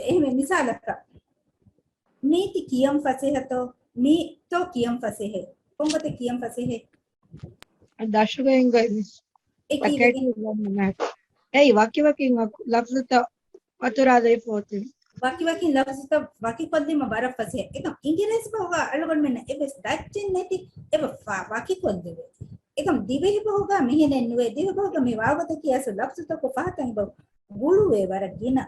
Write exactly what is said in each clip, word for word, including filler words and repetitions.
އެހެން މިސާލަކަށް، މީތި ކިޔަން ފަސޭހަތޯ؟ މީތޯ ކިޔަން ފަސޭހެއް؟ ކޮންގޮތެއް ކިޔަން ފަސޭހެއް؟ ދަށުގައި އިނގައި އެ ކީއްވެގެން؟ އެއީ ވަކިވަކި ލަފްޒުތައް ވަތުރާލައިފަ އޮތީ. ވަކިވަކި ލަފްޒުތައް ވަކިކޮށްލީމަ ވަރަށް ފަސޭހަ. އެކަމް އިނގިރޭސި ބަހުގަ އަޅުގަނޑުމެންނަށް އެއްވެސް ދައްޗެއް ނެތި އެބަ ވަ-، ވަކިކޮށްލެވޭ. އެކަމް ދިވެހި ބަހުގަ މިހެނެއް ނުވޭ. ދިވެހި ބަހުގަ މި ވާގޮތަކީ އަސްލު ލަފްޒުތަކު ފަހަތަށް އެބަ ގުޅުވޭ ވަރަށް ގިނަ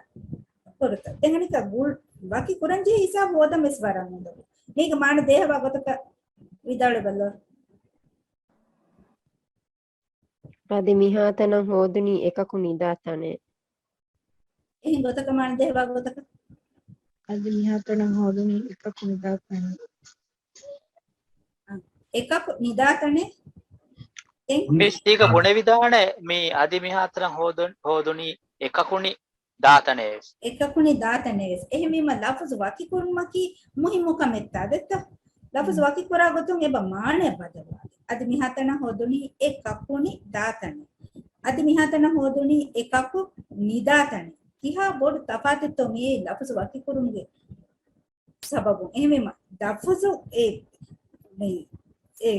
ކޮރުތައް. ދެން އަނެއްކާ ގުޅު-، ވަކި ކުރަންޖެހޭ ހިސާބު ހޯދަން ވެސް ވަރަށް އުނދަގޫ. މީގެ މާނަ ދޭހަވާ ގޮތަކަށް ވިދާޅުވެބަލަ. އަދި މިހާތަނަށް ހޯދުނީ އެކަކު ނިދާ ތަނެއް. އެހެން ގޮތަކަށް މާނަ ދޭހަވާ ގޮތަކަށް. އަދި މިހާތަނަށް ހޯދުނީ އެކަކު ނިދާ ތަނެއް. އަ، އެކަކު ނިދާ ތަނެއް. ދެން މިސް ތީގަ ބުނެވިދާނެ މި އަދި މިހާތަނަށް ހޯދު-، ހޯދުނީ އެކަކު ނި-، ދާ ތަނެއް ވެސް. އެކަކު ނިދާ ތަނެއް ވެސް. އެހެންވީމަ ލަފުޒު ވަކިކުރުމަކީ މުހިއްމު ކަމެއްތާ ދެއްތަ؟ ލަފުޒު ވަކިކުރާ ގޮތުން އެބަ މާނައަށް ބަދަލުވާ. އަދި މިހާތަނަށް ހޯދުނީ އެކަކު ނިދާ ތަނެއް. އަދި މިހާތަނަށް ހޯދުނީ އެކަކު ނިދާ ތަނެއް. ކިހާ ބޮޑު ތަފާތެއްތޯ މިއީ ލަފުޒު ވަކިކުރުމުގެ ސަބަބުން. އެހެންވީމަ، ލަފުޒު އެ، މި، އެ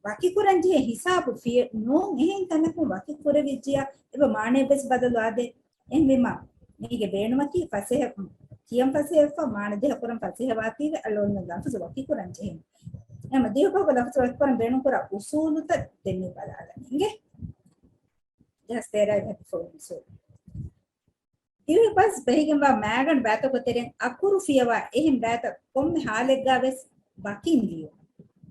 ވަކިކުރަންޖެހޭ ހިސާބު ފިޔަ-، ނޫން އެހެން ތަނަކުން ވަކިކުރެވިއްޖިޔާ، އެބަ މާނައެއްވެސް ބަދަލު އާދޭ. އެހެންވީމަ، މީގެ ބޭނުމަކީ ފަސޭހަ، ކިޔަން ފަސޭހައެއްފަ، މާނަ ޖެހޭ ކުރަން ފަސޭހަވާތީވެ އަޅުގަނޑު ލަފުޒު ވަކިކުރަން ޖެހޭނެ. އެހެންވީމަ، ދިވެހިބަހުގަ ލަފުޒު ވަކިކުރަން ބޭނުންކުރާ އުސޫލުތައް ދެން މި ބަލާލަން. އިނގޭ؟ ދެހާސް ތޭރަ ގެ ފޮންސު. ދިވެހި ބަސް ބެހިގެންވާ މައިގަނޑު ބައިތަކުގެ ތެރެއިން އަކުރު ފިޔަވާ އެހެން ބައިތައް ކޮންމެ ހާލެއްގަ ވެސް ވަކިން ލިޔުން.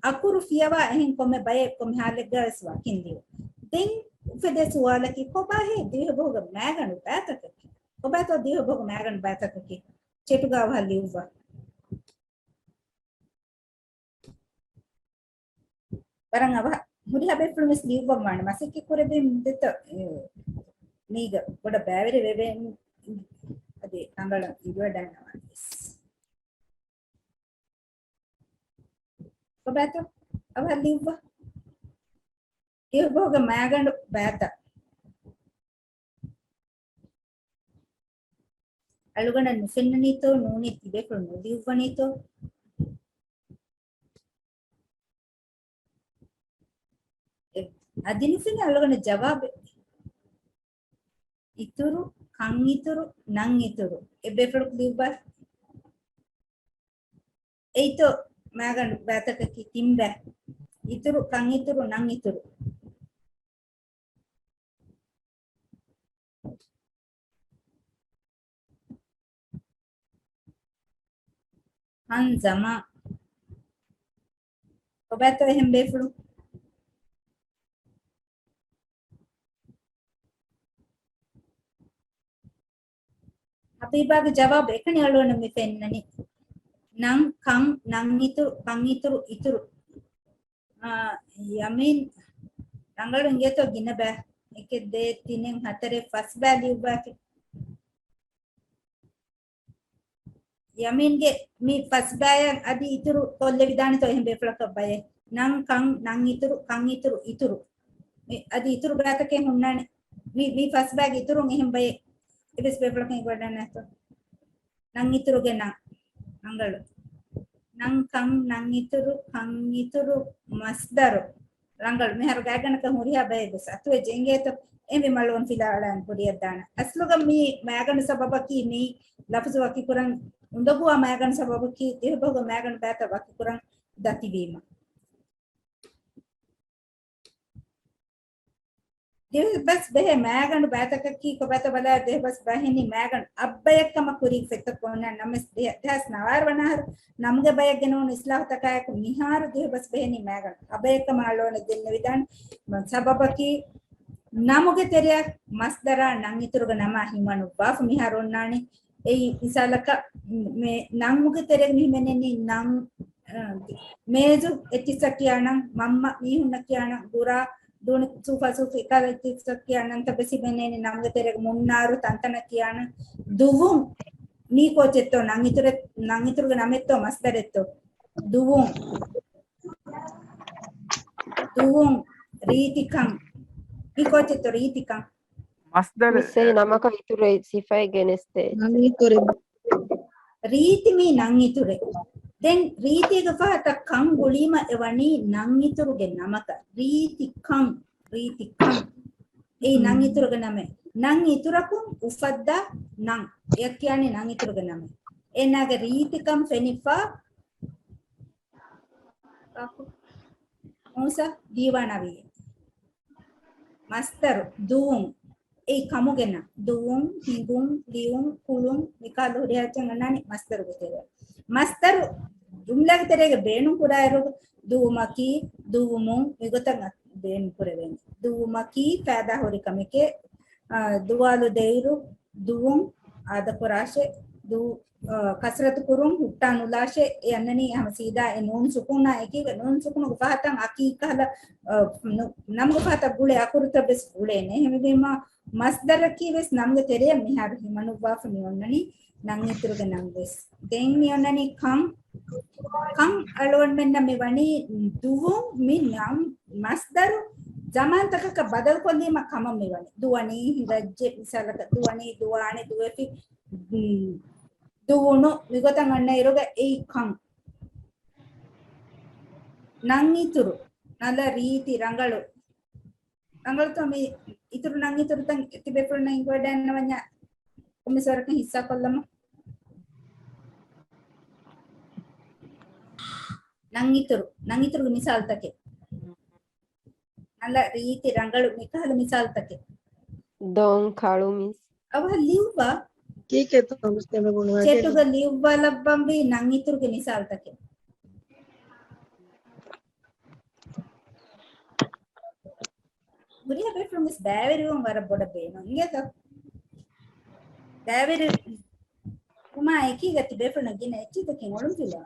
އަކުރު ފިޔަވާ އެހެން ކޮންމެ ބައެއް ކޮންމެ ހާލެއްގަ ވެސް ވަކިން ލިޔުން. ދެން އުފެދޭ ސުވާލަކީ، ކޮބާހޭ ދިވެހިބަހުގެ މައިގަނޑު ބައިތަކަކީ؟ ކޮބާތޯ ދިވެހިބަހުގެ މައިގަނޑު ބައިތަކަކީ؟ ޗެޓުގަ އަވަހަށް ލިޔުއްވާ. ވަރަށް އަވަހަށް ހުރިހާ ބޭފުޅުން ވެސް ލިޔުއްވަން ވާނެ. މަސައްކަތް ކުރެއްވީމަ ދެއްތޯ، އެ، މީގަ ބޮޑަށް ބައިވެރި ވެވޭ އަދި ރަނގަޅަށް އިވިވަޑައިގަންނަވާނެ ވެސް. ކޮބާތޯ؟ އަވަހަށް ލިޔުއްވާ. ދިވެހިބަހުގެ މައިގަނޑު ބައިތައް. އަޅުގަނޑަށް ނުފެންނަނީތޯ، ނޫނީ ތިބޭފުޅުން ނުލިޔުއްވަނީތޯ؟ އެ، އަދި ނުފެނޭ އަޅުގަނޑަށް ޖަވާބެއް. އިތުރު، ކަން އިތުރު، ނަން އިތުރު. އެއްބޭފުޅަކު ލިޔުއްވާ. އެއީތޯ މައިގަނޑު ބައިތަކަކީ ތިން ބައި. އިތުރު، ކަން އިތުރު، ނަން އިތުރު. ހަންޒަމާ. ކޮބާތޯ އެހެން ބޭފުޅުން؟ ހަބީބާގެ ޖަވާބު އެކަނި އަޅުގަނޑަށް މި ފެންނަނީ. ނަން، ކަން، ނަން އިތުރު، ކަން އިތުރު، އިތުރު. އާ، ޔަމީން ރަނގަޅު އިނގޭތޯ ގިނަ ބައި. އެކެއް ދޭއް ތިނެއް ހަތަރެއް ފަސް ބައި ލިޔުއްވާތި. ޔަމީންގެ މި ފަސް ބައި އަދި އިތުރު ކޮށްލެވިދާނެތޯ އެހެން ބޭފުޅަކަށް ބައެއް. ނަން، ކަން، ނަން އިތުރު، ކަން އިތުރު، އިތުރު. މި އަދި އިތުރު ބައިތަކެއް ހުންނާނެ. މި، މި ފަސް ބައިގެ އިތުރުން އެހެން ބައެއް އެއްވެސް ބޭފުޅަކަށް އެނގިވަޑަންނާތޯ. ނަން އިތުރުގެ ނަން. ރަނގަޅު. ނަން ކަން، ނަން އިތުރު، ކަން އިތުރު، މަސްދަރު. ރަނގަޅު. މިހާރު ގާތްގަނޑަކަށް ހުރިހާ ބައެއް ވެސް އަތުވެއްޖެ އިނގޭތޯ. އެހެންވީމަ އަޅުގަނޑު ފިލާވަޅައިގެން ކުރިއަށް ދާނަން. އަސްލުގަ މި މައިގަނޑު ސަބަބަކީ މި ލަފުޒު ވަކިކުރަން އުނދަގޫވާ މައިގަނޑު ސަބަބަކީ ދިވެހިބަހުގެ މައިގަނޑު ބައިތައް ވަކިކުރަން ދަތިވީމަ. ދިވެހިބަސް ބެހޭ މައިގަނޑު ބައިތަކަކީ ކޮބާތޯ ބަލާ، ދިވެހިބަސް ބަހެއް ހިންނީ މައިގަނޑު އަށްބަޔަށް ކަމަށް ކުރީގެ ފޮތްތައް އޮންނަ ނަމަވެސް، ދެ-، ދެހާސް ނަވާރަ ވަނަ އަހަރު ނަމުގެ ބަޔަށް ގެނައުނު އިސްލާހުތަކާއެކު މިހާރު ދިވެހިބަސް ބެހެނީ މައިގަނޑު އަށްބަޔަށް ކަމަށް އަޅުގަނޑަށް ދެންނެވިދާނެ. ސަބަބަކީ ނަމުގެ ތެރެއަށް މަސްދަރާ ނަން އިތުރުގެ ނަމާ ހިމަނުއްވާފަ މިހާރު އޮންނާނީ. އެއީ މިސާލަކަށް މެ-، ނަންމުގެ ތެރޭގަ މި ހިމެނެނީ ނަން، އަ، މޭޒު އެއްޗިއްސަށް ކިޔާ ނަން، މަންމަ މީހުންނަށް ކިޔާ ނަން، ގުރާ ދޫނި ސޫފާ ސޫފި އެކަހަލަ އެއްޗިއްސަށް ކިޔާ ނަންތައް ވެސް ހިމެނޭނެ ނަމުގެ ތެރޭގަ. މުންނާރު ތަންތަނަށް ކިޔާ ނަން. ދުވުން މީ ކޯޗެއްތޯ؟ ނަން އިތުރެ-، ނަން އިތުރުގެ ނަމެއްތޯ މަސްދަރެއްތޯ؟ ދުވުން. ދުވުން. ރީތިކަން. މީ ކޯޗެއްތޯ؟ ރީތިކަން. މަސްދަރު މިސް އެއީ ނަމަކަށް އިތުރު ސިފައެއް ގެނެސްދޭ. ރީތި މީ ނަން އިތުރެއް. ދެން ރީތީގެ ފަހަތަށް ކަން ގުޅީމަ އެ ވަނީ ނަން އިތުރުގެ ނަމަކަށް. ރީތި ކަން، ރީތި ކަން. އެއީ ނަން އިތުރުގެ ނަމެއް. ނަން އިތުރަކުން އުފައްދާ ނަން. އެއަށް ކިޔާނީ ނަން އިތުރުގެ ނަމެއް. އޭނާގެ ރީތިކަން ފެނިފަ މޫސަ ދީވާނާވީ. މަސްދަރު ދުވުން. އެއީ ކަމުގެ ނަން. ދުވުން، ހިނގުން، ލިޔުން، ކުޅުން، މިކަހަލަ ހުރިހާ އެއްޗެއް އަންނާނީ މަސްދަރުގެ ތެރެއަށް. މަސްދަރު ޖުމްލާގެ ތެރޭގަ ބޭނުން ކުރާއިރު، ދުވުމަކީ، ދުވުމުން މިގޮތަށް ބޭނުން ކުރެވޭނެ. ދުވުމަކީ ފައިދާ ހުރި ކަމެކޭ. އާ، ދުވާލު ދެއިރު، ދުވުން އާދަކުރާށޭ، ދު-، އާ، ކަސްރަތު ކުރުން ހުއްޓާ ނުލާށޭ، އެ އަންނަނީ ހަމަ ސީދާ އެ ނޫން ސުކޫނާ އެކީގަ، ނޫން ސުކޫނުގެ ފަހަތަށް އަކީ ކަހަލަ، އާ، ނު-، ނަމުގެ ފަހަތަށް ގުޅޭ އަކުރުތައް ވެސް ގުޅޭނެ. އެހެންވީމަ މަސްދަރަކީ ވެސް ނަމުގެ ތެރެއަށް މިހާރު ހިމަނުއްވާފަ މި އޮންނަނީ ނަން އިތުރުގެ ނަން ވެސް. ދެން މި އޮންނަނީ ކަން، ކަން އަޅުގަނޑުމެންނަށް މި ވަނީ ދުވުން މި ނަން މަސްދަރު ޒަމާންތަކަކަށް ބަދަލުކޮށްލީމަ ކަމަށް މި ވަނީ. ދުވަނީ، ހިނގައްޖެ، މިސާލަކަށް ދުވަނީ، ދުވާނެ، ދުވެފި، މް، ދުވުނު، މިގޮތަށް އަންނައިރުގަ އެއީ ކަން. ނަން އިތުރު، ނަލަ، ރީތި، ރަނގަޅު. ރަނގަޅުތޯ މި އިތުރު ނަން އިތުރުތައް ތިބޭފުޅުންނަށް އިނގިވަޑައިގަންނަވަންޏާ ކޮންމެސް ވަރަކަށް ހިއްސާކޮށްލަމު. ނަން އިތުރު، ނަން އިތުރުގެ މިސާލުތަކެއް. ނަލަ، ރީތި، ރަނގަޅު، މިކަހަލަ މިސާލުތަކެއް. ދޮން، ކަޅު މިސް. އަވަހަށް ލިޔުއްވާ. ކީކޭތޯ މިސް ދެމެގުނު ވަގެ؟ ޗެޓުގަ ލިޔުއްވާލައްވަންވީ ނަން އިތުރުގެ މިސާލުތަކެއް. ހުރިހާ ބޭފުޅުން ވެސް ބައިވެރިވުން ވަރަށް ބޮޑަށް ބޭނުން. އިނގޭތޯ؟ ބައިވެރިވުމާ އެކީގަ ތިބޭފުޅުން ގިނަ އެއްޗިތަކެއް އޮޅުންފިލާ.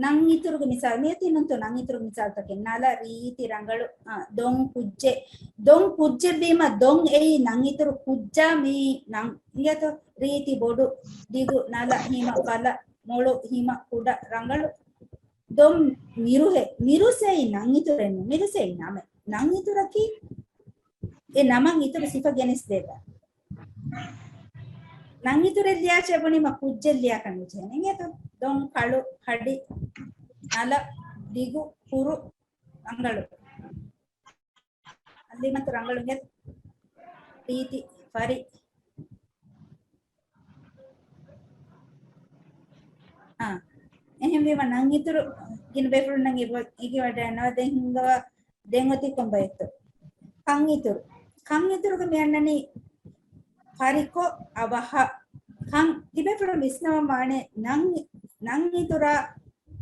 ނަން އިތުރުގެ މިސާލު، މިއޮތީ ނޫންތޯ ނަން އިތުރުގެ މިސާލުތަކެއް. ނަލަ، ރީތި، ރަނގަޅު، އާ، ދޮން ކުއްޖެއް. ދޮން ކުއްޖެއް ވީމަ ދޮން އެއީ ނަން އިތުރު ކުއްޖާ މި ނަން. އިނގޭތޯ؟ ރީތި ބޮޑު، ދިގު، ނަލަ، ހިމަ، ފަލަ، މޮޅު، ހިމަ، ކުޑަ، ރަނގަޅު. ދޮން މިރުހެއް. މިރުސް އެއީ ނަން އިތުރެއް ނޫން. މިރުސް އެއީ ނަމެއް. ނަން އިތުރަކީ އެ ނަމަށް އިތުރު ސިފަ ގެނެސްދޭތާ. ނަން އިތުރެއް ލިޔާށޭ ބުނީމަ ކުއްޖެއް ލިޔާކަށް ނުޖެހޭނެ. އިނގޭތޯ؟ ދޮން، ކަޅު، ހަޑި، ނަލަ، ދިގު، ކުރު، ރަނގަޅު. ހަލީމަތު ރަނގަޅު އިނގޭތޯ؟ ރީތި، ފަރި. އާ، އެހެންވީމަ ނަން އިތުރު ގިނަ ބޭފުޅުންނަށް އިގި-، އިގިވަޑައިގަންނަވާ. ދެން ހިންގަވާ، ދެން އޮތީ ކޮންބައެއްތޯ؟ ކަން އިތުރު. ކަން އިތުރުގަ މި އަންނަނީ ފަރިކޮށް އަވަހަށް. ކަން ތިބޭފުޅުން ވިސްނަވަން ވާނެ ނަން، ނަން އިތުރާ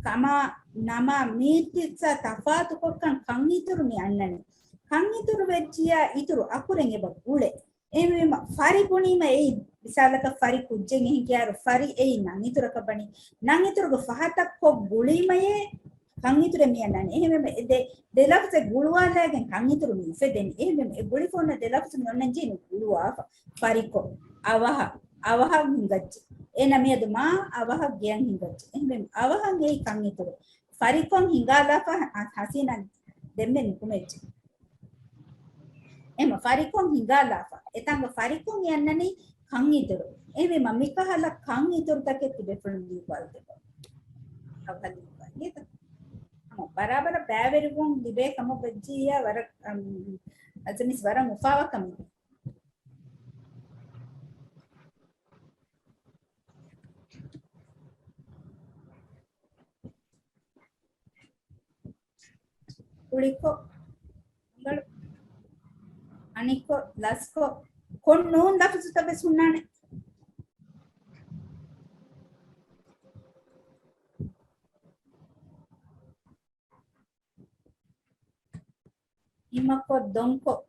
ކަމާ ނަމާ މީތިއްސާ ތަފާތުކޮށްކަން ކަން އިތުރު މި އަންނަނީ. ކަން އިތުރު ވެއްޖިޔާ އިތުރު އަކުރެއް އެބަ ގުޅޭ. އެހެންވީމަ ފަރި ބުނީމަ އެއީ މިސާލަކަށް ފަރި ކުއްޖެއް އެހެން ކިޔާއިރު ފަރި އެއީ ނަން އިތުރަކަށް ވަނީ. ނަން އިތުރުގެ ފަހަތަށް ކޮށް ގުޅީމަޔޭ ކަން އިތުރެއް މި އަންނަނީ. އެހެންވީމަ އެ ދެ، ދެ ލަފްޒެއް ގުޅުވާލައިގެން ކަން އިތުރު މި އުފެދެނީ. އެހެންވީމަ އެ ގުޅިފަ އޮންނަ ދެ ލަފްޒު މި އޮންނަން ޖެހެނީ ގުޅުވާފަ. ފަރިކޮށް، އަވަހަށް، އަވަހަށް ހިނގައްޖެ. އޭނަ މިއަދު މާ އަވަހަށް ގެޔަށް ހިނގައްޖެ. އެހެންވީމަ އަވަހަށް އެއީ ކަން އިތުރު. ފަރިކޮށް ހިނގާލާފަ ހަ-، ހަސީނާ ދެންމެ ނުކުމެއްޖެ. އެހެން ފަރިކޮށް ހިނގާލާފަ. އެތާނގަ ފަރިކޮށް އެ އަންނަނީ ކަން އިތުރު. އެހެންވީމަ މިކަހަލަ ކަން އިތުރުތަކެއް ތިބޭފުޅުން ލިޔުއްވާލަދެއްވާ. އަވަހަށް ލިޔުއްވާލީތަ؟ ހަމަ ބަރާބަރަށް ބައިވެރިވުން ލިބޭ ކަމަށް ވެއްޖިއްޔާ ވަރަށް، އަމް، އަޒަމީސް ވަރަށް އުފާވާ ކަމެއް. ކުޅިކޮށް، ރަނގަޅު، އަނިކޮށް، ލަސްކޮށް، ކޮށް ނޫން ލަފުޒުތައް ވެސް ހުންނާނެ. ހިމަކޮށް، ދޮންކޮށް،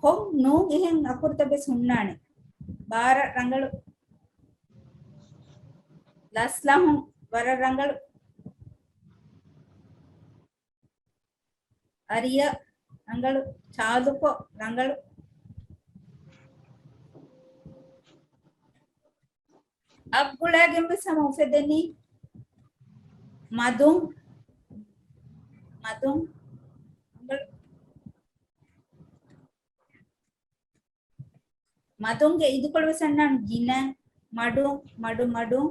ކޮށް ނޫން އެހެން އަކުރުތައް ވެސް ހުންނާނެ. ބާރަށް ރަނގަޅު. ލަސްލަހުން ވަރަށް ރަނގަޅު. އަރިޔަށް ރަނގަޅު. ޗާލުކޮށް ރަނގަޅު. އަށްގުޅައިގެން ވެސް ހަމަ އުފެދެނީ. މަދުން، މަދުން، ރަނގަޅު. މަދުންގެ އިދިކޮޅު ވެސް އަންނާނެ. ގިނަ، މަޑު، މަޑު، މަޑުން،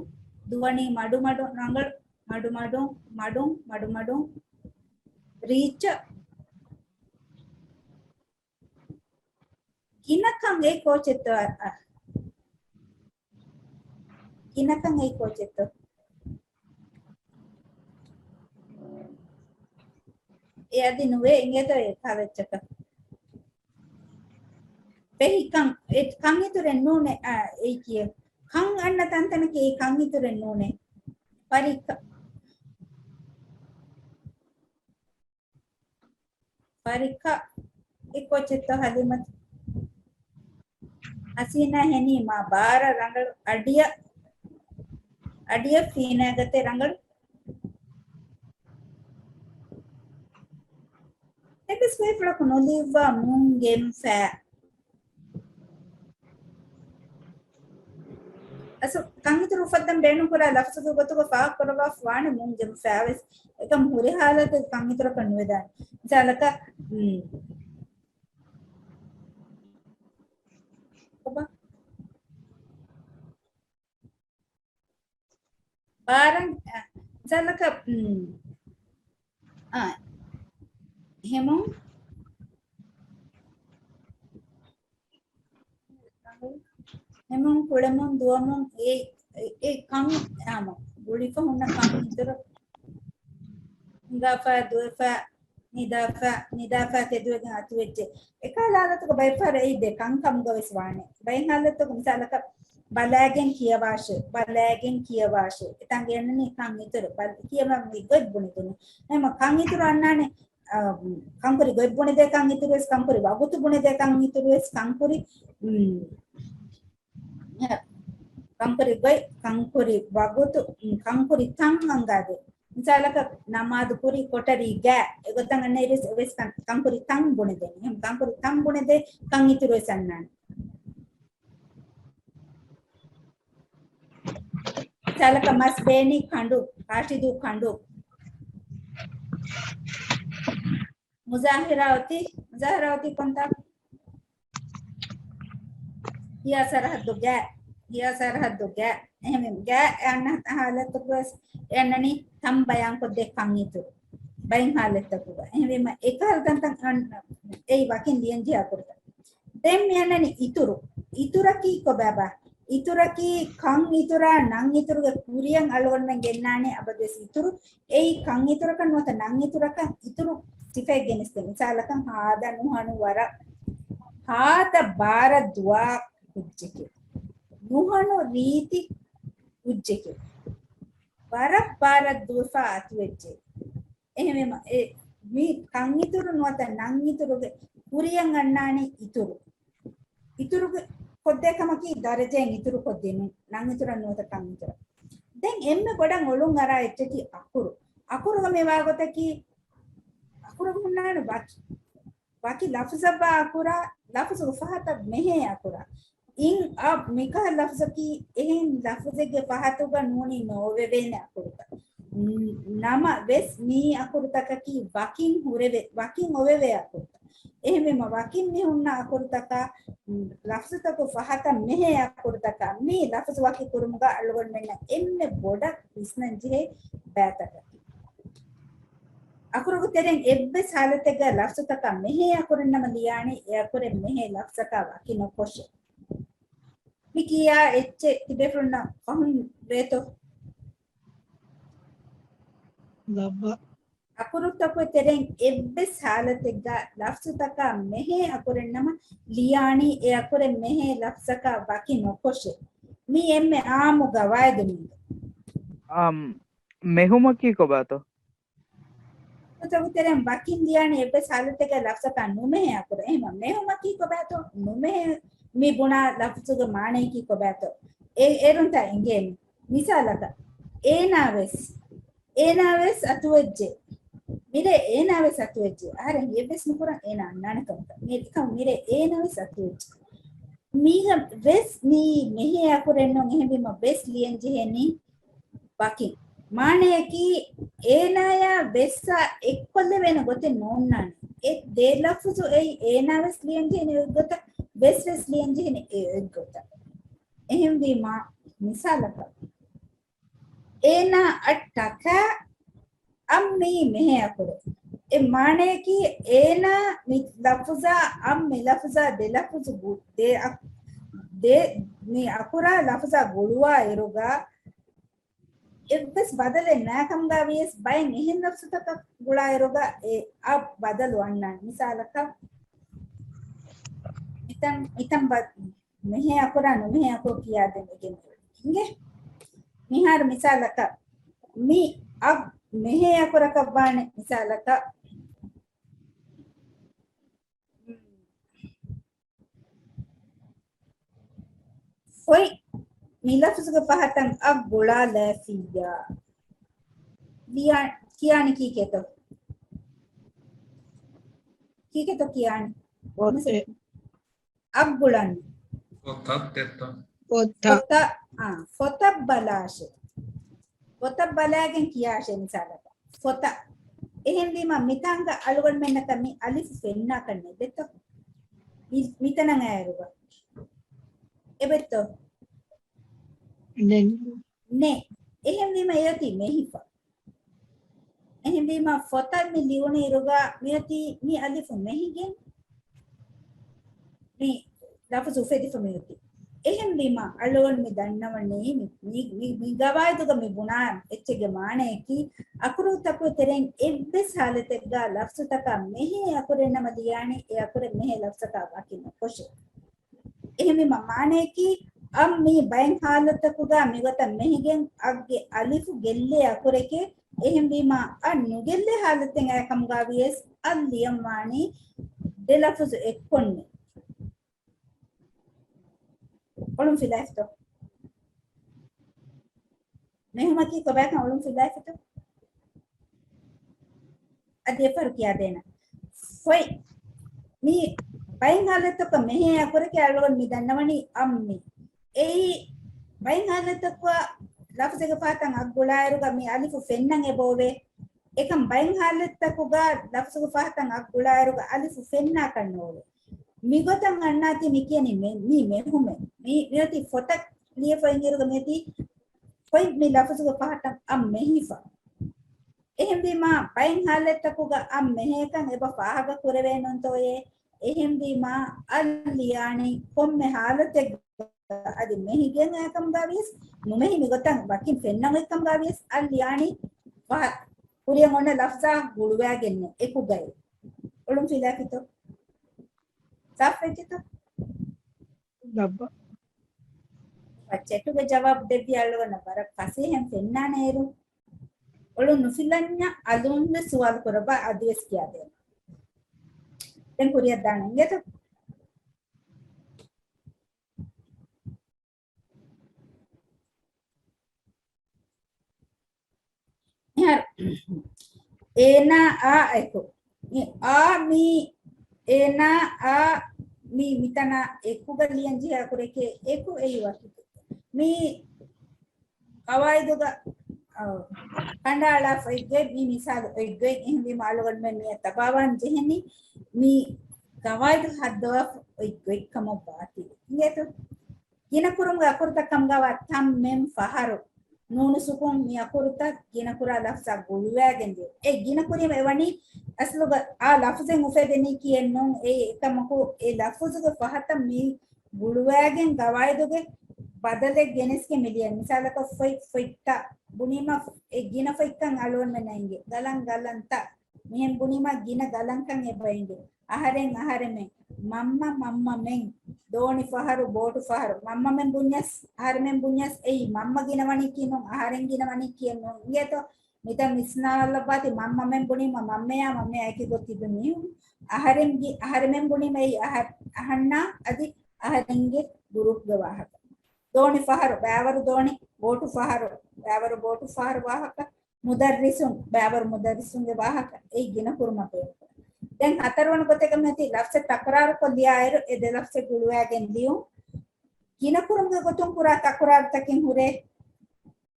ދުވަނީ މަޑު، މަޑު، ރަނގަޅު، މަޑު، މަޑުން، މަޑު، މަޑު، މަޑުން، ރީއްޗަށް. ގިނަކަން އެއީ ކޯޗެއްތޯ؟ އަ، އަ. ގިނަކަން އެއީ ކޯޗެއްތޯ؟ އެ އަދި ނުވޭ އިނގޭތޯ އެ ކާލެއްޗަކަށް. ފެހިކަން، އެ ކަން އިތުރެއް ނޫނޭ، އާ، އެއީ ކިޔޭ. ކަން އަންނަ ތަންތަނަކީ އެ ކަން އިތުރެއް ނޫނޭ. ފަރިކަ-، ފަރިކަ އެ ކޯޗެއްތޯ ހަލީމަތު؟ ހަސީނާ ހެނީ މާ ބާރަ ރަނގަޅު އަޑިއަށް، އަޑިއަށް ފީނާގަތެ ރަނގަޅު. އެއްވެސް ބޭފުޅަކު ނުލިއްވާ މުން ގެންފަ. އަސް ކަންއިތުރު އުފައްދަން ބޭނުންކުރާ ލަފްޒުގެ ގޮތުގަ ފާހަގަކުރައްވާފަ ވާނެ މުން ގެންފަ ވެސް. އެކަމް ހުރި ހާލަތެއް ކަންއިތުރަކަށް ނުވެދާނެ. މިސާލަކަށް، މް، ކޮބާ؟ ބާރަން، އަ، މިސާލަކަށް، އުން، އާ، ހެމުން، ހެމުން، ކުޅެމުން، ދުވަމުން، އެ، އެ، އެ ކަން، އާމަ، ގުޅިފަ ހުންނަ ކަން އިތުރު، ހިނގާފަ، ދުވެފަ، ނިދާފަ، ނިދާފަ ތެދުވެގެން އަތުވެއްޖެ. އެކަހަލަ ހާލަތުގަ ބައެއްފަހަރު އެއީ ދެ ކަންކަމުގަ ވެސް ވާނެ. ބައެއް ހާލަތުގަ މިސާލަކަށް ބަލާގެން ކިޔަވާށޭ، ބަލާގެން ކިޔަވާށޭ. އެތާނގަ އަންނަނީ ކަން އިތުރު. ބަލް-، ކިޔަވާ މި ގޮތް ބުނެދުނު. އެހެމަ ކަން އިތުރު އަންނާނެ، އާ، ކަންކުރި ގޮތް ބުނެދޭ ކަން އިތުރު ވެސް، ކަންކުރި ވަގުތު ބުނެދޭ ކަން އިތުރު ވެސް، ކަންކުރި، އުން، ކަންކުރި ގޮތް، ކަންކުރި ވަގުތު، ކަންކުރި ތަން އަންގާދޭ. މިސާލަކަށް، ނަމާދު ކުރި ކޮޓަރީގަ، އެގޮތަށް އަންނައިރު ވެސް ކަން-، ކަންކުރި ތަން ބުނެދޭނެ. އެހެން ކަންކުރި ތަން ބުނެދޭ ކަން އިތުރު ވެސް އަންނާނެ. މިސާލަކަށް، މަސް ބޭނި ކަނޑު، ކާށިދޫ ކަނޑު. މުޒާހިރާ އޮތީ، މުޒާހިރާ އޮތީ ކޮންތާ؟ ހިޔާ ސަރަހައްދު ގާ، ހިޔާ ސަރަހައްދު ގާ. އެހެންވީމަ ގާ އަންނަ ހާލަތުގަ ވެސް އެ އަންނަނީ ތަން ބަޔާންކޮށްދޭ ކަން އިތުރު. ބައެއް ހާލަތަކުގަ. އެހެންވީމަ އެކަހަލަ ތަންތަން އަން-، އެއީ ވަކިން ލިޔަންޖެހޭ އަކުރުތައް. ދެން މި އަންނަނީ އިތުރު. އިތުރަކީ ކޮބާބާ؟ އިތުރަކީ ކަން އިތުރާ ނަން އިތުރުގެ ކުރިޔަށް އަޅުގަނޑުމެން ގެންނާނެ އަބަދުވެސް އިތުރު. އެއީ ކަން އިތުރަކަށް ނުވަތަ ނަން އިތުރަކަށް އިތުރު ސިފައެއް ގެނެސްދޭ. މިސާލަކަށް ހާދަ ނުހަނު ވަރަށް ހާދަ ބާރަށް ދުވާ ކުއްޖެކޭ. ނުހަނު ރީތި ކުއްޖެކޭ. ވަރަށް ބާރަށް ދުވެފަ އަތުވެއްޖެ. އެހެންވީމަ އެ މި ކަން އިތުރު ނުވަތަ ނަން އިތުރުގެ ކުރިޔަށް އަންނާނީ އިތުރު. އިތުރުގެ ކޮށްދޭ ކަމަކީ ދަރަޖައިން އިތުރު ކޮށްދިނުން، ނަން އިތުރަށް ނުވަތަ ކަން އިތުރަށް. ދެން އެންމެ ބޮޑަށް އޮޅުން އަރާ އެއްޗަކީ އަކުރު. އަކުރުގަ މި ވާގޮތަކީ، އަކުރުގަ ހުންނާނެ ވަކި، ވަކި ލަފުޒަށް ވާ އަކުރާ، ލަފުޒުގެ ފަހަތަށް މެހޭ އަކުރާ. އިން، އަ، މިކަހަލަ ލަފުޒަކީ އެހެން ލަފުޒެއްގެ ފަހަތުގަ ނޫނީ ނޯވެވޭނެ އަކުރުތައް. ނަމަ ވެސް މި އަކުރުތަކަކީ ވަކިން ހުރެވޭ، ވަކިން އޮވެވޭ އަކުރުތައް. އެހެންވީމަ ވަކިން މި ހުންނަ އަކުރުތަކާ، ލަފްޒުތަކު ފަހަތަށް މެހޭ އަކުރުތަކާ މި ލަފްޒު ވަކި ކުރުމުގަ އަޅުގަނޑުމެންނަށް އެންމެ ބޮޑަށް ވިސްނަން ޖެހޭ ބައިތަކަކީ. އަކުރުގެ ތެރެއިން އެއްވެސް ހާލަތެއްގަ ލަފްޒުތަކާ މެހޭ އަކުރެއް ނަމަ ލިޔާނީ އެ އަކުރެއް މެހޭ ލަފްޒަކާ ވަކި ނުކޮށެ. މި ކިޔާ އެއްޗެއް ތިބޭފުޅުންނަށް ފަހުން ވޭތޯ؟ ލައްވާ. އަކުރުތަކުގެ ތެރެއިން އެއްވެސް ހާލަތެއްގަ ލަފްޒުތަކާ މެހޭ އަކުރެއް ނަމަ ލިޔާނީ އެ އަކުރެއް މެހޭ ލަފްޒަކާ ވަކި ނުކޮށެ. މީ އެންމެ އާއްމު ގަވާއިދު މީގަ. އާ، މެހުމަކީ ކޮބާތޯ؟ އަކުރުތަކުގެ ތެރެއިން ވަކިން ލިޔާނީ އެއްވެސް ހާލަތެއްގަ ލަފްޒަކާ ނުމެހޭ އަކުރެއް. އެހެންވީމަ މެހުމަކީ ކޮބާތޯ؟ ނުމެހޭ މި ބުނާ ލަފްޒުގެ މާނަޔަކީ ކޮބާތޯ؟ އެ-، އޭރުންތާ އެނގޭނީ. މިސާލަކަށް، އޭނާވެސް، އޭނާވެސް އަތުވެއްޖެ. މިރޭ އޭނާވެސް އަތުވެއްޖެ. އަހަރެން އެއްވެސް ނުކުރަން އޭނާ އަންނާނެ ކަމަކަށް. މި-، މިރޭ އޭނާވެސް އަތުވެއްޖެ. މީގަ ވެސް މީ މެހޭ އަކުރެއް ނޫން. އެހެންވީމަ ވެސް ލިޔަން ޖެހޭނީ ވަކިން. މާނަޔަކީ އޭނާޔާ ވެސްއާ އެއްކޮށްލެވޭނެ ގޮތެއް ނޯންނާނެ. އެ ދެ ލަފުޒު އެއީ އޭނާވެސް ލިޔަން ޖެހޭނެ އޮތް ގޮތަށް ވެސް ވެސް ލިޔަން ޖެހެނީ އެ އެއްގޮތަށް. އެހެންވީމާ، މިސާލަކަށް، އޭނާ އަށް ޓަކާ އަށް މީ މެހޭ އަކުރެއް. އެ މާނަޔަކީ، އޭނާ މި ލަފުޒާ އަށް މި ލަފުޒާ ދެ ލަފުޒު ގު-، ދެ އަ-، ދެ މި އަކުރާ ލަފުޒާ ގުޅުވާ އިރުގަ އެއްވެސް ބަދަލެއް ނާކަމުގަ ވިޔަސް، ބައެއް އެހެން ލަފްޒުތަކަށް ގުޅާއިރުގަ އެ އަށް ބަދަލު އަންނާނެ. މިސާލަކަށް، މިތަން، މިތަން ބަ-، މެހޭ އަކުރާ ނުމެހޭ އަކުރު ކިޔާދޭން އެގެން އިނގޭ. މިހާރު މިސާލަކަށް، މި އަށް މެހޭ އަކުރަކަށް ވާނެ. މިސާލަކަށް، ފޮތް މި ލަފުޒުގެ ފަހަތަށް އަށް ގުޅާލައިފިއްޔާ. ލިޔާ-، ކިޔާނީ ކީކޭތޯ؟ ކީކޭތޯ ކިޔާނީ؟ ފޮތެއް. އަށް ގުޅަން. ފޮތަށް ދެއްތޯ؟ ފޮތަށް. ފޮތަށް، އާ، ފޮތަށް ބަލާށޭ. ފޮތަށް ބަލާގެން ކިޔާށޭ މިސާލަކަށް. ފޮތަށް. އެހެންވީމަ މިތާނގަ އަޅުގަނޑުމެންނަކަށް މި އަލިފު ފެންނާކަށް ނެތް ދެއްތޯ؟ މި-، މިތަނަށް އައިރުގަ. އެބެއްތޯ؟ ނެތް. ނެތް. އެހެންވީމަ އެއޮތީ މެހިފަ. އެހެންވީމަ ފޮތަށް މި ލިޔުނު އިރުގަ މިއޮތީ މި އަލިފު މެހިގެން. މި ލަފުޒު އުފެދިފަ މިއޮތީ. އެހެންވީމަ، އަޅުގަނޑު މި ދަންނަވަނީ މި، މި، މި، މި ގަވާއިދުގަ މި ބުނާ އެއްޗެއްގެ މާނަޔަކީ، އަކުރުތަކުގެ ތެރެއިން އެއްވެސް ހާލަތެއްގަ ލަފްޒުތަކާ މެހޭ އަކުރެއް ނަމަ ލިޔާނީ އެ އަކުރެއް މެހޭ ލަފްޒަކާ ވަކި ނުކޮށެ. އެހެންވީމަ މާނަޔަކީ، އަށް މީ ބައެއް ހާލަތަކުގަ މިގޮތަށް މެހިގެން އަށްގެ އަލިފު ގެއްލޭ އަކުރެކޭ. އެހެންވީމަ، އަށް ނުގެއްލޭ ހާލަތެއް އައި ކަމުގަ ވިޔަސް، އަށް ލިޔަން ވާނީ ދެ ލަފުޒު އެއްކޮށްނެ. އޮޅުން ފިލާފިތޯ؟ މެހުމަކީ ކޮބާކަން އޮޅުން ފިލާފިތޯ؟ އަދި އެއްފަހަރު ކިޔާދޭނަ. ފޮތް. މީ ބައެއް ހާލަތަކަށް މެހޭ އަކުރެކޭ އަޅުގަނޑު މި ދަންނަވަނީ އަށް މި. އެއީ ބައެއް ހާލަތަކުގަ ލަފުޒެއްގެ ފަހަތަށް އަށް ގުޅާއިރުގަ މި އަލިފު ފެންނަން އެބައޮވޭ. އެކަން ބައެއް ހާލަތަކުގަ ލަފުޒުގެ ފަހަތަށް އަށް ގުޅާއިރުގަ އަލިފު ފެންނާކަށް ނޯވޭ. މިގޮތަށް އަންނާތީ މި ކިޔަނީ މެ-، މީ މެހުމެއް. މީ، މިއޮތީ ފޮތަށް ލިޔެފަ އިން އިރުގަ މިއޮތީ ފޮތް މި ލަފުޒުގެ ފަހަތަށް އަށް މެހިފަ. އެހެންވީމާ، ބައެއް ހާލަތްތަކުގަ އަށް މެހޭކަން އެބަ ފާހަގަ ކުރެވޭނުންތޯއޭ؟ އެހެންވީމާ، އަށް ލިޔާނީ ކޮންމެ ހާލަތެއްގަ އަދި މެހިގެން އައިކަމުގަ ވިޔަސް، ނުމެހި މިގޮތަށް ވަކިން ފެންނަން އޮތްކަމުގަ ވިޔަސް، އަށް ލިޔާނީ ފަހަ-، ކުރިއަށް އޮންނަ ލަފްޒާ ގުޅުވާގެންނެ އެކުގައި. އޮޅުން ފިލާފިތޯ؟ ސާފުވެއްޖެތޯ؟ ލައްބަ. ޗެޓުގެ ޖަވާބު ދެއްވި އަޅުގަނޑަށް ވަރަށް ފަސޭހައިން ފެންނާނެ އޭރު. އޮޅުން ނުފިލަންޏާ އަލުންވެސް ސުވާލު ކުރައްވާ އަދިވެސް ކިޔާދޭނަ. ދެން ކުރިއަށް ދާނަން އިނގޭތޯ؟ އޭނާ އާ އެކު. އާ މީ، އޭނާ އާ މީ މިތަނާ އެކުގަ ލިޔަން ޖެހޭ އަކުރެކޭ އެކު އެއީ ވަކި. މީ ގަވާއިދުގަ، އަ، ކަނޑައަޅާފަ އޮތްގޮތް، މީ މިސާލު އޮތްގޮތް، އެހެންވީމަ އަޅުގަނޑުމެން މިއަށް ތަބާވާން ޖެހެނީ، މީ ގަވާއިދު ހައްދަވާފަ އޮތްގޮތް ކަމަށް ވާތީ. އިނގޭތޯ؟ ގިނަ ކުރުމުގެ އަކުރުތައް ކަމުގަވާ ތަންމެން ފަހަރު ނޫނު ސުކޫން މި އަކުރުތައް ގިނަ ކުރާ ލަފްޒާ ގުޅުވާގެން ދިޔުން. އެ ގިނަ ކުރީމަ އެވަނީ އަސްލުގަ އާ ލަފުޒެއް އުފެދެނީ ކިޔެއްނޫން. އެ އެކަމަކު އެ ލަފުޒުގެ ފަހަތަށް މި ގުޅުވާގެން ގަވާއިދުގެ ބަދަލެއް ގެނެސްގެން މި ލިޔަން. މިސާލަކަށް ފޮތް، ފޮތްތައް ބުނީމަ އެ ގިނަ ފޮތްކަން އަޅުގަނޑުމެންނަށް އިނގޭ. ގަލަން، ގަލަންތައް. މިހެން ބުނީމަ ގިނަ ގަލަންކަން އެބަ އިނގޭ. އަހަރެން، އަހަރެމެން. މަންމަ، މަންމަމެން. ދޯނި ފަހަރު، ބޯޓު ފަހަރު. މަންމަމެން ބުންޏަސް، އަހަރެމެން ބުންޏަސް، އެއީ މަންމަ ގިނަވަނީ ކީއްނޫން، އަހަރެން ގިނަވަނީ ކީއްނޫން. އިނގޭތޯ؟ މިތަން ވިސްނާލައްވާތި މަންމަމެން ބުނީމަ މަންމަޔާ މަންމަޔާ އެކި ގޮތް ތިބި މީހުން. އަހަރެން ގި-، އަހަރެމެން ބުނީމަ އެއީ އަހަ-، އަހަންނާ އަދި އަހަރެންގެ ގުރޫޕްގެ ވާހަކަ. ދޯނި ފަހަރު، ބައިވަރު ދޯނި، ބޯޓު ފަހަރު، ބައިވަރު ބޯޓު ފަހަރު ވާހަކަ. މުދައްރިސުން، ބައިވަރު މުދައްރިސުންގެ ވާހަކަ. އެއީ ގިނަ ކުރުމަށް ބޭނުން. ދެން ހަތަރުވަނަ ގޮތެއްގަ މިއޮތީ ލަފްޒެއް ތަކުރާރުކޮށް ލިޔާއިރު އެ ދެ ލަފްޒެއް ގުޅުވާގެން ލިޔުން. ގިނަ ކުރުމުގެ ގޮތުން ކުރާ ތަކުރާރުތަކެއް ހުރޭ.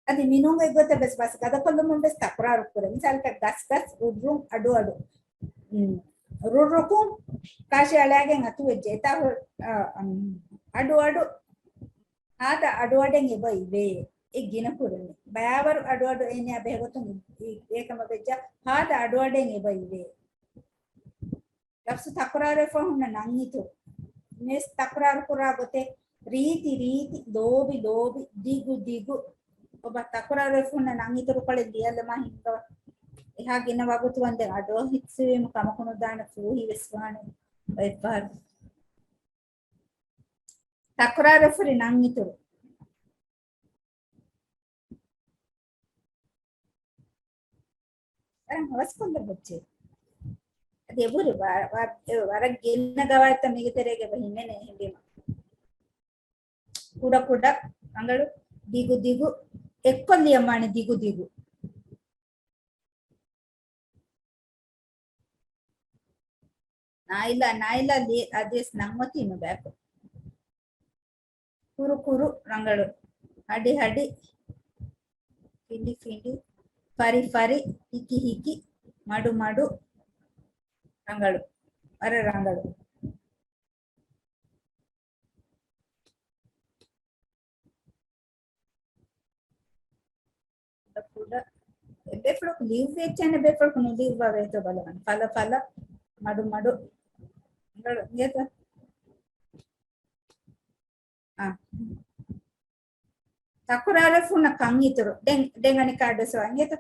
އަދި މިނޫންގެ ގޮތަށް ވެސް ބަސް ގަދަކޮށްލުމުން ވެސް ތަކުރާރު ކުރޭ. މިސާލަކަށް ގަސް ގަސް، އުޑު އަޑު އަޑު. އުން. ރުއްރުކުން ކާށި އަޅާގެން އަތުވެއްޖެ. އެތާ ހު-، އަ، އަން، އަޑު އަޑު، ހާދަ އަޑު އަޑެއް އެބަ އިވޭ. އެ ގިނަ ކުރަނީ. ބަޔާވަރު އަޑު އަޑު އޭނަޔާ ބެހޭގޮތުން އެ-، އެ-، އެކަމަށް ވެއްޖެ. ހާދަ އަޑު އަޑެއް އެބަ އިވޭ. ލަފްޒު ތަކުރާރުވެފަ ހުންނަ ނަން އިތުރު. މިވެސް ތަކުރާރު ކުރާ ގޮތެއް ރީތި ރީތި، ލޯބި ލޯބި، ދިގު ދިގު. އޮބަ ތަކުރާރުވެފަ ހުންނަ ނަން އިތުރުކޮޅެއް ލިޔާލަމާ ހިންގަވާ. އެހާ ގިނަ ވަގުތު ވަންދެން އަޑު އަހިއްސުވީމަ ކަމަކު ނުދާނެ ފޫހިވެސް ވާނެ އެއްފަހަރު. ތަކުރާރުވެފަ ހުރި ނަން އިތުރު. އަހަރެން ހަވަސްކޮށްލަ ބޮއްޗޭ. އަދި އެބުރި ވަ-، ވަ-، އެ ވަރަށް ގިނަ ގަވާއިދުތައް މީގެ ތެރޭގަ އެބަ ހިމެނޭ ހެންވީމަ. ކުޑަ ކުޑަ ރަނގަޅު، ދިގު ދިގު، އެއްކޮށް ލިޔަންވާނެ ދިގު ދިގު. ނާއިލާ، ނާއިލާ ލި-، އަދިވެސް ނަން އޮތީމަ ބަޔަކު. ކުރު ކުރު ރަނގަޅު. ހަޑި ހަޑި. ފިނޑި ފިނޑި. ފަރި ފަރި. ހިކި ހިކި. މަޑު މަޑު. ރަނގަޅު. ވަރަށް ރަނގަޅު. ކުޑަ ކުޑަ. އެ ބޭފުޅަކު ލިޔުއްވި އެއްޗެއް އަނެއް ބޭފުޅަކު ނުލިޔުއްވާ ވޭތޯ ބަލަވަން. ފަލަ ފަލަ، މަޑު މަޑު. ރަނގަޅު އިނގޭތަ؟ އާ. ތަކުރާރުވެފަ ހުންނަ ކަން އިތުރު. ދެން، ދެން އަނެއްކާ އަޑުއައްސަވާ އިނގޭތަ؟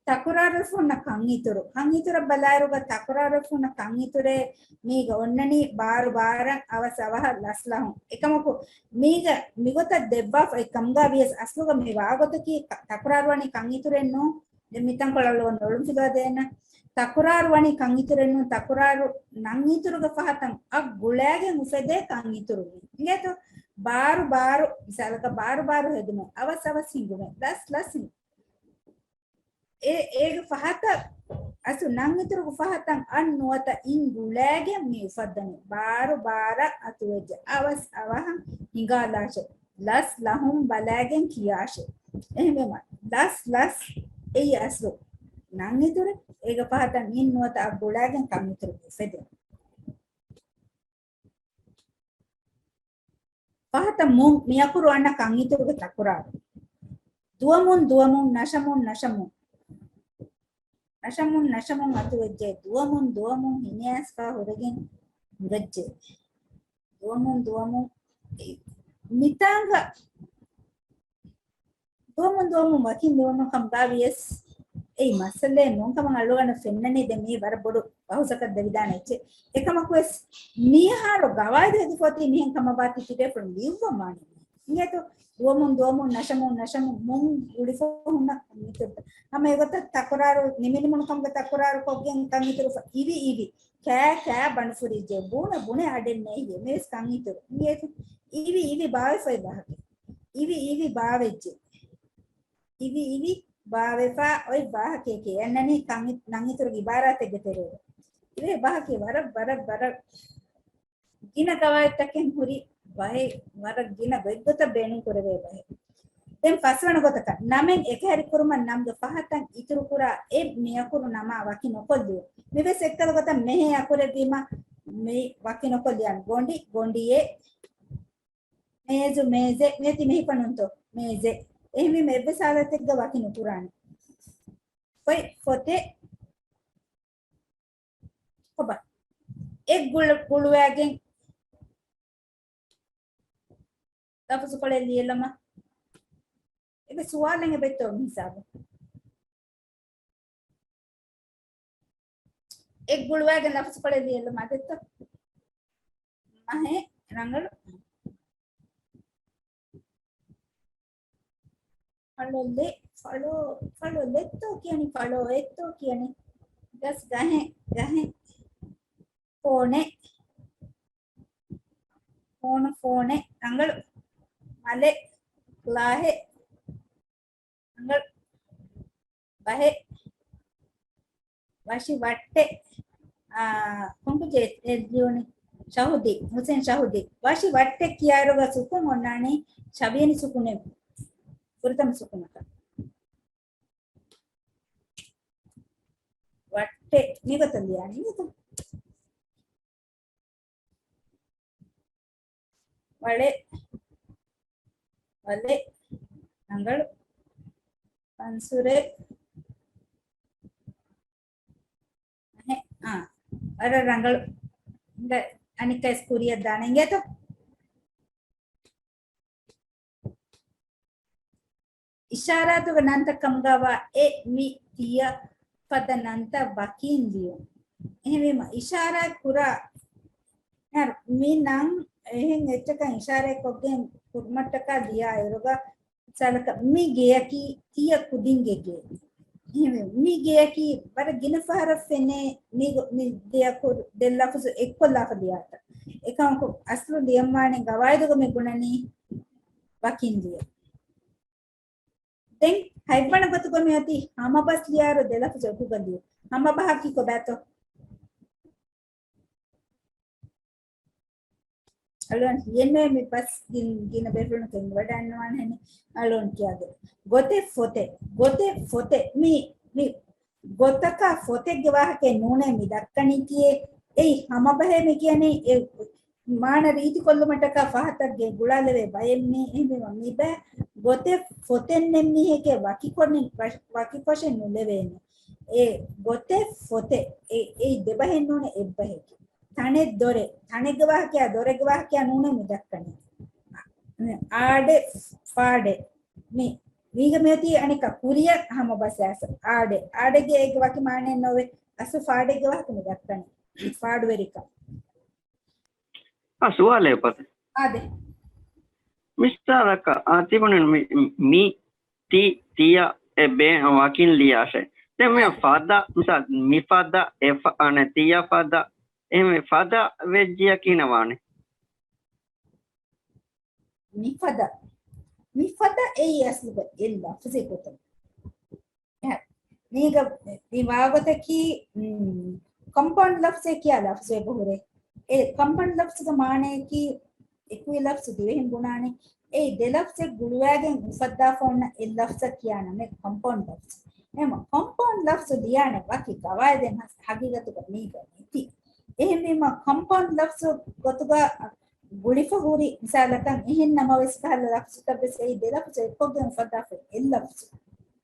ތަކުރާރުވެފަ ހުންނަ ކަން އިތުރު. ކަން އިތުރަށް ބަލާއިރުގަ ތަކުރާރުވެފަ ހުންނަ ކަން އިތުރެއް މީގަ އޮންނަނީ ބާރު ބާރަށް އަވަސް އަވަހަށް ލަސް ލަހުން. އެކަމަކު މީގަ މިގޮތަށް ދެއްވާފަ އޮތް ކަމުގަ ވިޔަސް އަސްލުގަ މި ވާގޮތަކީ ތަ-، ތަކުރާރުވަނީ ކަން އިތުރެއް ނޫން. ދެން މިތަންކޮޅަށް އޮން އޮޅުންފިލުވާ ދޭނަ. ތަކުރާރު ވަނީ ކަން އިތުރެއް ނޫން، ތަކުރާރު ނަން އިތުރުގެ ފަހަތަށް އަށް ގުޅާގެން އުފެދޭ ކަން އިތުރު ވީ. އިނގޭތޯ؟ ބާރު ބާރު، މިސާލަކަށް ބާރު ބާރު ހެދުމެއް، އަވަސް އަވަސް ހިނގުމެއް، ލަސް ލަސް ހިނގުމެއް. އޭ، އޭގެ ފަހަތަށް އަސްލު ނަން އިތުރުގެ ފަހަތަށް އަށް ނުވަތަ އިން ގުޅާގެން މި އުފައްދަނީ. ބާރު ބާރަށް އަތުވެއްޖެ، އަވަސް އަވަހަށް ހިނގާލާށޭ. ލަސް ލަހުން ބަލާގެން ކިޔާށޭ. އެހެންވީމަ، ލަސް ލަސް އެއީ އަސްލު ނަން އިތުރެއް، އޭގެ ފަހަތަށް އިން ނުވަތަ އަށް ގުޅާގެން ކަން އިތުރު އުފެދޭ. ފަހަތަށް މުން މިއަކުރު އަންނަ ކަން އިތުރުގެ ތަކުރާރު. ދުވަމުން ދުވަމުން ނަށަމުން ނަށަމުން. ނަށަމުން ނަށަމުން އަތުވެއްޖެ. ދުވަމުން ދުވަމުން ހިނިއައިސްފަ ހުރެގެން ނުވެއްޖެ. ދުވަމުން ދުވަމުން މިތާނގަ ދުވަމުން ދުވަމުން ވަކިން ދުވަމުން ކަމުގަ ވިޔަސް އެއީ މައްސަލައެއް ނޫން ކަމަށް އަޅުގަނޑަށް ފެންނަނީ. ދެން މީ ވަރަށް ބޮޑު ބަހުސަކަށް ދެވިދާނެ އެއްޗެއް. އެކަމަކުވެސް މިހާރު ގަވާއިދު ހެދިފަ އޮތީ މިހެން ކަމަށް ބާތި ތިބޭފުޅުން ލިޔުއްވަން ވާނީ. އިނގޭތޯ؟ ދުވަމުން ދުވަމުން ނަށަމުން ނަށަމުން މުން ގުޅިފަ ހުންނަ ކަންއިތުރުތައް. ހަމަ އެގޮތަށް ތަކުރާރު، ނިމިނިމުނު ކަމުގެ ތަކުރާރު ކޮށްގެން ކަންއިތުރު އިވި އިވި. ކާ ކާ ބަނޑުފުރިއްޖެ. ބޫނަ ބުނެ އަޑެއް ނޭނގެ. މިވެސް ކަންއިތުރު. އިނގޭތޯ؟ އިވި އިވި ބާވެފައި ބަހަކެ. އިވި އިވި ބާވެއްޖެ. އިވި އިވި ބާވެފަ އޮތް ވާހަކައެކޭ. އަންނަނީ ކަން-، ނަންއިތުރުގެ އިބާރާތެއްގެ ތެރޭގަ. އިވޭ ބަހަކީ ވަރަށް، ވަރަށް، ވަރަށް ގިނަ ގަވާއިދުތަކެއް ހުރި ބަހެއް، ވަރަށް ގިނަ ގޮތްގޮތަށް ބޭނުން ކުރެވޭ ބަހެއް. ދެން ފަސްވަނަ ގޮތަކަށް، ނަމެއް އެކަހެރި ކުރުމަށް ނަމްގެ ފަހަތަށް އިތުރު ކުރާ އެއް މިއަކުރު ނަމާ ވަކި ނުކޮށްލިޔުން. މިވެސް އެއްކަލަ ގޮތަށް މެހޭ އަކުރެއް ވީމަ މި ވަކި ނުކޮށްލިޔަން. ގޮނޑި، ގޮނޑިއެއް. މޭޒު، މޭޒެއް، މޭތި މެހިފަނުންތޯ؟ މޭޒެއް. އެހެންވީމަ އެއްވެސް ހާލަތެއްގަ ވަކި ނުކުރާނެ. ފޮތް، ފޮތެއް. ކޮބާ؟ އެއް ގުޅު-، ގުޅުވާގެން ލަފުޒުކޮޅެއް ލިޔެލަމާ. އެބަ ސުވާލެއް އެބައްތޯ މި ހިސާބު؟ އެއް ގުޅުވާގެން ލަފުޒުކޮޅެއް ލިޔެލަމާ ދެއްތޯ؟ މަހެއް ރަނގަޅު. ފަޅޮލެއް، ފަޅޯ، ފަޅޮލެއްތޯ ކިޔަނީ، ފަޅޯއެއްތޯ ކިޔަނީ. ގަސް ގަހެއް، ގަހެއް. ފޯނެއް، ފޯނު، ފޯނެއް. ރަނގަޅު. މަލެއް، ކްލާހެއް. ރަނގަޅު. ބަހެއް. ވަށި ވައްޓެއް. އާ، ކޮންކުއްޖެއް އެ ލިޔުނީ؟ ޝަހުދީ، ހުސެން ޝަހުދީ. ވަށި ވައްޓެއް ކިޔާއިރުގަ ސުކުން އޮންނާނީ ޝަވިޔަނި ސުކުނެއް، ފުރަތަމަ ސުކުނަކަށް. ވައްޓެއް މިގޮތަށް ލިޔާނީ ނޭތޯ؟ ވަޅެއް، ވަލެއް، ރަނގަޅު، ފަންސުރެއް، އެހެ، އާ، ވަރަށް ރަނގަޅު. އަނެއްކާވެސް ކުރިއަށް ދާނެ އިނގޭތޯ؟ އިޝާރާތުގެ ނަންތައް ކަމުގައިވާ އެ، މި، ތިޔަ ފަދަ ނަންތައް ވަކިން ލިޔުން. އެހެންވީމަ އިޝާރާތް ކުރާ، މި ނަން އެހެން އެއްޗަކަށް އިޝާރާތްކޮށްގެން ކުރުމަށްޓަކާ ލިޔާ އިރުގަ، މިސާލަކަށް މި ގެޔަކީ ތިޔަ ކުދިންގެ ގެ. އެހެންވެ، މި ގެޔަކީ ވަރަށް ގިނަ ފަހަރަށް ފެނޭ މި، މި ދެ އަކު-، ދެ ލަފުޒު އެއްކޮށްލާފަ ލިޔާތަން. އެކަމަކު އަސްލު ލިޔަންވާނީ ގަވާއިދުގަ މި ބުނަނީ ވަކިން ލިޔެ. ދެން ހަތްވަނަ ގޮތުގަ މިއޮތީ ހަމަބަސް ލިޔާއިރު ދެ ލަފުޒު އެކުގަ ލިޔުން. ހަމަބަހަކީ ކޮބާތޯ؟ އަޅުގަނޑު ހިޔެއްނުވޭ މި ބަސް ގިން-، ގިނަ ބޭފުޅުން ކެނޑިވަޑައިންނަވާނެހެން އަޅުގަނޑު ކިޔާދެ. ގޮތެއް ފޮތެއް. ގޮތެއް ފޮތެއް. މި، މި ގޮތަކާ ފޮތެއްގެ ވާހަކައެއް ނޫނޭ މި ދައްކަނީކީއޭ. އެއީ ހަމަބަހޭ މި ކިޔަނީ އެ މާނަ ރީތިކޮށްލުމަށްޓަކާ ފަހަތަށް ގެ ގުޅާލެވޭ ބައެއް މީ. އެހެންވީމަ މި ބައި ގޮތެއް ފޮތެއް ނެއްމީހެކޭ ވަކިކޮށް-، ވަ-، ވަކިކޮށެއް ނުލެވޭނެ. އެ ގޮތެއް ފޮތެއް. އެ-، އެއީ ދެބަހެއް ނޫނޭ އެއްބަހެކޭ. ތަނެއް ދޮރެއް. ތަނެއްގެ ވާހަކަޔާ ދޮރެއްގެ ވާހަކަޔާ ނޫނޭ މި ދައްކަނީ. އާޑެއް ފާޑެއް. މި، މީގަ މިއޮތީ އަނެއްކާ ކުރިއަށް ހަމަ ބަސް އަސް. އާޑެއް. އާޑެއްގެ އޭގެ ވަކި މާނައެއް ނޯވޭ. އަސް ފާޑެއްގެ ވާހަކަ މި ދައްކަނީ. ފާޑުވެރިކަން. އާ، ސުވާލެއް އުފައްދޭ. އާދެ. މިސާލަކަށް، އާ، ތިބުނެ މި، މި، ތި، ތިޔަ، އެ ބޭ ވަކިން ލިޔާށޭ. ދެން މި ފަދަ، މިސާލް، މި ފަދަ، އެ ފަ-، އަނެ ތިޔަ ފަދަ، އެހެން ފަދަ ވެއްޖިޔަ ކިހިނެއް ވާނެ؟ މިފަދަ، މިފަދަ އެއީ އަސްލުގަ އެއް ލަފްޒެއް ގޮތަށް. މީގަ މި ވާގޮތަކީ، މް، ކޮމްޕައުންޑް ލަފްޒޭ ކިޔާ ލަފްޒެއް ބަހުރޭ. އެ ކޮމްޕައުންޑް ލަފްޒުގެ މާނަޔަކީ އެކުއި ލަފްޒު ދިވެހިން ބުނާނެ. އެއީ ދެ ލަފްޒެއް ގުޅުވާގެން އުފައްދާފަ އޮންނަ އެއް ލަފްޒަށް ކިޔާނަމޭ ކޮމްޕައުންޑް ލަފްޒު. އެހެން ކޮމްޕައުންޑް ލަފްޒު ލިޔާނެ ވަކި ގަވާއިދެއް ހަ-، ހަގީގަތުގަ މީގަ ނެތި. އެހެންވީމަ ކޮމްޕައުންޑް ލަފްޒު ގޮތުގަ ގުޅިފަ ހުރި މިސާލަކަށް، އެހެން ނަމަވެސް ކަހަލަ ލަފްޒުތައްވެސް އެއީ ދެ ލަފްޒު އެއްކޮށްގެން އުފައްދާފަ އެއް ލަފްޒު.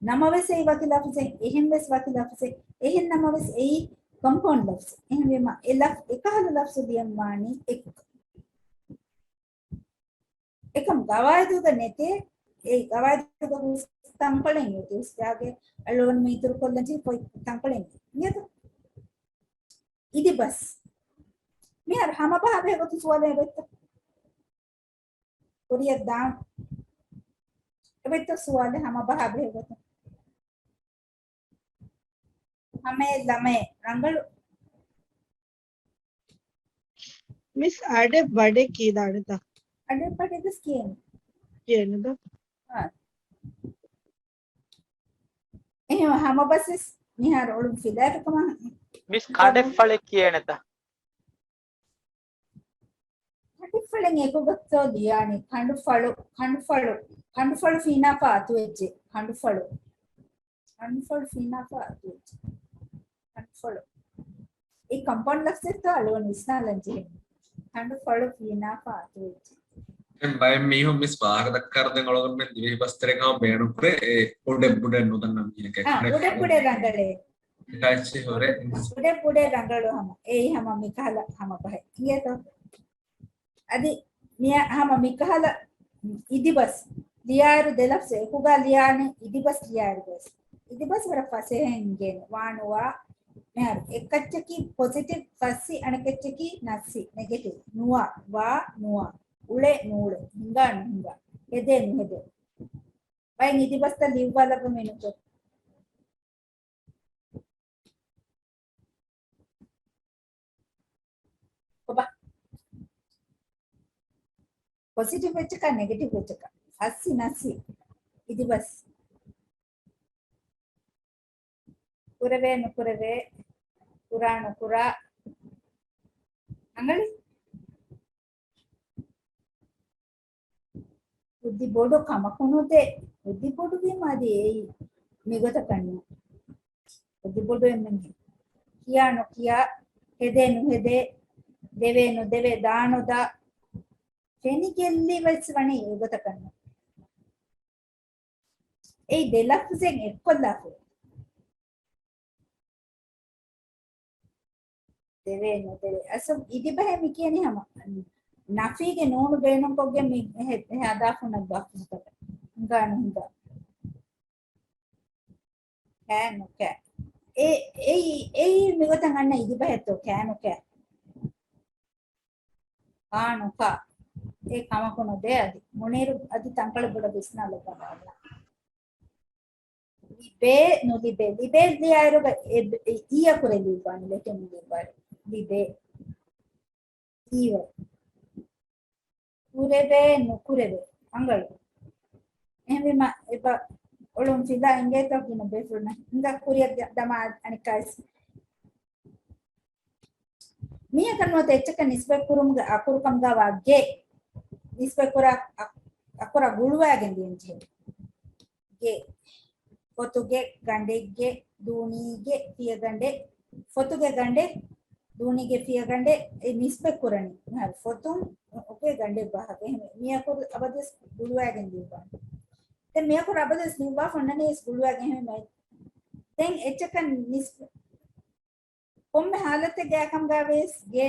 ނަމަވެސް އެއީ ވަކި ލަފްޒެއް، އެހެންވެސް ވަކި ލަފްޒެއް، އެހެން ނަމަވެސް އެއީ ކޮމްޕައުންޑް ލަފްޒު. އެހެންވީމަ އެ ލަފް-، އެކަހަލަ ލަފްޒު ލިޔަން ވާނީ އެކުގަ. އެކަމް ގަވާއިދުގަ ނެތޭ، އެ ގަވާއިދުގަ ހުސް ތަންކޮޅެއް އޮތީ. ހުސް ޖާގައެއް އަޅުގަނޑު މި އިތުރު ކޮށްލަން ޖެހި ކޮތް ތަންކޮޅެއް ނެތް. އިނގޭތަ؟ އިދިބަސް. މިހާރު ހަމަ ބަހާ ބެހޭ ގޮތުން ސުވާލެއް އެބައޮތްތަ؟ ކުރިއަށް ދާން. އެބައޮތްތަ ސުވާލެއް ހަމަ ބަހާ ބެހޭ ގޮތުން؟ ހަމައެއް ލަމައެއް ރަނގަޅު. މިސް އަޑެއް ވަޑެއް ކީދާނެތަ؟ އަޑެއް ވަޑެއް ވެސް ކިޔޭނެ. ކިޔޭނެތަ؟ އާ. އެހެން ހަމަ ބަސްވެސް މިހާރު އޮޅުން ފިލާތަކަމަށް. މިސް ކަޑެއްފަޅެއް ކިޔޭނެތަ؟ ކަޑެއްފަޅެއް އެކުގަތޯ ލިޔާނީ؟ ކަނޑުފަޅު، ކަނޑުފަޅު، ކަނޑުފަޅު ފީނާފަ އަތުވެއްޖެ. ކަނޑުފަޅު. ކަނޑުފަޅު ފީނާފަ އަތުވެއްޖެ. ކަނޑުފަޅު. އެ ކޮމްޕައުންޑް ލަފްޒެއްތޯ އަޅުގަނޑު ވިސްނާލަން ޖެހެނީ. ކަނޑުފަޅު ފީނާފަ އަތުވެއްޖެ. ދެން ބައެއް މީހުން މިސް ވާހަކަ ދައްކާއިރު ދެން އަޅުގަނޑުމެން ދިވެހި ބަސްތެރެއިން ހަމަ ބޭނުންކުރޭ، އެ ބުޑެއް ބުޑެއް ނުދަންނަ މީހެކޭ. އާ، ކަޑެއް ބުޑެއް ބުޑެއް ރަނގަޅޭ. އެކައްޗެއް ހުރޭ. ބުޑެއް ބުޑެއް ރަނގަޅު ހަމަ. އެއީ ހަމަ މިކަހަލަ ހަމަ ބަހެއް. އިނގޭތޯ؟ އަދި މިއަށް ހަމަ މިކަހަލަ އިދިބަސް ލިޔާއިރު ދެ ލަފްޒު އެކުގަ ލިޔާނެ އިދިބަސް ލިޔާއިރު ގޮސް. އިދިބަސް ވަރަށް ފަސޭހައިން އިނގޭނެ. ވާނުވާ މިހާރު އެއްކައްޗަކީ ޕޮޒިޓިވް ފައްސި، އަނެއްކައްޗަކީ ނައްސި، ނެގެޓިވް. ނުވާ، ވާ، ނުވާ. އުޅޭ، ނޫޅޭ. ހިނގާ، ނުހިނގާ. ހެދޭ، ނުހެދޭ. ބައެއް އިދިބަސްތައް ލިޔުއްވާލައްވަ މިނުކޮށް. ކޮބާ؟ ޕޮޒިޓިވް އެއްޗަކާ ނެގެޓިވް އެއްޗަކާ. ފައްސި ނައްސި. އިދިބަސް. ކުރެވޭ ނުކުރެވޭ. ކުރާ ނުކުރާ. ރަނގަޅީ؟ ހުއްދި ބޮޑު ކަމަކުނުދޭ. ހުއްދި ބޮޑުވީމަ އަދި އެއީ މިގޮތަކަށް ނޫން. ހުއްދި ބޮޑު އެންމެންގެ. ކިޔާ ނުކިޔާ، ހެދޭ ނުހެދޭ، ދެވޭ ނުދެވޭ، ދާ ނުދާ، ފެނިގެއްލި ވެސް ވަނީ އެގޮތަކަށް ނޫން. އެއީ ދެ ލަފްޒެއް އެއްކޮށްލާފަ. ދެވޭ ނުދެވޭ. އަސްލު އިދިބަހެއް މި ކިޔަނީ ހަމަ ނަފީގެ ނޫނު ބޭނުންކޮށްގެން މި އެހެ-، އެހެ ހަދާފަ ހުންނަ ލަފްޒުތަކަށް. ހިނގާ ނުހިނގާ. ކާ ނުކާ. އެ-، އެއީ، އެއީ މިގޮތަށް އަންނަ އިދިބަހެއްތޯ ކާ ނުކާ. ކާ ނުކާ. އެ ކަމަކު ނުދޭ އަދި. މުނީރު އަދި ތަންކޮޅެއް ބޮޑަށް ވިސްނާލަބަލާ. ލިބޭ ނުލިބޭ. ލިބޭ ލިޔާއިރުގަ އެ، އެ އީ އަކުރެއް ލިޔުއްވާނެ، ލެޓެން ލިޔުއްވާނެ. ލިބޭ. އީވަ. ކުރެވޭ ނުކުރެވޭ. ރަނގަޅު. އެހެންވީމަ އެބަ އޮޅުން ފިލާ އިނގޭތޯ ގިނަ ބޭފުޅުންނަށް. ހިނގާ ކުރިއަށް ދަ-، ދަމާ އަނެއްކާވެސް. މީހަކަށް ނުވަތަ އެއްޗަކަށް ނިސްބަތްކުރުމުގެ އަކުރުކަމުގަވާ ގެ، ނިސްބަތްކުރާ އަ-، އަކުރާ ގުޅުވާގެން ދިޔަންޖެހޭ. ގެ، ފޮތުގެ، ގަނޑެއްގެ، ދޫނީގެ، ފިޔަގަނޑެއް، ފޮތުގެ ގަނޑެއް، ދޫނީގެ ފިޔަގަނޑެއް، އެ ނިސްބަތް ކުރަނީ. ފޮތުން އުކޭ ގަނޑެއް ވާހަކަ. އެހެން މިއަކުރު އަބަދުވެސް ގުޅުވާގެން ލިޔުއްވާނެ. ދެން މިއަކުރު އަބަދުވެސް ލިޔުއްވާފަ އޮންނަނީ ވެސް ގުޅުވާގެން އެހެން މެ-، ދެން އެއްޗަކަށް ނިސް-، ކޮންމެ ހާލަތެއްގައި ކަމުގަ ވިޔަސް ގެ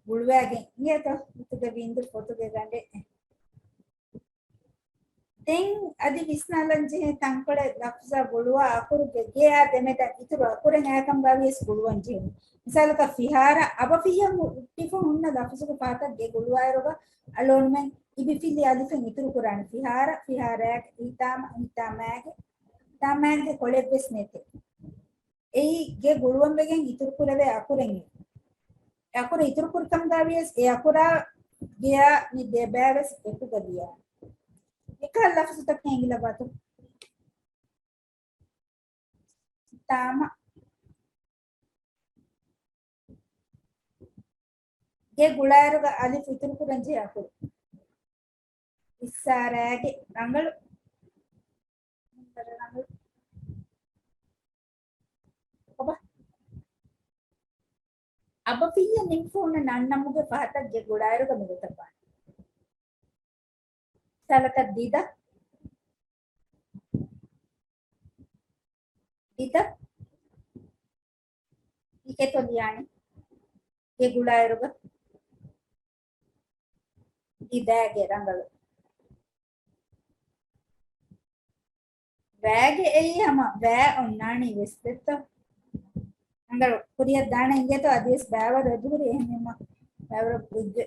ގުޅުވާގެން އިނގޭތޯ ފޮތުގެ ވިންދު ފޮތުގެ ގަނޑެއް. ދެން އަދި ވިސްނާލަން ޖެހޭ ތަންކޮޅެއް ލަފްޒާ ގުޅުވާ އަކުރުގެ ގެއާ ދެމެދަށް އިތުރު އަކުރެއް އާކަމުގަ ވިޔަސް ގުޅުވަން ޖެހޭ. މިސާލަކަށް ފިހާރަ އަބަފިއްޔަށް ހުއްޓިފަ ހުންނަ ލަފްޒުގެ ފަހަތަށް ގެ ގުޅުވާއިރުގަ އަޅުގަނޑުމެން އިބިފިލި އަލިފެއް އިތުރު ކުރާނެ. ފިހާރަ، ފިހާރައިގެ، ހިތާމަ، ހިތާމައިގެ، ހިތާމައިގެ ކޮޅެއްވެސް ނެތޭ. އެއީ ގެ ގުޅުވަންވެގެން އިތުރުކުރެވޭ އަކުރެއް. އެ އަކުރެއް އިތުރުކުރި ކަމުގަ ވިޔަސް އެ އަކުރާ ގެއާ މި ދެބައިވެސް އެކުގަ ލިޔާނެ. އެކަހަލަ ލަފުޒުތަކެއް އެނގިލަބާތޯ؟ ހިތާމަ. ގެ ގުޅާއިރުގަ އަލިފް އިތުރުކުރަން ޖެހޭ އަކުރު. އިއްސާރާގެ ރަނގަޅު. ރަނގަޅު. ކޮބާ؟ އަބަފިއްޔަށް ނިމިފަ ހުންނަ ނަންނަމުގެ ފަހަތަށް ގެ ގުޅާއިރުގަ މިގޮތަށް ވާނެ. ސަލަކަށް ދިދަ. ދިދަ. އިކެތޮ ލިޔާނެ. ގެ ގުޅާއިރުގަ. ދިދާގެ ރަނގަޅު. ވާގެ އެއީ ހަމަ ވާ އޮންނާނީ ވެސް ދެއްތޯ. ރަނގަޅު ކުރިއަށް ދާނެ އިނގޭތޯ އަދިވެސް ބާވަރު އެބަހުރި އެހެންވީމަ ބާވަރު އޮތްގެ.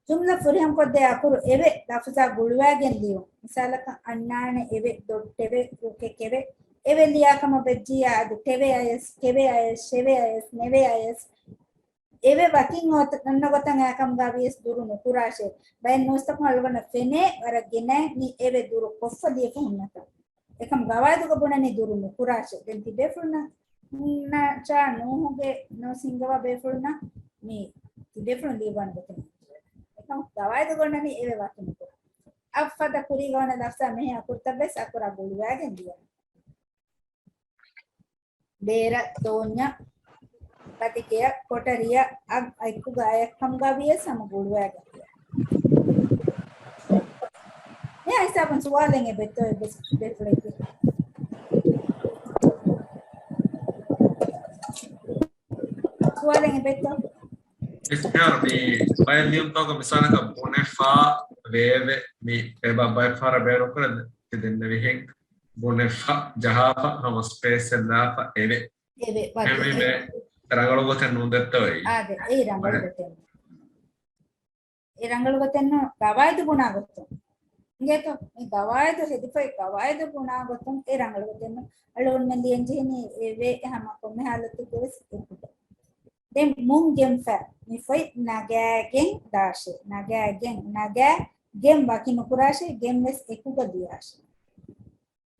ޖުމްލަ ފުރިހަމަކޮށްދޭ އަކުރު އެވެ. ލަފުޒާ ގުޅުވާގެން ލިޔުން. މިސާލަކަށް އަންނާނެ އެވެ، ދޮއްޓެވެ، ރުކެކެވެ. އެވެ ލިޔާ ކަމަށް ވެއްޖިއްޔާ އަދި ޓެވެ އަޔަސް، ކެވެ އަޔަސް، ޝެވެ އަޔަސް، ނެވެ އަޔަސް. އެވެ ވަކިން އޮތް އޮންނަ ގޮތަށް އާކަމުގަ ވިޔަސް ދުރު ނުކުރާށޭ. ބައެއް ނޫސްތަކުން އަޅުގަނޑަށް ފެނޭ ވަރަށް ގިނައިން މި އެވެ ދުރު ކޮށްފަ ލިޔެފަ ހުންނަތަން. އެކަމު ގަވާއިދުގަ ބުނަނީ ދުރު ނުކުރާށޭ. ދެން ތިބޭފުޅުންނަށް ނަ-، ޗާ ނޫހުގެ ނޫސް ހިންގަވާ ބޭފުޅުންނަށް މި ތިބޭފުޅުން ލިޔުއްވާނެ ގޮތެއް. އެކަމު ގަވާއިދުގަ އޮންނަނީ އެވެ ވަކި ނުކުރާ. އަށްފަދަ ކުރީގަ އޮންނަ ލަފްޒާ މެހެ އަކުރުތައް ވެސް އަކުރާ ގުޅުވާގެން ލިޔަން. ބޭރަށް ދޯންޏަށް ބަދިގެއަށް ކޮޓަރިއަށް އަށް އެކުގަ އަޔަށް ކަމުގަ ވިޔަސް ހަމަ ގުޅުވާގެން ލިޔަން. މި ހިސާބުން ސުވާލެއް އެބައޮތްތޯ އެއްވެސް ބޭފުޅެއްގެ؟ ސުވާލެއް އެބައޮތްތޯ؟ މި ބައެއް ލިޔުންތަކުގަ މިސާލަކަށް ބުނެފަ ވެއެވެ. މި އެބަ ބައެއް ފަހަރަށް ބޭނުންކުރަން ތި ދެންނެވިހެން. ބުނެފަ ޖަހާފަ ހަމަ ސްޕޭސްއެއް ލާފަ އެވެ. އެވެ، ވަދެ. އެހެންވީމަ ރަނގަޅު ގޮތެއް ނޫން ދެއްތޯ އެއީ؟ އާދެ، އެއީ ރަނގަޅު ގޮތެއް. އެ ރަނގަޅު ގޮތެއް ނޫން. ގަވާއިދު ބުނާ ގޮތުން. އިނގޭތޯ؟ މި ގަވާއިދު ހެދިފައި ގަވާއިދު ބުނާ ގޮތުން އެ ރަނގަޅު ގޮތެއް ނޫން. އަޅުގަނޑުމެން ލިޔަން ޖެހެނީ އެވެ ހަމަ ކޮންމެ ހާލަތެއްގަ ވެސް އެކުގަ. ދެން މުން ގެންފަ. މި ފޮތް ނަގާގެން ދާށޭ. ނަގާގެން. ނަގާ ގެން ވަކި ނުކުރާށޭ. ގެން ވެސް އެކުގަ ލިޔާށޭ.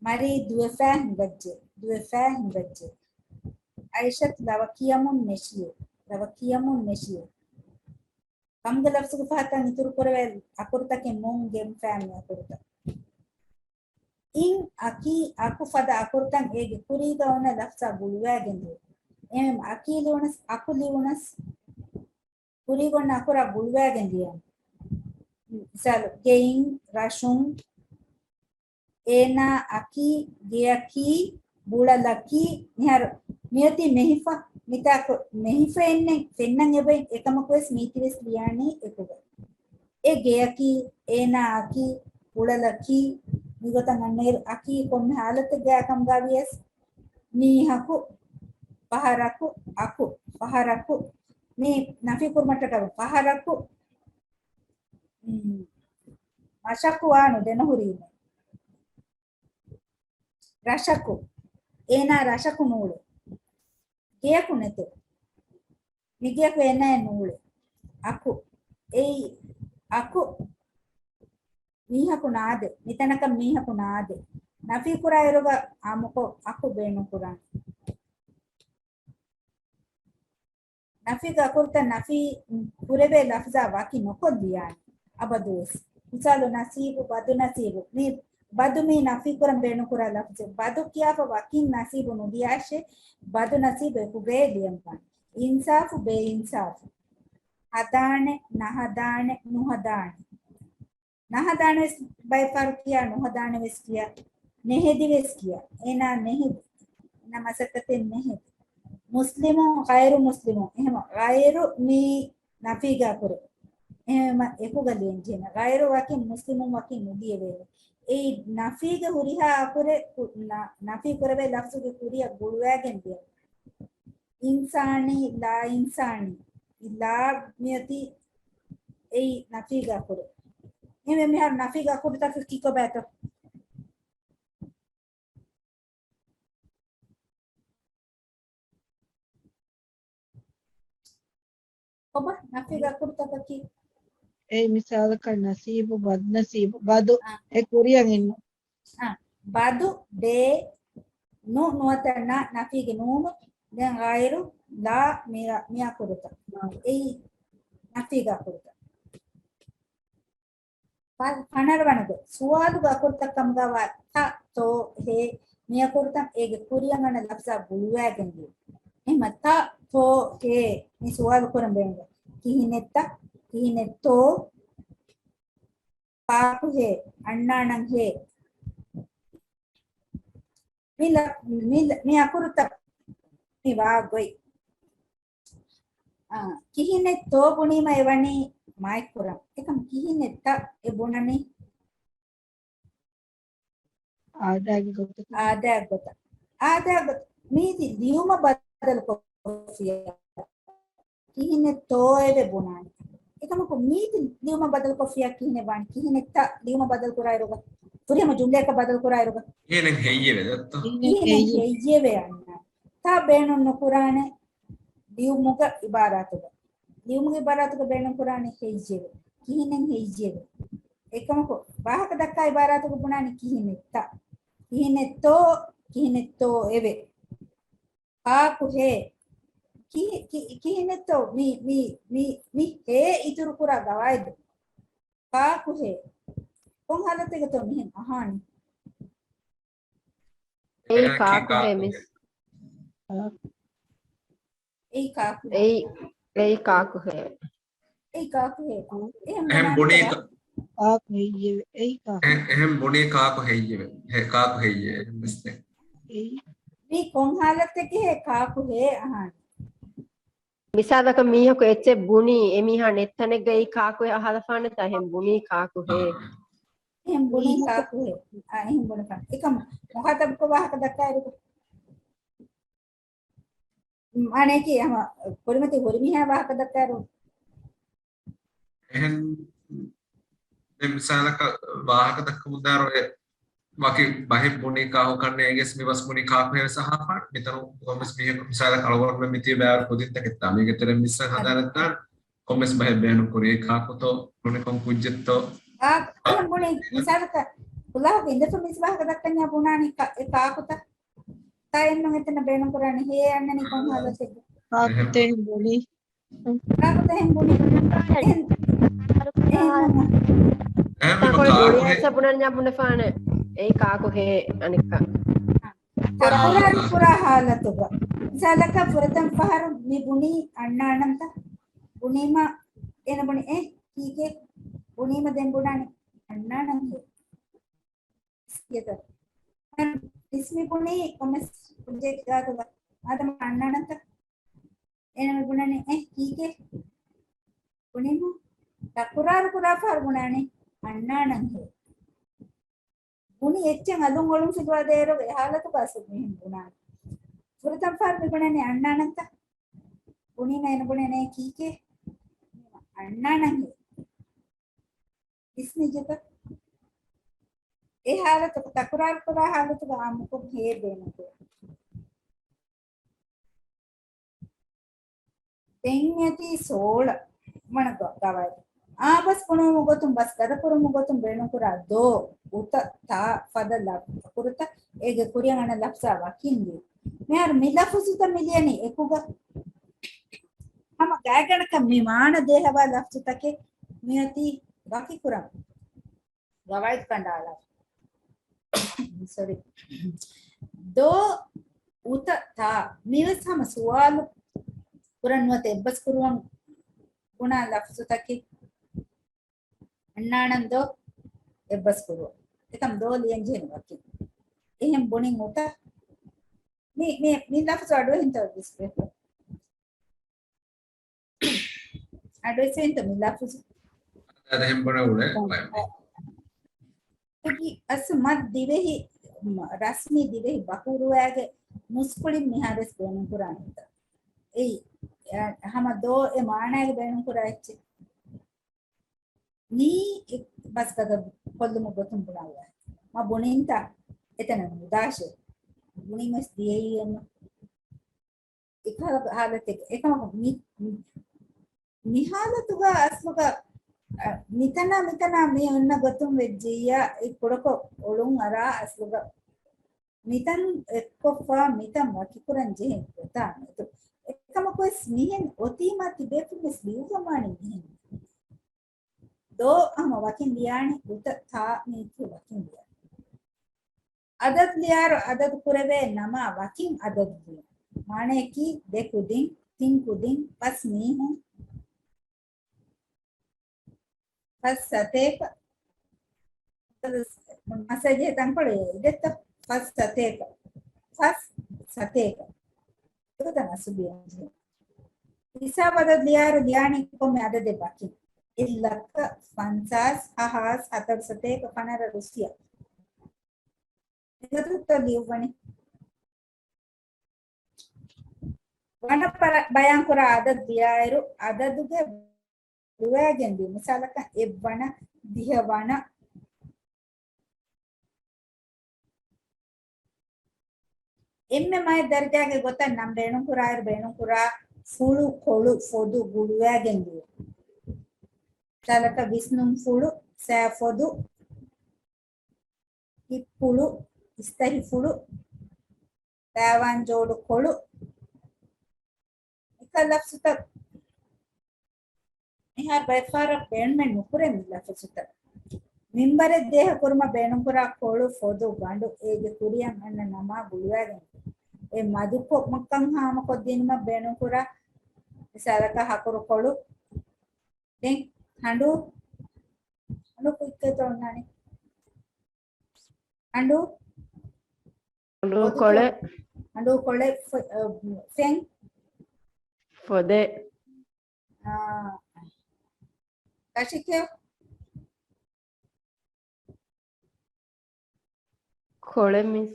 މަރީ ދުވެފަ ހިނގައްޖެ. ދުވެފަ ހިނގައްޖެ. އައިޝަތު ލަވަ ކިޔަމުން ނެށިޔޭ. ލަވަ ކިޔަމުން ނެށިޔޭ. ކަމުގެ ލަފްޒުގެ ފަހަތަށް އިތުރު ކުރެވޭ އަކުރުތަކެއް މުން ގެންފަ މި އަކުރުތައް. އިން އަކީ އަކު ފަދަ އަކުރުތައް އޭގެ ކުރީގަ އޮންނަ ލަފްޒާ ގުޅުވާގެން ދިޔަ. އެހެން އަކީ ލިޔުނަސް އަކު ލިޔުނަސް ކުރީގަ އޮންނަ އަކުރާ ގުޅުވާގެން ލިޔަން. މިސާލު، ގެއިން، ރަށުން، އޭނާ އަކީ، ގެއަކީ، ބުޅަލަކީ. މިހާރު މިއޮތީ މެހިފަ، މިތާކު މެހިފައެއްނެއް ފެންނަން އެބައި، އެކަމަކުވެސް މީތިވެސް ލިޔާނީ އެކުގަ. އެ ގެއަކީ، އޭނާ އަކީ، ބުޅަލަކީ، މިގޮތަށް އަންނައިރު އަކީ ކޮންމެ ހާލަތެއްގައި ކަމުގަ ވިޔަސް، މީހަކު، ފަހަރަކު، އަކު، ފަހަރަކު، މީ ނަފީ ކުރުމަށްޓަކައި ފަހަރަކު، މަށަކު ވާނު ދެނަހުރީމެ. ރަށަކު، އޭނާ ރަށަކު ނޫޅޭ. ގެޔަކު ނެތޭ. މިގެޔަކު އޭނާއެއް ނޫޅޭ. އަކު، އެއީ އަކު، މީހަކު ނާދޭ. މިތަނަކަށް މީހަކު ނާދޭ. ނަފީ ކުރާ އިރުގަ އާއްމުކޮށް އަކު ބޭނުން ކުރާނެ. ނަފީގެ އަކުރުތައް ނަފީ ކުރެވޭ ލަފްޒާ ވަކި ނުކޮށް ލިޔާނެ. އަބަދުވެސް. މިސާލު، ނަސީބު، ބަދު ނަސީބު. މި ބަދު މީ ނަފީ ކުރަން ބޭނުންކުރާ ލަފްޒެއް. ބަދު ކިޔާފަ ވަކިން ނަސީބު ނުލިޔާށޭ، ބަދު ނަސީބު އެކުގައޭ ލިޔަންވާނެ. އިންސާފު، ބޭއިންސާފު. ހަދާނެ، ނަހަދާނެ، ނުހަދާނެ. ނަހަދާނެވެސް ބައެއްފަހަރު ކިޔާ، ނުހަދާނެވެސް ކިޔާ، ނެހެދިވެސް ކިޔާ. އޭނާ ނެހެދި. އޭނާ މަސައްކަތެއް ނެހެދި. މުސްލިމުން، ޣައިރު މުސްލިމުން. އެހެމަ ޣައިރު މީ ނަފީގެ އަކުރެއް. އެހެމަ އެކުގަ ލިޔަން ޖެހޭނެ. ޣައިރު ވަކިން މުސްލިމުން ވަކިން ނުލިޔެވޭނެ. އެއީ ނަފީގެ ހުރިހާ އަކުރެއް ކު-، ނަ-، ނަފީ ކުރެވޭ ލަފްޒުގެ ކުރިއަށް ގުޅުވައިގެން ލިޔަން. އިންސާނީ، ލާ އިންސާނީ. އި ލާ މިއޮތީ އެއީ ނަފީގެ އަކުރެއް. އެހެންވެ މިހާރު ނަފީގެ އަކުރުތަކަށް ކިކޮބައިތޯ؟ ކޮބާ ނަފީގެ އަކުރުތަކަކީ؟ އެއީ މިސާލަކަށް ނަސީބު، ބަދްނަސީބު، ބަދު. އާ. އެ ކުރިއަށް އިންނަ. އާ، ބަދު، ބޭ، ނު، ނުވަތަ ނަ، ނަފީގެ ނޫނު، ދެން ޣައިރު، ލާ، މި، މި އަކުރުތައް. އާ. އެއީ ނަފީގެ އަކުރުތައް. ފަ-، ފަނަރަވަނަ ގޮތް. ސުވާލުގެ އަކުރުތައް ކަމުގަވާ ތަ، ތޯ، ހޭ، މި އަކުރުތައް އޭގެ ކުރިއަށް އަންނަ ލަފްޒާ ގުޅުވައިގެން ދިޔުން. އެހެމަ ތަ، ތޯ، ހޭ، މި ސުވާލު ކުރަން ބޭނުން. ކިހިނެއްތަ؟ ކިހިނެއްތޯ؟ ކާކު ހޭ؟ އަންނާނަން ހޭ؟ މި ލަ-، މި ލަ-، މި އަކުރުތައް މި ވާ ގޮތް. އާ، ކިހިނެއްތޯ ބުނީމަ އެ ވަނީ މާތްކުރަން. އެކަމް ކިހިނެއްތަ އެ ބުނަނީ؟ އާދައިގެ ގޮތަކަށް. އާދައިގެ ގޮތަށް. އާދައިގެ ގޮތަށް. މީތި ލިޔުމަށް ބަދަލުކޮށްފިޔާ. ކިހިނެއްތޯއެވެ ބުނާނެ. އެކަމަކު މީތި ލިޔުމަށް ބަދަލުކޮށްފިޔާ ކިހިނެއް ވާނެ؟ ކިހިނެއްތަ ލިޔުމަށް ބަދަލުކުރާއިރުގަ، ފުރިހަމަ ޖުމްލައަކަށް ބަދަލުކުރާއިރުގަ. ކިހިނެއް ހެއްޔެވެ ދައްތަ؟ ކިހިނެއް ހެއްޔެވެ އަންނާނެ. ތަ ބޭނުން ނުކުރާނެ ލިޔުމުގެ އިބާރާތުގަ. ލިޔުމުގެ އިބާރާތުގަ ބޭނުން ކުރާނެ ހެއްޔެވެ. ކިހިނެއް ހެއްޔެވެ. އެކަމަކު ވާހަކަ ދައްކާ އިބާރާތުގަ ބުނާނެ ކިހިނެއްތަ. ކިހިނެއްތޯ، ކިހިނެއްތޯއެވެ. ކާކު ހޭ؟ ކި-، ކި-، ކިހިނެއްތޯ މި، މި، މި، މި ހޭ އިތުރުކުރާ ގަވާއިދު؟ ކާކު ހޭ؟ ކޮން ހާލަތެއްގަތޯ މިހެން އަހާނީ؟ އެއީ ކާކު ހޭ މިސް. އެއީ ކާކު ހޭ. އެއީ، އެއީ ކާކު ހޭ. އެހެން ބުނީ ކާކު ހެއްޔެވެ؟ އެއީ ކާކު. އެހެން ބުނީ ކާކު ހެއްޔެވެ؟ ހޭ، ކާކު ހެއްޔެވެ؟ މިސް ދެން. މީ ކޮން ހާލަތެއްގެ ހޭ ކާކު ހޭ އަހާނީ؟ މިސާލަކަށް މީހަކު އެއްޗެއް ބުނީ، އެ މީހާ ނެތް ތަނެއްގައި ކާކު އަހާލަފާނެތާ އެހެން ބުނީ ކާކު ހޭ. އެހެން ބުނީ ކާކު ހޭ. އާ، އެހެން ބުނެފާނެ. އެކަމަ މުޚާތަބުކޮށް ވާހަކަ ދައްކާއިރު. މާނައަކީ ހަމަ ކުރިމަތި ހުރި މީހާ ވާހަކަ ދައްކާއިރު. އެހެން ދެން މިސާލަކަށް ވާހަކަ ދައްކަމުންދާއިރު އެ ވަކި ބަހެއް ބުނީ ކާކު ކަންނޭނގެސް މި ބަސް ބުނީ ކާކު ހޭވެސް އަހާފާނެ. މިތަނު ކޮންމެސް މީހަކު މިސާލަކަށް އަޅުގަނޑުމެން މިތިބި ބައިވަރު ކުދިންތަކެއްތާ މީގެ ތެރެއިން މިސްއަށް ހަދާނެތާ ކޮންމެސް ބަހެއް ބޭނުން ކުރީ ކާކުތޯ ބުނި ކޮން ކުއްޖެއްތޯ؟ އާ، އެހެން ބުނީ މިސާލަކަށް ކުލާހުގެ އިނދެފުށް މިސް ވާހަކަ ދައްކަންޏާ ބުނާނީ ކާ-، އެ ކާކުތަ؟ ތައެއްނު އެތަނަށް ބޭނުން ކުރާނީ ހޭ އަންނަނީ ކޮން ހާލަތެއްގަ؟ ކާކުތަ އެހެން ބުނީ. ކާކުތަ އެހެން ބުނީ. އެހެން، އެހެން ބުނީ. އެހެން ބުނީ. ބުނެފާނެ. އެއީ ކާކު ހޭ އަނެއްކާ. ތަކުރާރު ކުރާ ހާލަތުގަ. މިސާލަކަށް ފުރަތަމަ ފަހަރު މި ބުނީ އަންނާނަންތަ؟ ބުނީމަ އޭނަ ބުނީ އޭ ކީކޭ؟ ބުނީމަ ދެން ބުނާނެ އަންނާނަން ހޭ. އިސް ކިޔަތަ؟ އިސް މި ބުނީ ކޮންމެސް ކުއްޖެއްގާތު އާދަމަ އަންނާނަންތަ؟ އޭނަ މި ބުނަނީ އެ ކީކޭ؟ ބުނީމަ ތަކުރާރު ކުރާފަހަރު ބުނާނެ އަންނާނަން ހޭ. ބުނި އެއްޗެއް އަލުން އޮޅުން ފިލުވާދޭއިރު އެ ހާލަތުގަ އަސްލު މިހެން ބުނާނެ. ފުރަތަމަ ފަހަރު މި ބުނަނީ އަންނާނަންތަ؟ ބުނީމަ އޭނަ ބުނަނީ ކީކޭ؟ އަންނާނަން ހޭ. އިސް ނިޖަތަ؟ އެ ހާލަތު ތަކުރާރު ކުރާ ހާލަތުގަ އާއްމުކޮށް ހޭ ބޭނުންކުރޭ. ދެން އެތީ ސޯޅަ ވަނަ ގަ-، ގަވާއިދު. އާ ބަސް ބުނުމުގެ ގޮތުން، ބަސް ގަދަކުރުމުގެ ގޮތުން ބޭނުންކުރާ ދޯ، އުތަ، ތާ ފަދަ ލަ-، ކުރުތަ އޭގެ ކުރިއަށް އަންނަ ލަފްޒާ ވަކިން ލިޔުން. މިހާރު މި ލަފުޒުތައް މި ލިޔަނީ އެކުގަ. ހަމަ ގާތްގަނޑަކަށް މި މާނަ ދޭހަވާ ލަފްޒުތަކެއް މިއޮތީ ވަކިކުރަން. ގަވާއިދު ކަނޑާލާ. ސޮރީ. ދޯ، އުތަ، ތާ. މިވެސް ހަމަ ސުވާލު ކުރަން ނުވަތަ އެއްބަސް ކުރުވަން ބުނާ ލަފްޒުތަކެއް. އަންނާނަން ދޯ، އެއްބަސް ކުރުވަން. އެކަމް ދޯ ލިޔަން ޖެހެނީ ވަކިން. އެހެން ބުނިން އުތަ. މި، މި، މި ލަފްޒު އަޑުއެހިންތޯ ވިސްނޭ. އަޑުއެހިންތޯ މި ލަފުޒު؟ އަދަ އެހެން ބުނެ އުޅޭ. އަސް މަ ދިވެހި، ރަސްމީ ދިވެހި ބަހުރުވައިގެ މުސްކުޅިން މިހާރުވެސް ބޭނުންކުރާނެތަ؟ އެއީ، އެ، ހަމަ ދޯ އެ މާނައިގެ ބޭނުންކުރާ އެއްޗެއް. މީ ބަސްގަދަ ކޮށްލުމުގެ ގޮތުން ބުނާލާ. މަ ބުނިންތަ؟ އެތަނަށް ނުދާށޭ. ބުނީމަސް ދިޔައީ އެންމެ. އެކަހަލަ ހާލަތެއް. އެކަމަކު މި، މި، މި ހާލަތުގަ އަސްލުގަ، އަ، މިތަނާ، މިތަނާ މި އޮންނަ ގޮތުން ވެއްޖިއްޔާ، އެ ކުޑަކޮށް އޮޅުން އަރާ އަސްލުގަ މިތަން އެއްކޮށްފަ މިތަން ވަކިކުރަން ޖެހޭ ގޮތާ މެދު. އެކަމަކުވެސް މިހެން އޮތީމާ ތިބޭފުޅުންވެސް ލިޔުއްވަމާނީ މިހެން. ދޯ ހަމަ ވަކިން ލިޔާނެ، އުތަ ތާ މީތި ވަކިން ލިޔާނެ. އަދަދު ލިޔާއިރު އަދަދު ކުރެވޭ ނަމާ ވަކިން އަދަދު ލިޔުން. މާނަޔަކީ ދެ ކުދިން، ތިން ކުދިން، ފަސް މީހުން، ފަސް ސަތޭކަ. މަސައްކަތް ތަންކޮޅެއް ދެއްތަ؟ ފަސް ސަތޭކަ. ފަސް ސަތޭކަ. އެގޮތަށް އަސްލު ލިޔަންޖެހޭ. ހިސާބު އަދަދު ލިޔާއިރު ލިޔާނީ ކޮންމެ އަދަދެއް ވަކިން. އެއްލައްކަ، ފަންސާސް، ހަހާސް، ހަތަރު ސަތޭކަ، ފަނަރަ، ރުއްސިއަ. އެގޮތަށްތޯ ލިޔުއްވަނީ؟ ވަނަ ބަޔާންކުރާ އަދަދު ލިޔާއިރު، އަދަދުގެ ގުޅުވައިގެން ދިޔުން. މިސާލަކަށް، އެއްވަނަ، ދިހަވަނަ. އެންމެ މައެއް ދަރަޖާގެ ގޮތަށް ނަން ބޭނުންކުރާއިރު، ބޭނުންކުރާ ފުޅު، ކޮޅު، ފޮދު ގުޅުވައިގެން ދިޔުން. މިސާލަކަށް، ވިސްނުންފުޅު، ސައިފޮދު، ހިތްޕުޅު، އިސްތަށިފުޅު، ބައިވަންޖޯޑު ކޮޅު. މިކަހަލަ ލަފްޒުތައް މިހާރު ބައެއްފަހަރަށް ބޭނުމެއް ނުކުރޭ މި ލަފުޒުތައް. މިންބަރެއް ދޭހަކުރުމަށް ބޭނުންކުރާ ކޮޅު، ފޮދު، ގަނޑު އޭގެ ކުރިއަށް އަންނަ ނަމާ ގުޅުވައިގެން، އެ މަދުކޮށް މައްކަން ހާމަކޮށްދިނުމަށް ބޭނުންކުރާ، މިސާލަކަށް، ހަކުރު ކޮޅު. ދެން ހަނޑޫ، ހަނޑޫ ކުއްތޭތޯ އޮންނާނީ؟ ހަނޑޫ، ހަނޑޫ ކޮޅެއް. ހަނޑޫ ކޮޅެއް، ފޮ-، އަ، ފެން. ފޮދެއް. އާ، ކަށިކެއު. ކޮޅެއް މިސް.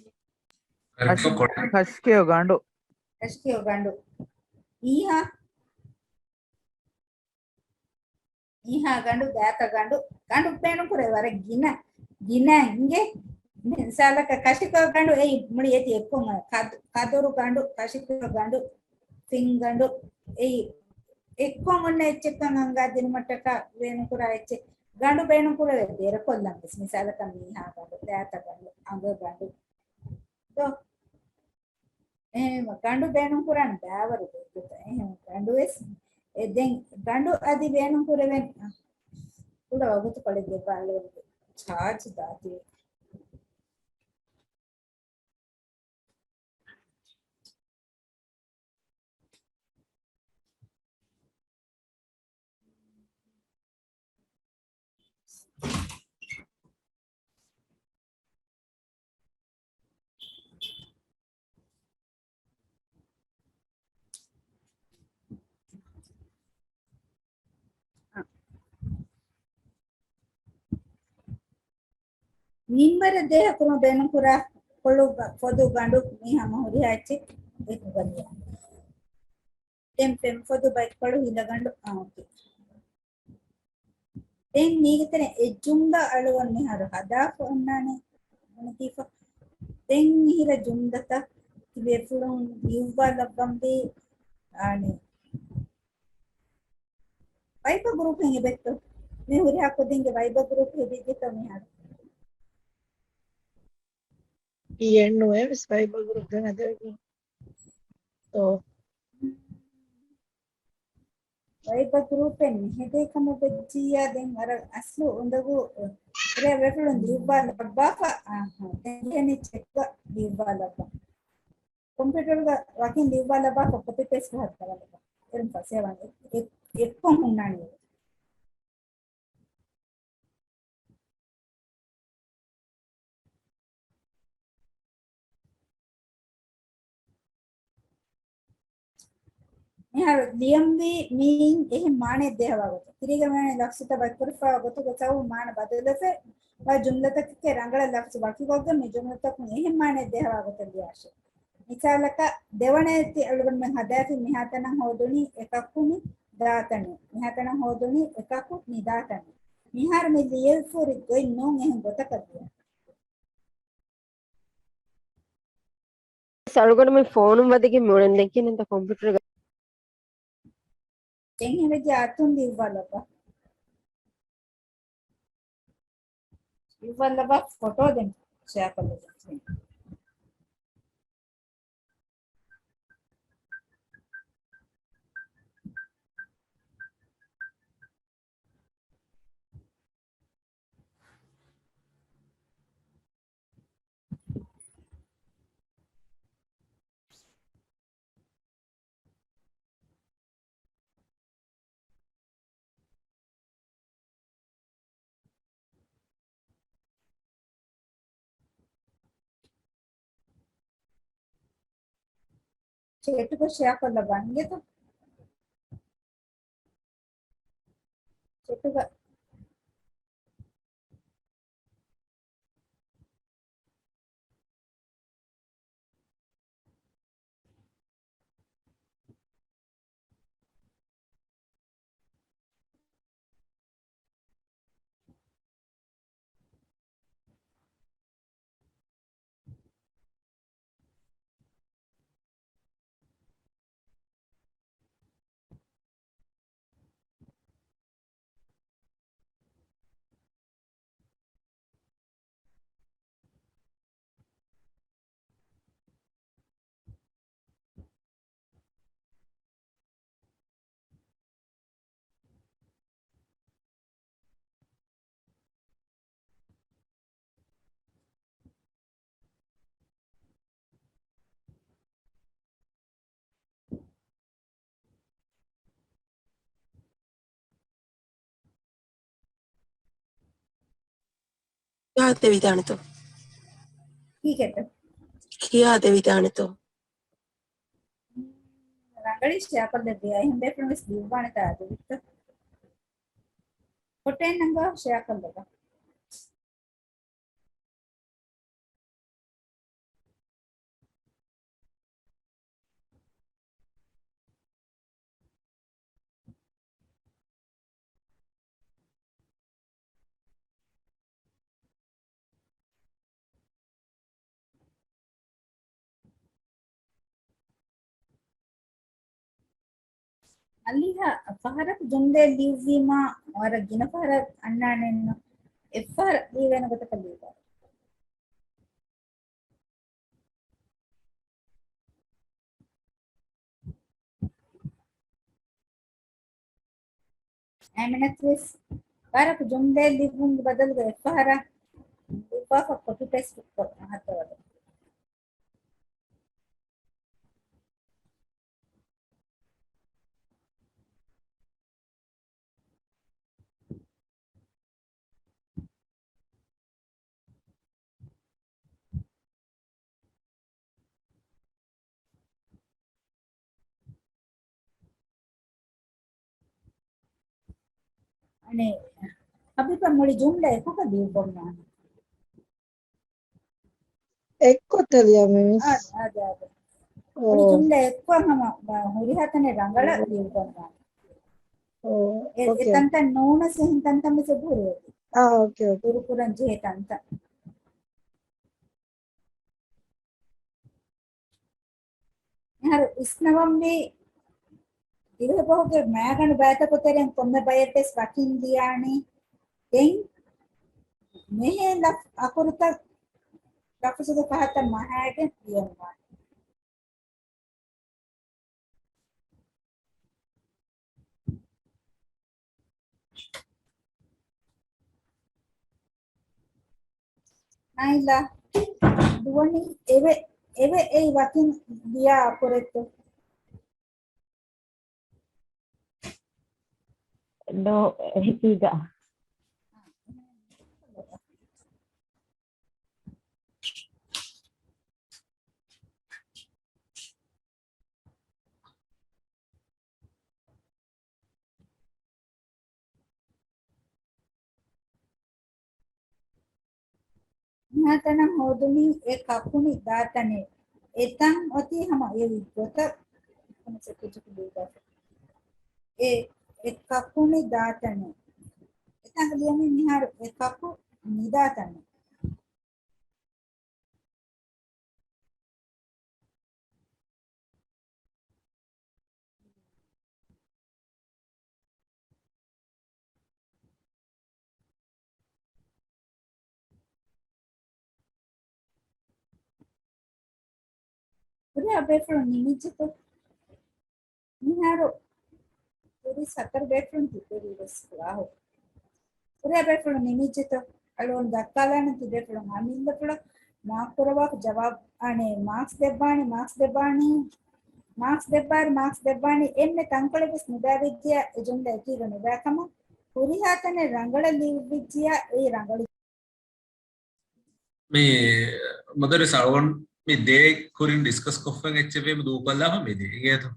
ކަށި-، ކަށިކެއު ގަނޑު. ކަށިކެއު ގަނޑު. މީހާ. މީހާ ގަނޑު، ދާތަ ގަނޑު، ގަނޑު ބޭނުންކުރޭ ވަރަށް ގިނަ، ގިނަ އިނގޭ. މިސާލަކަށް، ކަށިކޮޅު ގަނޑު އެއީ މުޅި އެތި އެއްކޮށް ކަދު-، ކަދުރު ގަނޑު، ކަށިކޮޅު ގަނޑު، ފިންގަނޑު އެއީ އެއްކޮށް އޮންނަ އެއްޗެއްކަން އަންގާ ދިނުމަށްޓަކާ ބޭނުންކުރާ އެއްޗެއް. ގަނޑު ބޭނުންކުރެވޭ ދެރަކޮށްލަން ވެސް. މިސާލަކަށް، މީހާ ގަނޑު، ދާތަ ގަނޑު، އަނގަ ގަނޑު. ދޯ. އެހެންވީމަ ގަނޑު ބޭނުންކުރަން ބައިވަރު ދެއްކުތަ. އެހެން ގަނޑުވެސް، އެ ދެން ގަނޑު އަދި ބޭނުންކުރެވެން. ކުޑަ ވަގުތުކޮޅެއް ދެއްވާލެވެން. ޗާޖް ދާތީ. މިންވަރަށް ދޭހަކުރުމަށް ބޭނުންކުރާ ކޮޅު ގަ-، ފޮދު ގަނޑު މީ ހަމަ ހުރިހާ އެއްޗެއް އެކުގަ ލިޔާ. ދެން ފެން ފޮދު ބައިކޮޅު ހިލަގަނޑު. އާ، އޯކޭ. ދެން މީގެ ތެރެ އެއް ޖުމްލަ އަޅުގަނޑު މިހާރު ހަދާފަ އޮންނާނެ ބުނެދީފަ. ދެން މިހިރަ ޖުމްލަތައް ތިބޭފުޅުން ލިޔުއްވާ ލައްވަންވީ، އާނެ. ވައިބަ ގްރޫޕެއް ހެދެއްތޯ؟ މި ހުރިހާ ކުދިންގެ ވައިބަ ގްރޫޕް ހެދިއްޖެތޯ މިހާރު؟ އެއް ނުވެސް ވައިބަ ގްރޫޕް ހަދައިގެން. ތޯ. ވައިބަ ގްރޫޕެއް ނެހެދޭ ކަމަށް ވެއްޖިއްޔާ ދެން ވަރަށް އަސްލު އުނދަގޫ ރޭ ވެފުޅުން ލިޔުއްވާ ލައްވާފަ، އާ، ދެން ޖެހެނީ ޗެޓްގަ ލިޔުއްވާ ލައްވާ. ކޮމްޕިއުޓަރުގަ ވަކިން ލިޔުއްވާ ލައްވާފަ ކޮޕީ ޕޭސްޓް ހަދާ ލައްވާ. އެރުން ފަސޭވަން އެ-، އެ-، އެއްކޮށް ހުންނާނީ. މިހާރު ލިޔަންވީ މީން އެހެން މާނައެއް ދޭހަވާ ގޮތަށް. ތިރީގަ މިވަނީ ލަފްޒުތައް ބައިކުރިފައިވާ ގޮތުގަ ސަބަބުން މާނަ ބަދަލުވެފައި ވާ ޖުމްލަތަކެއް ރަނގަޅަށް ލަފްޒު ވަކިކޮށްގެން މި ޖުމްލަތަކުން އެހެން މާނައެއް ދޭހަވާ ގޮތަށް ލިޔާށޭ. މިސާލަކަށް، ދެވަނައަށް ތި އަޅުގަނޑުމެން ހަދާފި މިހާތަނަށް ހޯދުނީ އެކަކު ނިދާތަނެއް. މިހާތަނަށް ހޯދުނީ އެކަކު ނިދާތަނެއް. މިހާރު މި ލިޔެފަ ހުރި ގޮތް ނޫން އެހެން ގޮތަކަށް ލިޔާ. އަޅުގަނޑުމެން ފޯނުން ވަދެގެން މިއުޅެން ދެން ކިހިނެއްތަ ކޮމްޕިއުޓަރުގަ؟ ދެން ހެވެއްޖެ އަތުން ލިޔުއްވާލަބަ. ލިޔުއްވާލަބަ ފޮޓޯ ދެން ޝެއާ ކޮށްލަބަ. ޗެޓުގަ ޝެއާ ކޮށްލަބަ އިނގޭތަ؟ ޗެޓުގަ. ކިޔާދެވިދާނެތޯ؟ ކީކޭތަ؟ ކިޔާދެވިދާނެތޯ؟ ރަނގަޅީ ޝެއާކޮށްލެއްވިއްޔާ އެހެން ބޭފުޅުން ވެސް ލިޔުއްވާނެތާ އަދި ވިއްތަ؟ ފޮޓޯއެއް ނަންގަވާ ޝެއާކޮށްލަބަ. އަލިހާ، ފަހަރަކު ޖުމްލައެއް ލިޔުއްވީމާ ވަރަށް ގިނަ ފަހަރަށް އަންނާނެއެއްނު. އެއްފަހަރަށް ލިޔެވޭނެ ގޮތަކަށް ލިޔުއްވާ. އެމަނަކުވެސް ވަރަކު ޖުމްލައެއް ލިޔުއްވުމުގެ ބަދަލުގަ އެއްފަހަރަށް ލިޔުއްވާފަ ކޮޕީ ޕޭސްޓް ކޮށް ހައްދަވަދޭ. އަނެއް، ހަބީބާ މުޅި ޖުމްލަ އެކުގަ ލިޔުއްވަންވާނެ. އެއްކޮށް ލިޔަމޭ މިސް. އާދެ، އާދެ، އާދެ. އޮ. ހުރި ޖުމްލަ އެއްކޮށް ހަމަ، މަ، ހުރިހާ ތަނެއް ރަނގަޅަށް ލިޔުއްވަންވާނެ. އޮ، އެ، އެ އޯކޭ. ތަންތަން ނޫނަސް އެހެން ތަންތަން ވެސް އެބަހުރި. އާ، އޯކޭ، އޯކޭ. ދުރުކުރަން ޖެހޭ ތަންތަން. މިހާރު ވިސްނަވަންވީ، ދިވެހިބަހުގެ މައިގަނޑު ބައިތަކު ތެރެއިން ކޮންމެ ބައެއްވެސް ވަކިން ލިޔާނީ. ދެން މެހޭ ލަފް-، އަކުރުތައް ލަފުޒުގެ ފަހަތަށް މަހައިގެން ލިޔަންވާނެ. ނައިލާ، ދުވަނީ އެވެ، އެވެ އެއީ ވަކިން ލިޔާ އަކުރެއްތޯ؟ ނޯ، އެހިތީގަ. މިހާތަނަށް ހޯދުނީ އެ ކަކުނި ދާތަނެއް. އެތަން އޮތީ ހަމަ އެ ގޮތަށް. އެ، އެ ކަކުނި ދާތަނެއް. އެތަން ލިޔަމީ މިހާރު އެ ކަކު ނިދާތަނެއް. ހުރިހާ ބޭފުޅުން ނިމިއްޖެތޯ؟ މިހާރު ތިރީސް ހަތަރު ބޭފުޅުން ތިއްބެވީ ވެސް ފުލާހު. ހުރިހާ ބޭފުޅުން ނިމިއްޖެތޯ؟ އަޅުގަނޑު ދައްކާލާނަން ތިބޭފުޅުން އަމިއްލަފުޅަށް މާކުރައްވާފަ ޖަވާބު، އަނެއް، މާކްސް ދެއްވާނީ، މާކްސް ދެއްވާނީ، މާކްސް ދެއްވާއިރު މާކްސް ދެއްވާނީ، އެންމެ ތަންކޮޅެއް ވެސް ނުބައިވެއްޖިއްޔާ އެ ޖުމްލަ އެކީގަ ނުބައިކަމަށް، ހުރިހާ ތަނެއް ރަނގަޅަށް ލިޔުއްވިއްޖިއްޔާ އެއީ ރަނގަޅު. މި މުދައްރިސް އަޅުގަނޑު މި ދޭ ކުރިން ޑިސްކަސް ކޮށްފައި އެއްޗެއް ވީމަ ދޫކޮށްލާފަ މި ދޭ އިނގޭތޯ؟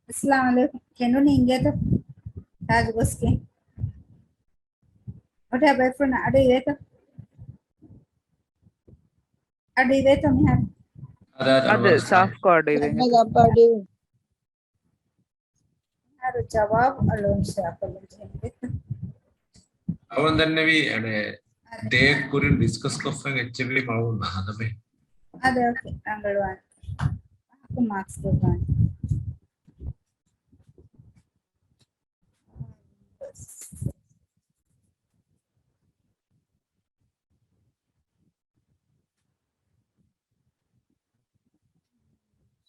އައްސަލާމު ޢަލައިކުމް. ފެނުނީ އިނގޭތަ؟ ތާޖު ގޮސްގެން. އޮޓާ ބައިފުން އަޑު އިވޭތަ؟ އަޑު އިވޭތަ މިހާރު؟ އަދަ، ސާފްކޮށް އަޑު އިވޭ. އަދަ، އަޑު އިވޭ. އަހަރު ޖަވާބު އަޅުން ޝެއާކޮށްލަން ޖެހެންވީ. އަޅުން ދެންނެވީ، އަނެއް، ދޭ ކުރިން ޑިސްކަސް ކޮށްފައި އެއްޗެއްވީ މައުން ހަދަމެ. އަދެ، އޯކޭ، ރަނގަޅުވާނެ. މާކްސް ދެއްވާނެ.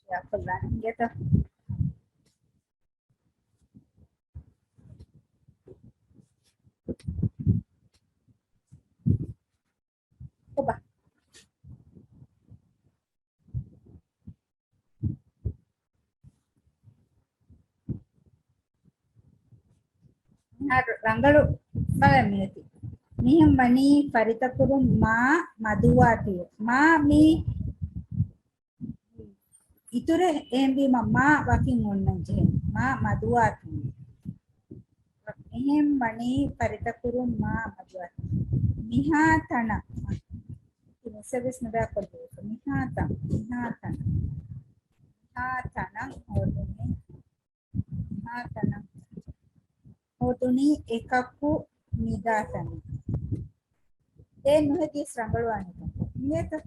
ޝެއާކޮށްލާނެ އިނގޭތަ؟ ކޮބާ؟ ރަނގަޅު ބަލަން މިއޮތީ. މިހެން ވަނީ ފަރިތަކުރުން މާ މަދުވާތީ. މާ މީ އިތުރެއް އެހެންވީމަ މާ ވަކިން އޮންނަން ޖެހޭ. މާ މަދުވާތީ. މިހެން ވަނީ ފަރިތަކުރުން މާ މަދުވާތީ. މިހާ ތަނަށް. މިސަ ވެސް ނުބައިކޮށްލެވޭ. މިހާ ތަން. މިހާ ތަނަށް. މިހާ ތަނަށް ހޯދުނީ. މިހާ ތަނަށް. ހޯދުނީ އެކަކު ނިދާތަނެއް. ދެން ނުހެދިޔަސް ރަނގަޅުވާނެކަން. އިނގޭތަ؟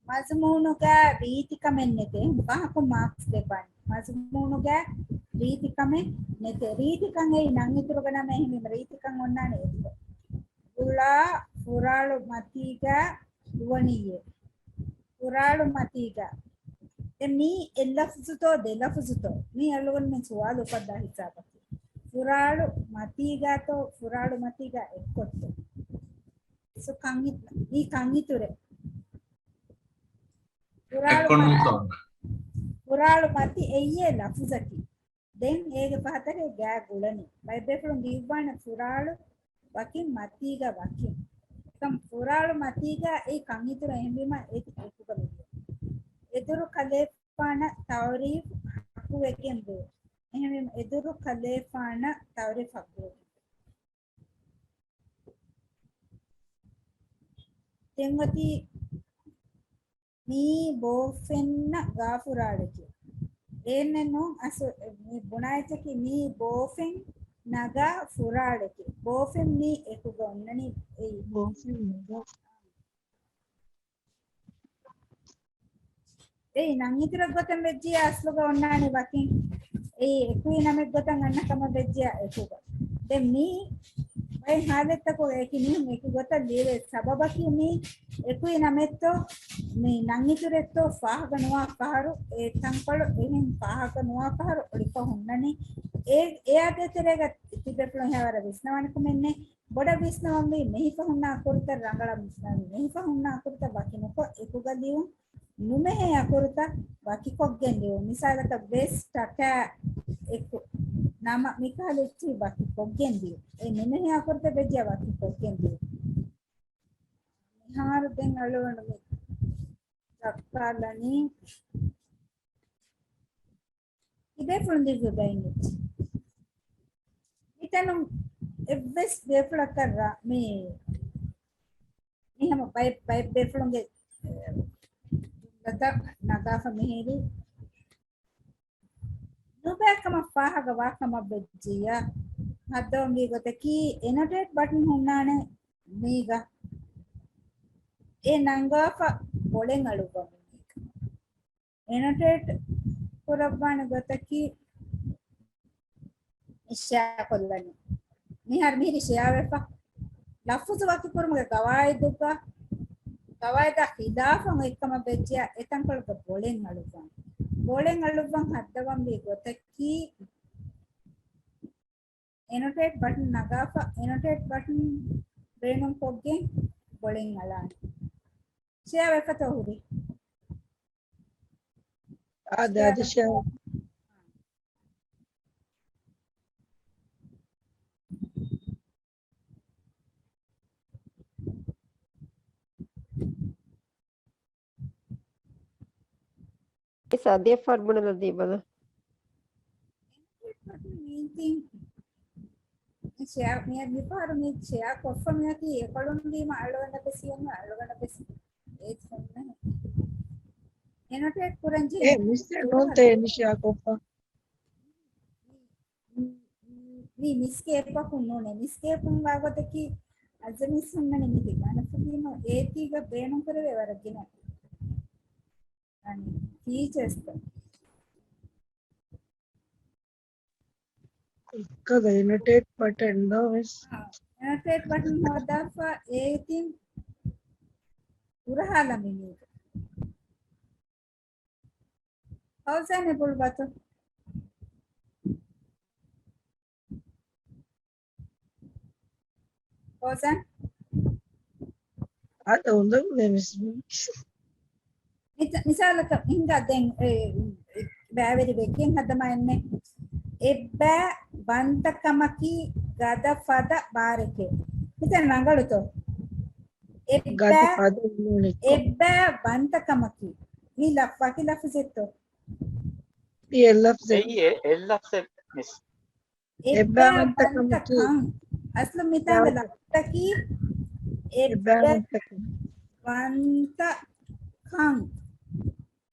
މަޒުމޫނުގަ ރީތިކަމެއް ނެތޭ. ފަހަކު މާކްސް ދެއްވާނެ. މަޒުމޫނުގަ ރީތިކަމެއް ނެތޭ. ރީތިކަން އެއީ ނަން އިތުރުގަ ނަމަ އެހެންވީމަ ރީތިކަން އޮންނާނެ އެއްކޮށް. ގުޅާ ފުރާޅު މަތީގަ ދުވަނީއޭ. ފުރާޅު މަތީގަ. ދެން މީ އެއް ލަފުޒުތޯ ދެ ލަފުޒުތޯ؟ މީ އަޅުގަނޑުމެން ސުވާލު އުފައްދާ ހިސާބަކީ. ފުރާޅު މަތީގަތޯ ފުރާޅު މަތީގަ އެއްކޮށްތޯ؟ ސު ކަން އި-، މީ ކަން އިތުރެއް. ފުރާޅު އެއްކޮށް މަ-، ނޫންތޯ؟ ފުރާޅު މަތި އެއްޔޭ ލަފުޒަކީ. ދެން އޭގެ ފަހަތަށް ގާ ގުޅަނީ. ބައެއް ބޭފުޅުން ލިޔުއްވާނެ ފުރާޅު ވަކިން މަތީގަ ވަކިން. ކަން ފުރާޅު މަތީގަ އެއީ ކަން އިތުރު އެހެންވީމަ އެ އެކުގަ މިދިޔަ. އެދުރު ކަލޭފާނަށް ތައުރީފް ހައްކުވެގެން ވޭ. އެހެންވީމަ އެދުރު ކަލޭފާނަށް ތައުރީފް ހައްކުވެގެން ވޭ. ދެން އޮތީ މީ ބޯފެން ނަގާ ފުރާޅެކޭ. އެހެނެއް ނޫން އަސް-، މި ބުނާ އެއްޗަކީ މީ ބޯފެން ނަގާ ފުރާޅެކޭ. ބޯފެން މީ އެކުގަ އޮންނަނީ އެއީ. ބޯފެން ނަގާ. އެއީ ނަން އިތުރެއް ގޮތަށް ވެއްޖިއްޔާ އަސްލުގަ އޮންނާނެ ވަކިން. އެއީ އެކުއި ނަމެއް ގޮތަށް އަންނަ ކަމަށް ވެއްޖިއްޔާ އެކުގަ. ދެން މީ ބައެއް ހާލަތްތަކުގަ އެކި މީހުން އެކި ގޮތަށް ލިޔެވޭ ސަބަބަކީ މީ އެކުއި ނަމެއްތޯ މީ ނަން އިތުރެއްތޯ ފާހަގަ ނުވާ ފަހަރު، އެ ތަންކޮޅު އެހެން ފާހަގަ ނުވާ ފަހަރު އޮޅިފަ ހުންނަނީ. އެ، އެއާ ދޭތެރޭގަ ތިބޭފުޅުން ހެޔޮވަރަށް ވިސްނަވާނެ ކަމެއް ނެތް. ބޮޑަށް ވިސްނަވަންވީ މެހިފަ ހުންނަ އަކުރުތައް ރަނގަޅަށް ވިސްނަވަން، މެހިފަ ހުންނަ އަކުރުތައް ވަކި ނުކޮށް އެކުގަ ލިޔުން، ނުމެހޭ އަކުރުތައް ވަކިކޮށްގެން ލިޔުން. މިސާލަކަށް ވެސް ޓަކާ އެކު ނަމަ މިކަހަލަ އެއްޗިހި ވަކިކޮށްގެން ލިޔުން. އެ ނުމެހޭ އަކުރުތައް ވެއްޖެއްޔާ ވަކިކޮށްގެން ލިޔުން. މިހާރު ދެން އަޅުގަނޑު މި ދައްކާލަނީ. ތިބޭފުޅުން ލިޔުއްވި ބައެއް އެއްޗެއް. މިތަނުން އެއްވެސް ބޭފުޅަކަށް ރަ-، މި، މި ހަމަ ބައެއް، ބައެއް ބޭފުޅުންގެ، އެ، ޖުމްލަތައް ނަގާފަ މިހިރީ. ނުބައިކަމަށް ފާހަގަ ވާކަމަށް ވެއްޖިއްޔާ، ހައްދަވަންވީ ގޮތަކީ އެނޮޓޭޓް ބަޓަން ހުންނާނެ މީގަ. އެ ނަންގާފަ ބޮޅެއް އަޅުއްވަމުން މީގަ. އެނޮޓޭޓް ކުރައްވާނެ ގޮތަކީ ޝެއާ ކޮށްލަނީ. މިހާރު މިހިރީ ޝެއާވެފަ. ލަފުޒު ވަކިކުރުމުގެ ގަވާއިދުގަ، ގަވާއިދާ ޚިލާފަށް އޮތްކަމަށް ވެއްޖެއްޔާ އެތަންކޮޅުގަ ބޮޅެއް އަޅުއްވަން. ބޮޅެއް އަޅުއްވަން ހައްދަވަންވީ ގޮތަކީ، އެނޮޓޭޓް ބަޓަން ނަގާފަ، އެނޮޓޭޓް ބަޓަން ބޭނުންކޮށްގެން ބޮޅެއް އަޅާނެ. ޝެއާ ވެފަތޯ ހުރީ؟ އާދެ، އާދެ، ޝެއާ. އިސާ ދިޔަފާރު ބުނެލަދީބަލަ. މިފަހަރު މި ޝެއާ ކޮށްފަ މިއޮތީ އެކޮޅުން ވީމަ އަޅުގަނޑަށް ވެސް އަޅުގަނޑަށް ވެސް އޭ ފޮންނަ އެނޮޓޭޓް ކުރަން ޖެހޭ. އެ މިސް ނޫންތޭ ނިޝާ ކޮށްފަ. މީ މިސްކޭޕަކުން ނޫނޭ. މިސްކޭޕުން ވާގޮތަކީ އަޒަމިސް ހުންނަނީ މިތި ގަނެފަ ވީމަ އޭތީގަ ބޭނުންކުރެވޭ ވަރަށް ގިނަ ފީޗާސްތައް. ކަދަ އެނޮޓޭޓް ބަޓަން ދޯ ވެސް. އާ، އެނޮޓޭޓް ބަޓަން ހޯދާފަ އޭތިން ހުރަހާލަމިނީގަ. ފައުޒާން އެބަ އުޅުއްވާތޯ؟ ފައުޒާން؟ އާދެ، އުނދަގޫ ދެމިސް. މިތަ-، މިސާލަކަށް ހިނގާ ދެން، އެ، އެ، ބައިވެރި ވެގެން ހަދަމާ އެންމެ. އެއްބައި ވަންތަ ކަމަކީ ގަދަ ފަދަ ބާރެކޭ. މިތަން ރަނގަޅުތޯ؟ އެއްބައި، ގަދަ ފަދަ ނޫނެއްކޮ. އެއްބައި ވަންތަ ކަމަކީ. މި ލަފް-، ވަކި ލަފްޒެއްތޯ؟ އެއް ލަފްޒެއް. އެއީ އެ-، އެއް ލަފްޒެއް މިސް. އެއްބައި ވަންތަ ކަމަކީ. އަސްލު މިތާނގަ ލަފްޒަކީ އެއްބައި ވަންތަ ކަން.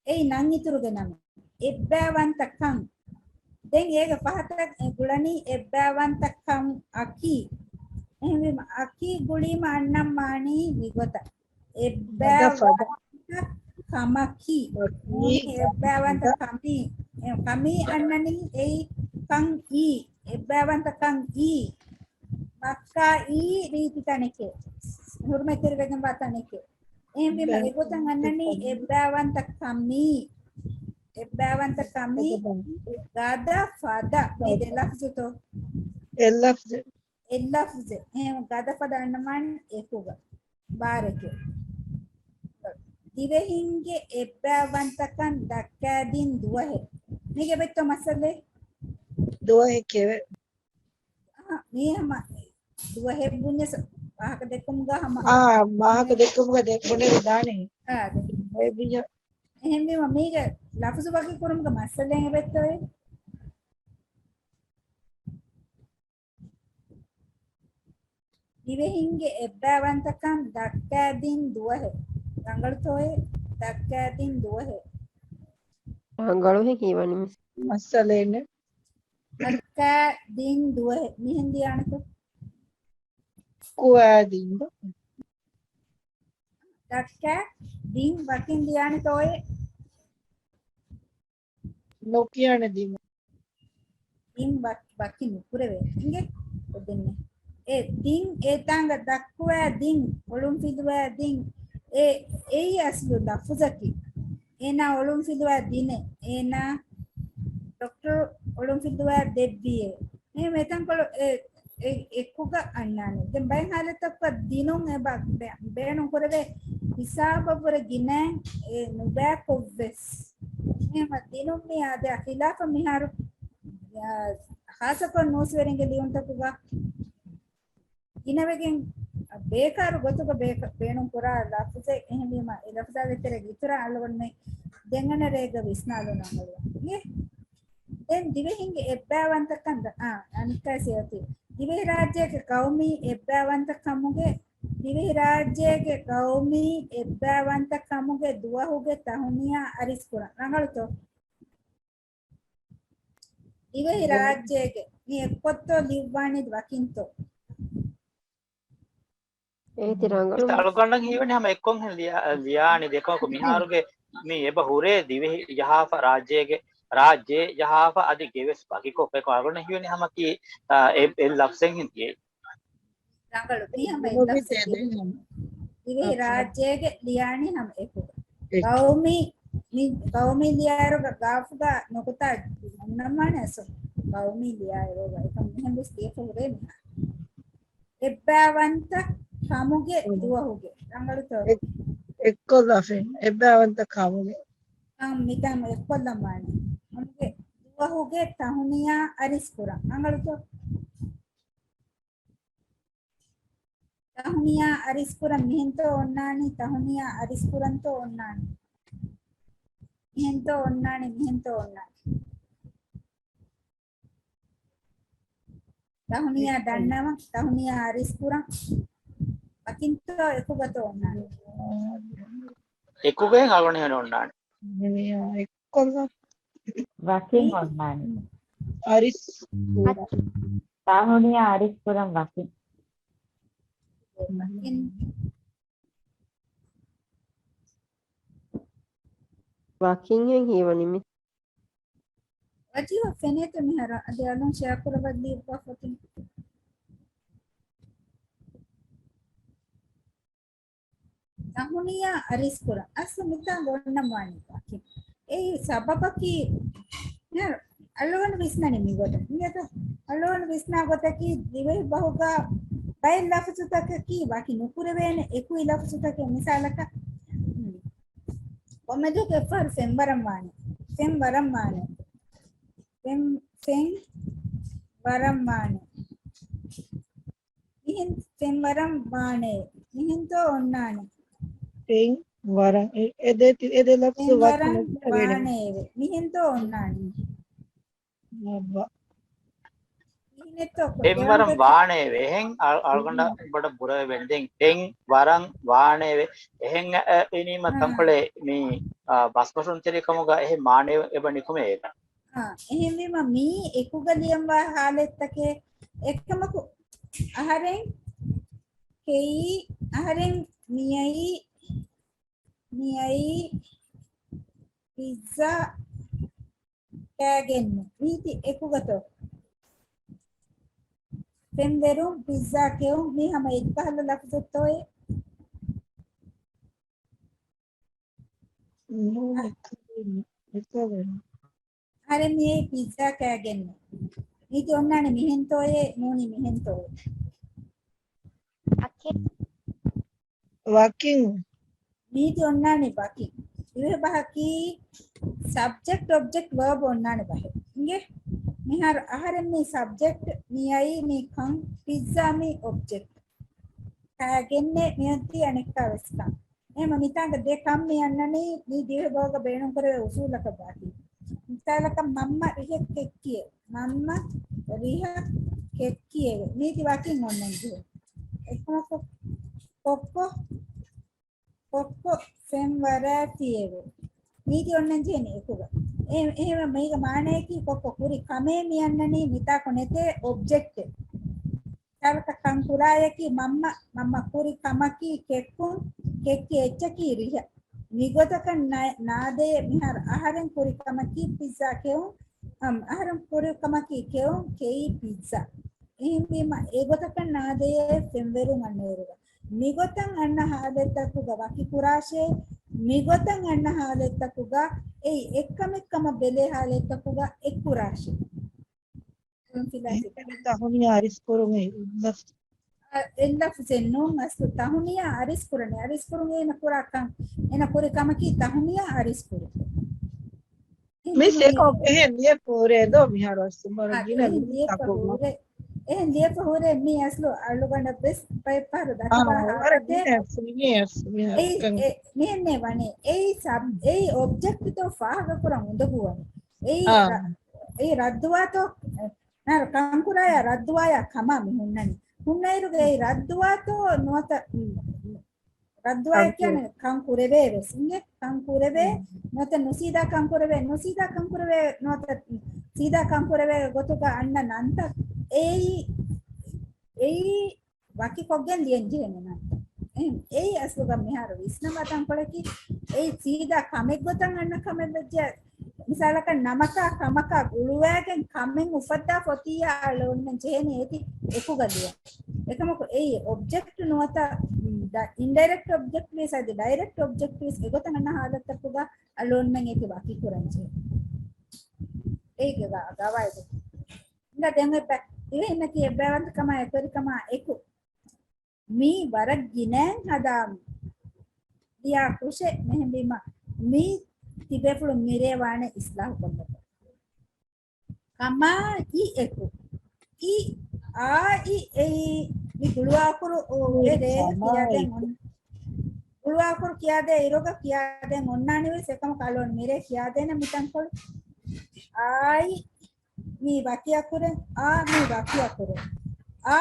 އެއީ ނަން އިތުރުގެ ނަމެއް. އެއްބައި ވަންތަ ކަން. ދެން އޭގެ ފަހަތަށް ގުޅަނީ އެއްބައިވަންތަ ކަމަކީ. އެހެންވީމަ އަކީ ގުޅީމަ އަންނަން މާނީ މިގޮތަށް. އެއްބައިވަންތަ ކަމަކީ. ނޫނީ އެއްބައިވަންތަ ކަމީ. އެ، ކަމީ އަންނަނީ އެއީ ކަން އީ. އެއްބައިވަންތަ ކަން އީ. މައްކާ އީ ރީތި ތަނެކޭ. ހުރުމަތްތެރިވެގެންވާ ތަނެކޭ. އެހެންވީމަ އެގޮތަށް އަންނަނީ އެއްބައިވަންތަ ކަމީ. އެއްބައިވަންތަ ކަމީ. ގަދަ ފަދަ. މީ ދެ ލަފްޒުތޯ؟ އެއް ލަފްޒެއް. އެއް ލަފްޒެއް. އެހެން ގަދަ ފަދަ އަންނަމާން އެކުގަ. ބާރެކޭ. ދިވެހިންގެ އެއްބައިވަންތަކަން ދައްކާދިން ދުވަހެއް. މީގެ އެބައޮތްތޯ މައްސަލައެއް؟ ދުވަހެކޭ. އަހަ، މީ ހަމަ ދުވަހެއް ބުންޏަސް ވާހަކަ ދެއްކުމުގަ ހަމަ. އާ، ވާހަކަ ދެއްކުމުގަ ދެ-، ބުނެވިދާނެ. އާ، ދެ-، އެހެންވީމަ މީގެ ލަފުޒު ވަކި ކުރުމުގެ މައްސަލައެއް އެބައޮތްތޯއޭ؟ ދިވެހިންގެ އެއްބައިވަންތަކަން ދައްކާދިން ދުވަހެއް. ރަނގަޅުތޯއޭ؟ ދައްކާދިން ދުވަހެއް. ރަނގަޅުހެން ހީވަނީ މި. މައްސަލައެއް ނެތް. ދައްކާދިން ދުވަހެއް. މިހެން ދިޔާނެތޯ؟ ކުވާދިން ދު. ދައްކާ ދިން ވަކިން ދިޔާނެތޯއޭ؟ ނުކިޔާނެ ދިން. ދިން ވަ-، ވަކި ނުކުރެވޭ. އިނގޭ؟ އެ ދިން އެ ތާނގަ ދައްކުވާ ދިން، އޮޅުންފިލުވާ ދިން. އެ، އެއީ އަސްލު ލަފުޒަކީ. އޭނާ އޮޅުންފިލުވާ ދިނެއް. އޭނާ ޑޮކްޓަރު އޮޅުންފިލުވާ ދެއްވިއޭ. އެހެން އެތަންކޮޅު އެ، އެ، އެކުގަ އަންނާނެ. ދެން ބައެއް ހާލަތަކުގަ ދިނުން އެބަ ބޭ-، ބޭނުން ކުރެވޭ ހިސާބަށްވުރެ ގިނައިން އެ ނުބައިކޮށްވެސް. އެހެންވެ ދިނުން މި އާދެ ޚިލާފަށް މިހާރު، އާ، ޚާއްޞަކޮށް ނޫސްވެރިންގެ ލިޔުންތަކުގަ ގިނަވެގެން ބޭކާރު ގޮތުގަ ބޭކަ-، ބޭނުން ކުރާ ލަފުޒެއް. އެހެންވީމަ އެ ލަފުޒާގެ ތެރޭގަ އިތުރަށް އަޅުގަނޑުމެން ދެން އަންނަ ރޭގަ ވިސްނާލުން އަޅުގަނޑު. އިނގޭ؟ ދެން ދިވެހިންގެ އެއްބައިވަންތަކަން ދަ-، އާ، އަނެއްކާ ސިޔަތި. ދިވެހިރާއްޖޭގެ ގައުމީ އެއްބައިވަންތަ ކަމުގެ، ދިވެހިރާއްޖޭގެ ގައުމީ އެއްބައިވަންތަ ކަމުގެ ދުވަހުގެ ތަހުނިޔާ އަރިސްކުރަން. ރަނގަޅުތޯ؟ ދިވެހި ރާއްޖޭގެ މި އެއްކޮށްތޯ ލިޔުއްވާނީ ވަކިންތޯ؟ އޭތި ރަނގަޅު. އަޅުގަނޑަށް ހީވަނީ ހަމަ އެއްކޮށް ހެން ލިޔާ-، ލިޔާނީ. ދެކޮޅަކު މިހާރުގެ މި އެބަ ހުރޭ ދިވެހި ޖަހާފަ ރާއްޖޭގެ، ރާއްޖެ ޖަހާފަ އަދި ގެވެސް ވަކިކޮށް. އެކޮށް އަޅުގަނޑަށް ހީވަނީ ހަމަ ކީ، އާ، އެ-، އެއް ލަފްޒެއް ހެން ދިޔައީ. ރަނގަޅު. މީ ހަމަ އެއް ލަފްޒެއް. ދިވެހި ރާއްޖޭގެ ލިޔާނީ ހަމަ އެކުގަ. ގައުމީ، މި ގައުމީ ލިޔާއިރުގަ ގާފުގަ ނުކުތާ އަންނަމާނެ އަސް. ގައުމީ ލިޔާއިރުގަ އެކަން މިހެން ވެސް ލިޔެފަ ހުރޭ މިހާރު. އެއްބައިވަންތަ ކަމުގެ ދުވަހުގެ. ރަނގަޅުތޯ؟ އެއް-، އެއްކޮށްލާފިން. އެއްބައިވަންތަ ކަމުގެ. ކަން މިތާން އެއްކޮށްލަމާނެ. ކަމުގެ ދުވަހުގެ ތަހުނިޔާ އަރިސްކުރަން. ރަނގަޅުތޯ؟ ތަހުނިޔާ އަރިސްކުރަން މިހެންތޯ އޮންނާނީ؟ ތަހުނިޔާ އަރިސްކުރަންތޯ އޮންނާނީ؟ މިހެންތޯ އޮންނާނީ؟ މިހެންތޯ އޮންނާނީ؟ ތަހުނިޔާ ދަންނަވަން، ތަހުނިޔާ އަރިސްކުރަން. ވަކިންތޯ އެކުގަތޯ އޮންނާނީ؟ އެކުގައި އަޅުގަނޑު ހެން އޮންނާނެ. ތަހުނިޔާ އެއްކޮށްލާ. ވަކިން އޮންނާނެ. އަރިސް. ތަހުނިޔާ އަރިސްކުރަން ވަކިން. ވަކިން. ވަކިން ހެން ހީވަނީ މި. ރަޖީވަ ފެނޭތަ މިހާރު އަދި އަލުން ޝެއާ ކުރައްވަ ލިޔުއްވާ ފޮތުން. ތަހުނިޔާ އަރިސްކުރަން. އަސްލު މިތާ ގޮންނަ ވާނީ ވަކި. އެއީ ސަބަބަކީ، އަޅުގަނޑު ވިސްނަނީ މިގޮތަށް. އިނގޭތަ؟ އަޅުގަނޑު ވިސްނާ ގޮތަކީ ދިވެހި ބަހުގަ ބައެއް ލަފުޒުތަކަކީ ވަކި ނުކުރެވޭނެ އެކުއި ލަފުޒުތަކެއް. މިސާލަކަށް، ކޮންމެ ދުވަހަކު އެއްފަހަރު ފެންވަރަން ވާނެ. ފެންވަރަން ވާނެ. ފެން، ފެން ވަރަން ވާނެ. މިހެން ފެން ވަރަން ވާނެ. މިހެންތޯ އޮންނާނެ. ފެން ވަރަން. އެ، އެ ދެ، އެ ދެ ލަފްޒު ފެން ވަރަން ވާނެ. މިހެންތޯ އޮންނާނެ. އައްވަ. މިހެންތޯ ފެން ވަރަން ވާނެ. އެހެން އަ-، އަޅުގަނޑަށް ބޮޑަށް ބުރަވެވޭނެ. ދެން ފެން ވަރަން ވާނެ. އެހެން އަ، އިނީމަ ތަންކޮޅެއް މި، އަ، ބަސްބަސުންތެރިކަމުގަ އެހެން މާނައެއް އެބަ ނިކުމޭ އޭތަ؟ އާ، އެހެންވީމަ މީ އެކުގަ ލިޔަންވާ ހާލަތްތަކެއް. އެކަމަކު އަހަރެން ކެއީ، އަހަރެން މިއައީ، މިއައީ ޕިއްޒާ ކާގެން. މީތި އެކުގަތޯ؟ ފެންވެރުން، ޕިއްޒާ ކެއުން، މީ ހަމަ އެއްކަހަލަ ލަފްޒެއްތޯއޭ؟ ނޫން، އެކު، އެކު. އަހަރެން މިއައީ ޕިއްޒާ ކާގެން. މީތި އޮންނާނެ މިހެންތޯއޭ، ނޫނީ މިހެންތޯއޭ؟ ވަކިން. މީތި އޮންނާނެ ވަކިން. ދިވެހި ބަހަކީ ސަބްޖެކްޓް، އޮބްޖެކްޓް، ވާބް އޮންނާނެ ބަހެއް. އިނގޭ؟ މިހާރު އަހަރެން މީ ސަބްޖެކްޓް، މިއައީ މި ކަން، ޕިއްޒާ މީ އޮބްޖެކްޓް. ކާގެންނޭ މިއޮތީ އަނެއްކާވެސް ކަން. އެހެމަ މިތާނގަ ދެ ކަން މި އަންނަނީ މީ ދިވެހި ބަހުގަ ބޭނުންކުރެވޭ އުސޫލަކަށް ވާތީ. މިސާލަކަށް މަންމަ ރިހަ ކެއްކިއެވެ. މަންމަ ރިހަ ކެއްކިއެވެ. މީތި ވަކިން އޮންނަން ޖެހޭ. އެކަމަކު ކޮއްކޮ، ކޮއްކޮ ފެންވަރާތީއެވެ. މީތި އޮންނަން ޖެހޭނެ އެކުގަ. އެ، އެހެމަ މީގަ މާނަޔަކީ ކޮއްކޮ ކުރި ކަމޭ މި އަންނަނީ މިތާކު ނެތޭ އޮބްޖެކްޓެއް. ސާލަކަށް ކަން ކުރާޔަކީ މަންމަ، މަންމަ ކުރި ކަމަކީ ކެއްކުން، ކެއްކި އެއްޗަކީ ރިހަ. މިގޮތަކަށް ނާ-، ނާދެޔޭ މިހާރު އަހަރެން ކުރި ކަމަކީ ޕިއްޒާ ކެއުން، އަމް، އަހަރެން ކުރި ކަމަކީ ކެއުން، ކެއީ ޕިއްޒާ. އެހެންވީމަ އެގޮތަކަށް ނާދެޔޭ ފެންވެރުން އަންނައިރުގަ. މިގޮތަށް އަންނަ ހާލަތްތަކުގަ ވަކިކުރާށޭ، މިގޮތަށް އަންނަ ހާލަތްތަކުގަ އެއީ އެއްކަމެއްކަމަށް ބެލޭ ހާލަތްތަކުގަ އެއްކުރާށޭ. ތަހުނިޔާ އަރިސްކުރުން އެއްލަފް-، އެއްލަފްޒެއް ނޫން އަސްލު. ތަހުނިޔާ އަރިސްކުރަނީ. އަރިސްކުރުން އޭނަ ކުރާ ކަން، އޭނަ ކުރި ކަމަކީ ތަހުނިޔާ އަރިސްކުރުން. މިސް އެކަމަކު އެހެން ލިޔެފަ ހުރޭ ދޯ މިހާރު އަސްލު މަރު އާ، ގިނަ އެހެން ލިޔެފަ ހުރޭ. އެހެން ލިޔެފަ ހުރޭ މީ އަސްލު އަޅުގަނޑަށް ވެސް ބައެއް ފަހަރު ދަތި ވާ ހާލަތެއް. އެ، އެ، މިހެންނޭ ވަނީ. އެއީ ސަބް-، އެއީ އޮބްޖެކްޓްތޯ ފާހަގަކުރަން އުނދަގޫވަނީ. އެއީ ރަ-، އެއީ ރައްދުވާތޯ، ނާރު ކަންކުރާޔާ ރައްދުވާޔާ ކަމާ މި ހުންނަނީ. ހުންނައިރުގައި ރައްދުވާތޯ ނުވަތަ، ރައްދުވާ ކިޔަނީ ކަން ކުރެވޭ ވެސް. އިނގޭ؟ ކަން ކުރެވޭ ނުވަތަ ނުސީދާ ކަން ކުރެވޭ، ނުސީދާ ކަން ކުރެވޭ ނުވަތަ ސީދާ ކަން ކުރެވޭ ގޮތުގަ އަންނަ ނަންތައް އެއީ، އެއީ ވަކިކޮށްގެން ލިޔަން ޖެހޭނެ ނަންތައް. އެހެން، އެއީ އަސްލުގަ މިހާރު ވިސްނަމާ ތަންކޮޅަކީ، އެއީ ސީދާ ކަމެއްގޮތަށް އަންނަ ކަމެއް ވެއްޖެ. މިސާލަކަށް ނަމަކާ ކަމަކާ ގުޅުވައިގެން ކަމެއް އުފައްދާ ފޮތިއްޔާ އަޅުގަނޑުމެން ޖެހޭނީ އޭތި އެކުގަ ލިޔަން. އެކަމަކު އެއީ އޮބްޖެކްޓް ނުވަތަ، އިންޑައިރެކްޓް އޮބްޖެކްޓް ވިޔަސް އަދި ޑައިރެކްޓް އޮބްޖެކްޓް ވިޔަސް އެގޮތަށް އަންނަ ހާލަތްތަކުގަ އަޅުގަނޑުމެން އޭތި ވަކިކުރަން ޖެހޭ. އޭގެ ގަ-، ގަވާއިދު. އިނގޭ ދެން އެއްބަ-، ދިވެހިންނަކީ އެއްބައިވަންތަކަމާ އެކުވެރިކަމާ އެކު މީ ވަރަށް ގިނައިން ހަދާ ލިޔާ ކުށެއް. މެހެންވީމަ މީ ތިބޭފުޅުން މިރޭ ވާނެ އިސްލާހު ކޮށްލަބަ. ކަމާ އި އެކު. އި އާ އި އެއީ މި ގުޅުވާކުރު އެ ރޭގަ ކިޔާދޭން އޮން-، ގުޅުވާކުރު ކިޔާދޭ އިރުގަ ކިޔާދޭން އޮންނާނި ވެސް އެކަމަކު އަޅުގަނޑު މިރޭ ކިޔާދޭނެ މިތަންކޮޅު. އާއި މީ ވަކިއަކުރެއް، އާ މީ ވަކިއަކުރެއް. އާ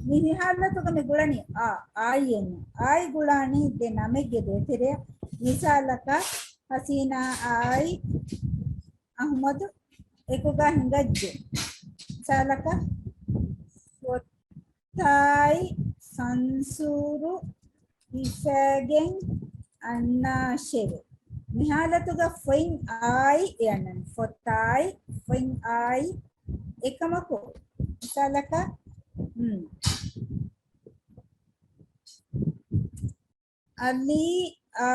މި ހާލަތުގަ މި ގުޅަނީ އާ، އާއިއެއް ނޫން. އާއި ގުޅާނީ ދެ ނަމެއްގެ ދޭތެރެއަށް. މިސާލަކަށް، ހަސީނާ އާއި އަހުމަދު އެކުގަ ހިނގައްޖެ. މިސާލަކަށް، ފޮތާއި ސަންސޫރު ހިފައިގެން އަންނާށެވެ. މި ހާލަތުގަ ފޮތް އާއި އެ އަންނަނީ. ފޮތާއި، ފޮތް އާއި. އެކަމަކު، މިސާލަކަށް، އަލީ އާ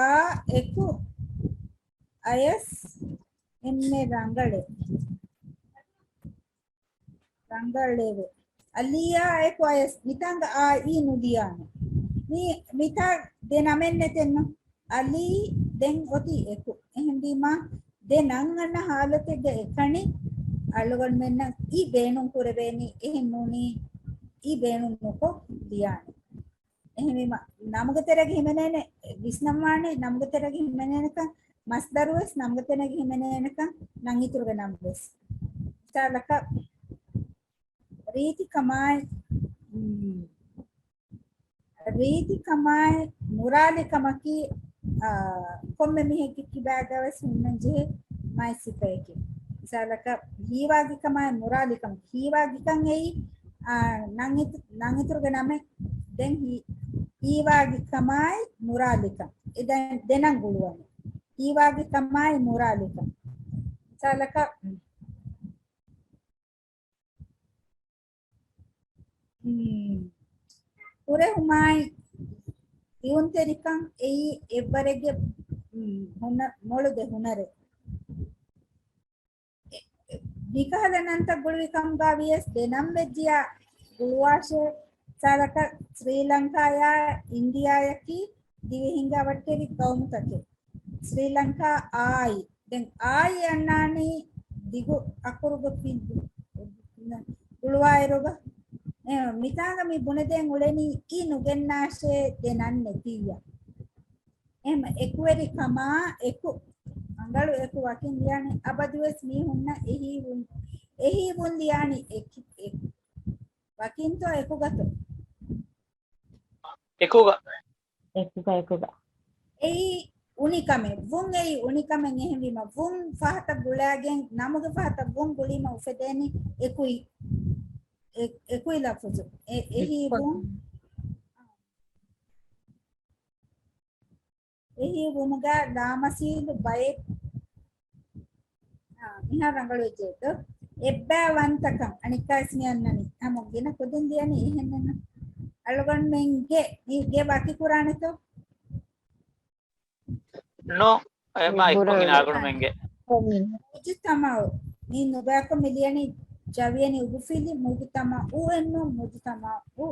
އެކު އަޔަސް އެންމެ ރަނގަޅެ. ރަނގަޅެވެ. އަލީއާ އެކު އަޔަސް. މިތާނގަ އާއި ނުލިޔާނެ. މި، މިތާ ދެ ނަމެއް ނެތެއްނު. އަލީ ދެން އޮތީ އެކު. އެހެންވީމާ، ދެ ނަން އަންނަ ހާލަތެއްގަ އެކަނި އަޅުގަނޑުމެންނަށް އި ބޭނުން ކުރެވޭނީ. އެހެން ނޫނީ އި ބޭނުން ނުކޮށް ލިޔާނެ. އެހެންވީމަ، ނަމުގެ ތެރޭގަ ހިމެނޭނެ، ވިސްނަންވާނެ، ނަމުގެ ތެރޭގަ ހިމެނޭނެކަން، މަސްދަރު ވެސް ނަމުގެ ތެރޭގަ ހިމެނޭނެކަން، ނަން އިތުރުގެ ނަން ވެސް. މިސާލަކަށް، ރީތިކަމާއި، ރީތިކަމާއި ނުރާލިކަމަކީ، އާ، ކޮންމެ މީހެއްގެ ކިބާގަ ވެސް ހުންނަން ޖެހޭ މާތް ސިފައެކޭ. ސާލަކަށް ހީވާގިކަމާއި މުރާލިކަން. ހީވާގިކަން އެއީ، އާ، ނަން އިތު-، ނަން އިތުރުގެ ނަމެއް. ދެން ހީ-، ހީވާގިކަމާއި މުރާލިކަން. އެ ދެ-، ދެނަން ގުޅުވަނީ. ހީވާގިކަމާއި މުރާލިކަން. ސާލަކަށް، ހުން. ހުރެހުމާއި ލިޔުންތެރިކަން އެއީ އެއްވަރެއްގެ، ހުނަ-، މޮޅު ދެ ހުނަރެއް. މިކަހަލަ ނަންތައް ގުޅުވި ކަމުގަ ވިޔަސް ދެ ނަން ވެއްޖިޔާ ގުޅުވާށޭ. ސާލަކަށް ސްރީލަންކާޔާ އިންޑިޔާޔަކީ ދިވެހިންގެ އަވަށްޓެރި ގައުމުތަކެއް. ސްރީލަންކާ އާއި. ދެން އާއި އަންނާނީ ދިގު އަކުރުގެ ފި-، ގުޅުވާއިރުގަ. އެ، މިތާނގަ މި ބުނެދޭން އުޅެނީ އީ ނުގެންނާށޭ ދެ ނަން ނެތިއްޔާ. އެހެމަ އެކުވެރިކަމާ އެކު، ރަނގަޅު އެކު ވަކިން ލިޔާނީ އަބަދުވެސް މީހުންނަށް އެހީވުން، އެހީވުން ލިޔާނީ އެކި-، އެކު. ވަކިންތޯ އެކުގަތޯ؟ އެކުގަ. އެކުގަ، އެކުގަ. އެއީ އުނިކަމެއް. ވުން އެއީ އުނިކަމެއް އެހެންވީމަ، ވުން ފަހަތަށް ގުޅާގެން، ނަމުގެ ފަހަތަށް ވުން ގުޅީމަ އުފެދޭނީ އެކުއި-، އެ-، އެކުއި ލަފުޒު. އެ-، އެހީ ވުން. އެހީ ވުމުގަ ލާމަސީލު ބައެއް، އާ، މިހާރު ރަނގަޅުވެއްޖެއްތޯ؟ އެއްބައިވަންތަކަން އަނެއްކާވެސް މި އަންނަނީ. ހަމަ ގިނަ ކުދިން ލިޔަނީ އެހެންނެއްނު. އަޅުގަނޑުމެންގެ މީގެ ވަކި ކުރާނެތޯ؟ ނޯ، އެމާ އެއްކޮށް އިނާ އަޅުގަނޑުމެންގެ. މުޖުތަމައު. މީ ނުބައިކޮށް މި ލިޔަނީ ޖަވިޔަނީ އުގުފިލި މުޖުތަމައު އެންނު މުޖުތަމައު.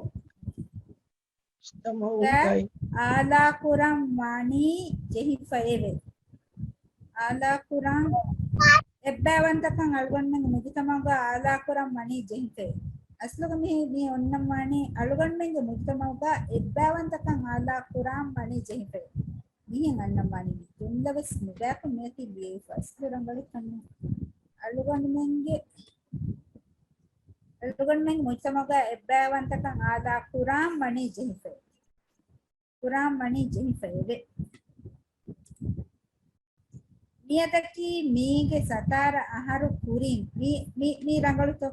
އާލާކުރަން ވަނީ ޖެހިފައެވެ. އާލާކުރަން އެއްބައިވަންތަކަން އަޅުގަނޑުމެންގެ މުޖުތަމައުގަ އާލާކުރަން ވަނީ ޖެހިފައެވެ. އަސްލުގަ މި، މި އޮންނަން ވަނީ އަޅުގަނޑުމެންގެ މުޖުތަމައުގަ އެއްބައިވަންތަކަން އާލާކުރަން ވަނީ ޖެހިފައެވެ. މިހެން އަންނަން ވަނީ މި ޖުމްލަ ވެސް ނުބައިކޮށް މިއޮތީ ލިޔެވިފަ. އަސްލު ރަނގަޅު ކަމެއް. އަޅުގަނޑުމެންގެ އަޅުގަނޑުމެން މުޖްތަމަޢުގަ އެއްބައިވަންތަކަން އާލާ ކުރާން ވަނީ ޖެހިފައެވެ. ކުރާން ވަނީ ޖެހިފައެވެ. މިއަދަކީ މީގެ ސަތާރަ އަހަރު ކުރިން. މީ، މީ، މީ ރަނގަޅުތޯ؟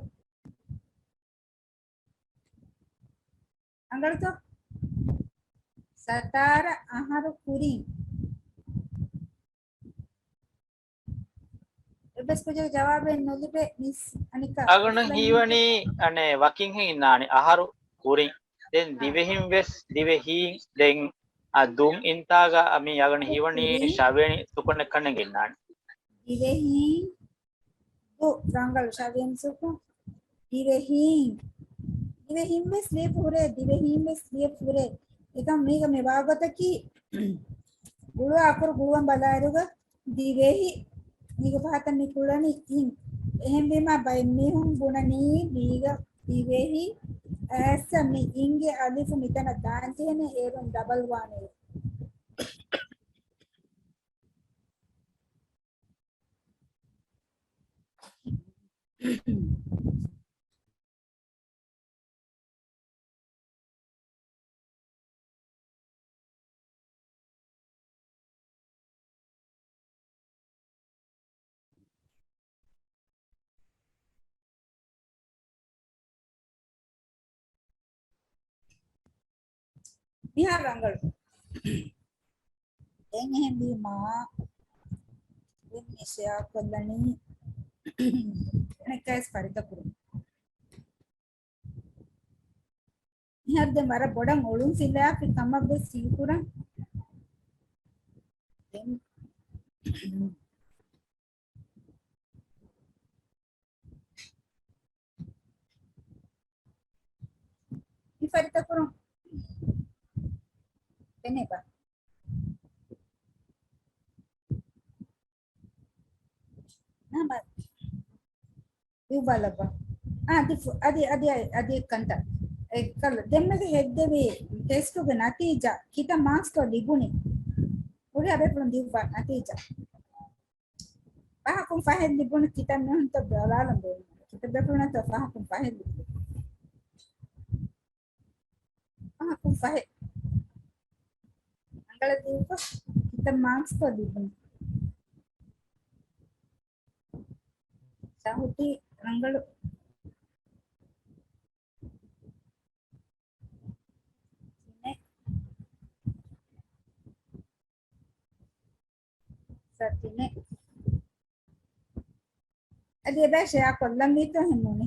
ރަނގަޅުތޯ؟ ސަތާރަ އަހަރު ކުރިން. އެއްވެސް ކުއްޖަކު ޖަވާބެއް ނުލިބޭ މިސް އަނިކާ. އަޅުގަނޑަށް ހީވަނީ އަނެއް ވަކިން ހެން އިންނާނެ އަހަރު ކުރިން. ދެން އާ. ދިވެހިން ވެސް ދިވެހީން. ދެން އަ ދުން އިންތާގަ މި އަޅުގަނޑަށް ހީވަނީ ކުރިން. ޝަވިޔަނި ސުކުނެއް ކަންނެގެން އިންނާނެ. ދިވެހީން. ދު ރަނގަޅު ޝަވިޔަނި ސުކުން. ދިވެހީން. ދިވެހީން ވެސް ލިޔެފަ ހުރޭ، ދިވެހީން ވެސް ލިޔެފަ ހުރޭ. އެކަމް މީގަ މި ވާގޮތަކީ ގުޅުވާ އަކުރު ގުޅުވަން ބަލާއިރުގަ ދިވެހި މީގެ ފަހަތަށް މި ކުޅަނީ އިން. އެހެންވީމަ ބައެއް މީހުން ބުނަނީ މީގަ ދިވެހި އައިސް މި އިންގެ އަލިފު މިތަނަށް ދާންޖެހޭނެ އޭރުން ޑަބަލް ވާނެ. މިހާރު ރަނގަޅު. ދެން އެހެންވީމާ، ދެން މި ޝެއާ ކޮށްލަނީ އަނެއްކާވެސް ފަރިތަކުރުން. މިހާރު ދެން ވަރަށް ބޮޑަށް އޮޅުން ފިލާފި ކަމަށް ވެސް ހީކުރަން. ދެން މި ފަރިތަކުރުން ފެނޭބާ؟ ނަމަ ދިއުބާލައްވާ. އާ، ދިފު-، އަދި، އަދި، އަދި ކަންތައް. އެކަލަ ދެންމެގެ ހެއްދެވި ޓެސްޓުގެ ނަތީޖާ ކިތައް މާކްސްތޯ ލިބުނީ؟ ހުރިހާ ބޭފުޅުން ދިއުއްވާ ނަތީޖާ. ފަހަކުން ފަހެއް ލިބުނު ކިތައް މީހުންތޯ ބަލާލަން ބޭނުން. ކިތައް ބޭފުޅުންތޯ ފަހަކުން ފަހެއް ލިބުނު. ފަހަކުން ފަހެއް. ރަނގަޅަށް ދީފަ ކިތައް މާކްސްތޯ ލިބުނު. ތަހުތި ރަނގަޅު. ތިނެއް. ސަތިނެއް. އަދި އެބަ ޝެއާ ކޮށްލަން ވީތޯ ހެންނޫނެ.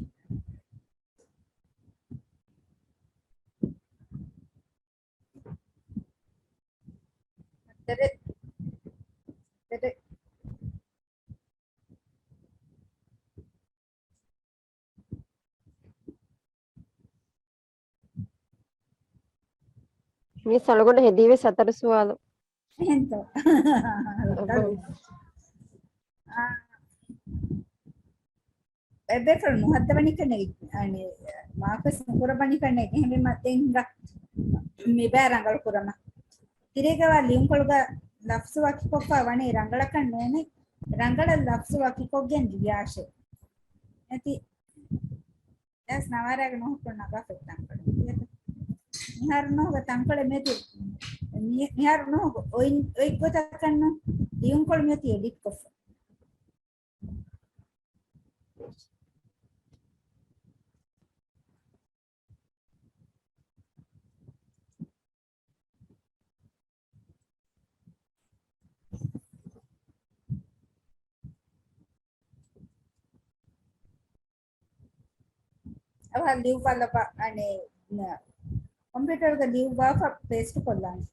ދެރެ. ދެރެ. މި ސަޅުގަނޑު ހެދީވެސް ހަތަރު ސުވާލު. އެހެންތޯ؟ އާ. އެބޭފުޅު ނުހައްދަވަނިކަން ނެތް، އަނެ، މާކްވެސް ނުކުރައްވަނިކަން ނެތް. އެހެންވީމަ ދެން ހިނގާ މިބާ ރަނގަޅު ކުރަމަ. ތިރޭގަވާ ލިޔުންކޮޅުގަ ލަފްޒު ވަކިކޮށްފަ ވަނީ ރަނގަޅަކަށް ނޫނޭ. ރަނގަޅަށް ލަފްޒު ވަކިކޮށްގެން ލިޔާށޭ. އެތި ދެހާސް ނަވާރަގެ ނުހުކުން ނަގާފައި ތަންކޮޅެއް. މިހާރު ނުހުގަ ތަންކޮޅެއް މެދު، މި-، މިހާރު ނުހުގަ އޮތް، އޮތް ގޮތަކަށް ނު ލިޔުންކޮޅު މިއޮތީ އެޑިޓް ކޮށްފަ. އަވަހަށް ލިޔުއްވާލަބަ، އަނެ، ކޮމްޕިއުޓަރުގަ ލިޔުއްވާފަ ޕޭސްޓް ކޮށްލާނެ.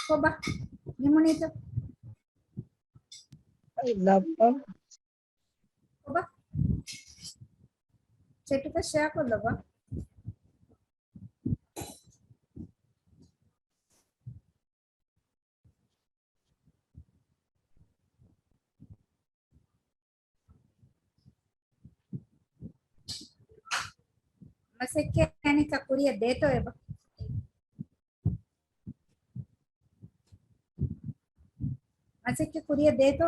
ކޮބާ؟ ނިމުނީތަ؟ ލައްބަ. ކޮބާ؟ ޗެޓުގަ ޝެއާ ކޮށްލަބަ. މަސައްކަތް އަނެއްކާ ކުރިއަށް ދޭތޯ އެބަ؟ މަސައްކަތް ކުރިއަށް ދޭތޯ؟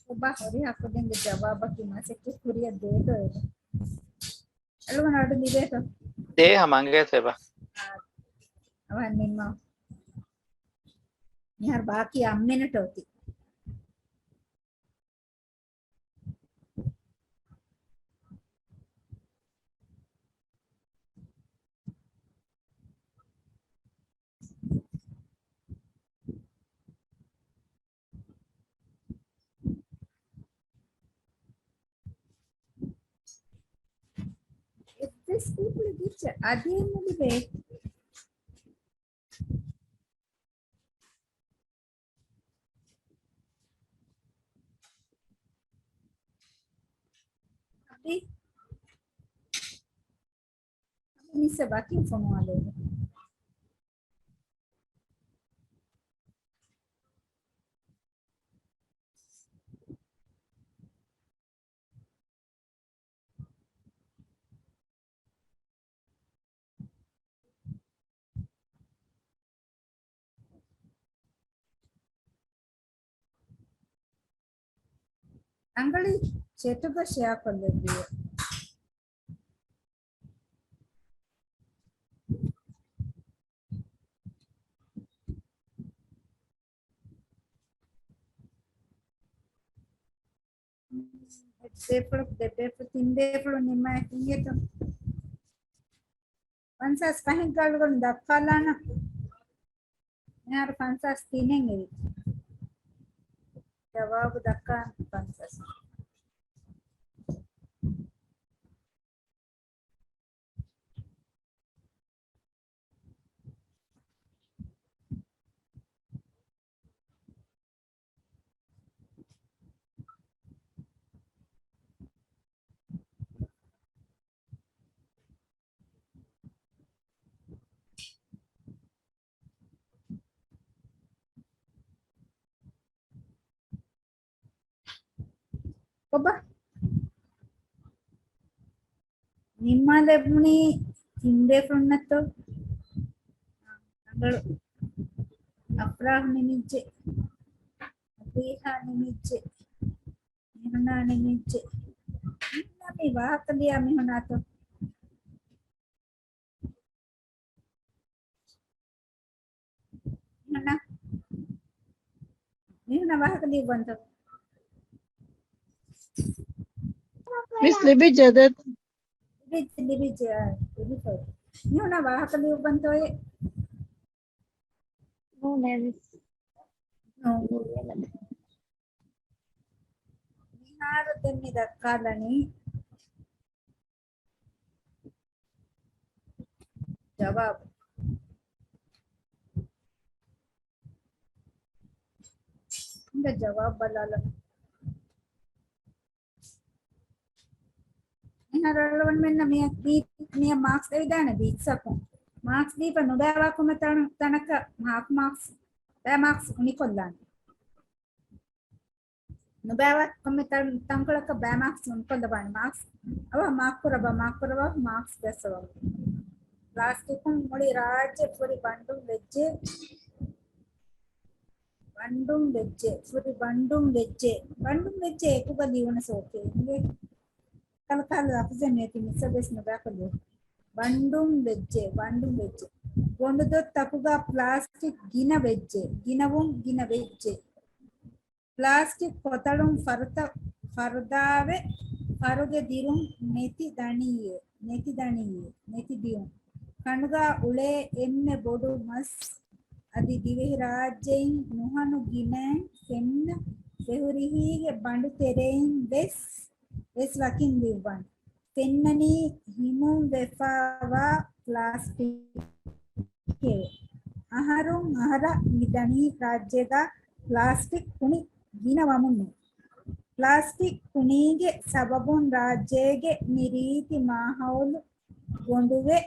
ކޮބާ ހުރިހާ ކުދިންގެ ޖަވާބަކީ މަސައްކަތް ކުރިއަށް ދޭތޯ އެބަ؟ އަޅުގަނޑު އަޑު ލިބޭތޯ؟ ދޭ ހަމަ އަނގޭތޯ އެބަ؟ އާ، އަވަހަށް ނިންމާ. މިހާރު ބާކީ އަށް މިނެޓް އޮތީ. އެއްވެސް ގްރޫޕުގެ އަދި ނުލިބޭ. އަދި މިސް ބަކިން ފޮނުވާލޭ. ރަނގަޅީ ޗެޓުގަ ޝެއާ ކޮށްލެއްވިއޭ. އެއްބޭފުޅަކު، ދެބޭފުޅު، ތިންބޭފުޅު ނިމާ އެކިއެތު. ފަންސާސް ފަހެއްގަ އަޅުގަނޑު ދައްކާލާނަން. މިހާރު ފަންސާސް ތިނެއް އެވި. ޖަވާބު ދައްކާން ފަންސާސް. ކޮބާ؟ ނިންމާލެވުނީ ތިންބޭފުޅުންނަށްތޯ؟ ރަނގަޅު. އަފްރާހް ނިމިއްޖެ. އަދީހާ ނިމިއްޖެ. މިހުނާ ނިމިއްޖެ. މިހުނާ މި ވާހަކަ ލިޔާ މިހުނާތޯ؟ މިހުނާ، މިހުނާ ވާހަކަ ލިޔުއްވަންތޯ؟ މިސް ލިބިއްޖެ ދޭތަ؟ ލިބިއްޖެ، ލިބިއްޖެ، އާ، ލިބިފައި. މިހުނާ ވާހަކަ ލިޔުއްވަންތޯއޭ؟ ނޫނޭ މިސް. ނޫން. މިހާރު ދެން މި ދައްކާލަނީ ޖަވާބު. އިނގޭ ޖަވާބު ބަލާލަން. މިހާރު އަޅުގަނޑުމެންނަށް މި، މި، މި މާކްސް ދެވިދާނެ ބީޗްސަކުން. މާކްސް ދީފަ ނުބައިވާ ކޮންމެ ތަނަ-، ތަނަކަށް ހާފް މާކްސް، ބައި މާކްސް އުނިކޮށްލާނެ. ނުބައިވާ ކޮންމެ ތަން-، ތަންކޮޅަކަށް ބައި މާކްސް އުނިކޮށްލަބާނެ. މާކްސް އަވަހަށް މާކް ކުރަބަ، މާކް ކުރަބަ، މާކްސް ދަސްސަވަމު. ޕްލާސްޓިކުން މުޅި ރާއްޖެ ފުރި ބަންޑުން ވެއްޖެ. ބަންޑުން ވެއްޖެ. ފުރި ބަންޑުން ވެއްޖެ. ބަންޑުން ވެއްޖެ އެކުގަ ލިޔުނަސް އޯކޭ. އިނގޭ. ކަހަލަ ކަހަލަ ލަފުޒެއް ނެތި މިސް އަބޭސް ނުބައިކޮށްލި. ބަންޑުން ވެއްޖެ، ބަންޑުން ވެއްޖެ. ގޮނޑުދޮށް ތަކުގަ ޕްލާސްޓިކް ގިނަ ވެއްޖެ، ގިނަވުން ގިނަ ވެއްޖެ. ޕްލާސްޓިކް ކޮތަޅުން ފަރުތަ-، ފަރުދާވެ، ފަރުގެ ދިރުން ނެތި ދަނީއޭ، ނެތި ދަނީއޭ، ނެތި ދިޔުން. ކަނޑުގަ އުޅޭ އެންމެ ބޮޑު މަސް އަދި ދިވެހިރާއްޖެއިން ނުހަނު ގިނައިން ފެންނަ ފެހުރިހީގެ ބަނޑު ތެރެއިން ވެސް އެސް ވަކިން ލިއްވަން. ފެންނަނީ ހިމުން ވެފައިވާ ޕްލާސްޓިކެވެ. އަހަރުން އަހަރަށް މިދަނީ ރާއްޖޭގަ ޕްލާސްޓިކް ކުނި ގިނަ ވަމުންނޭ. ޕްލާސްޓިކް ކުނީގެ ސަބަބުން ރާއްޖޭގެ މި ރީތި މާހައުލު ގޮނޑުވެ،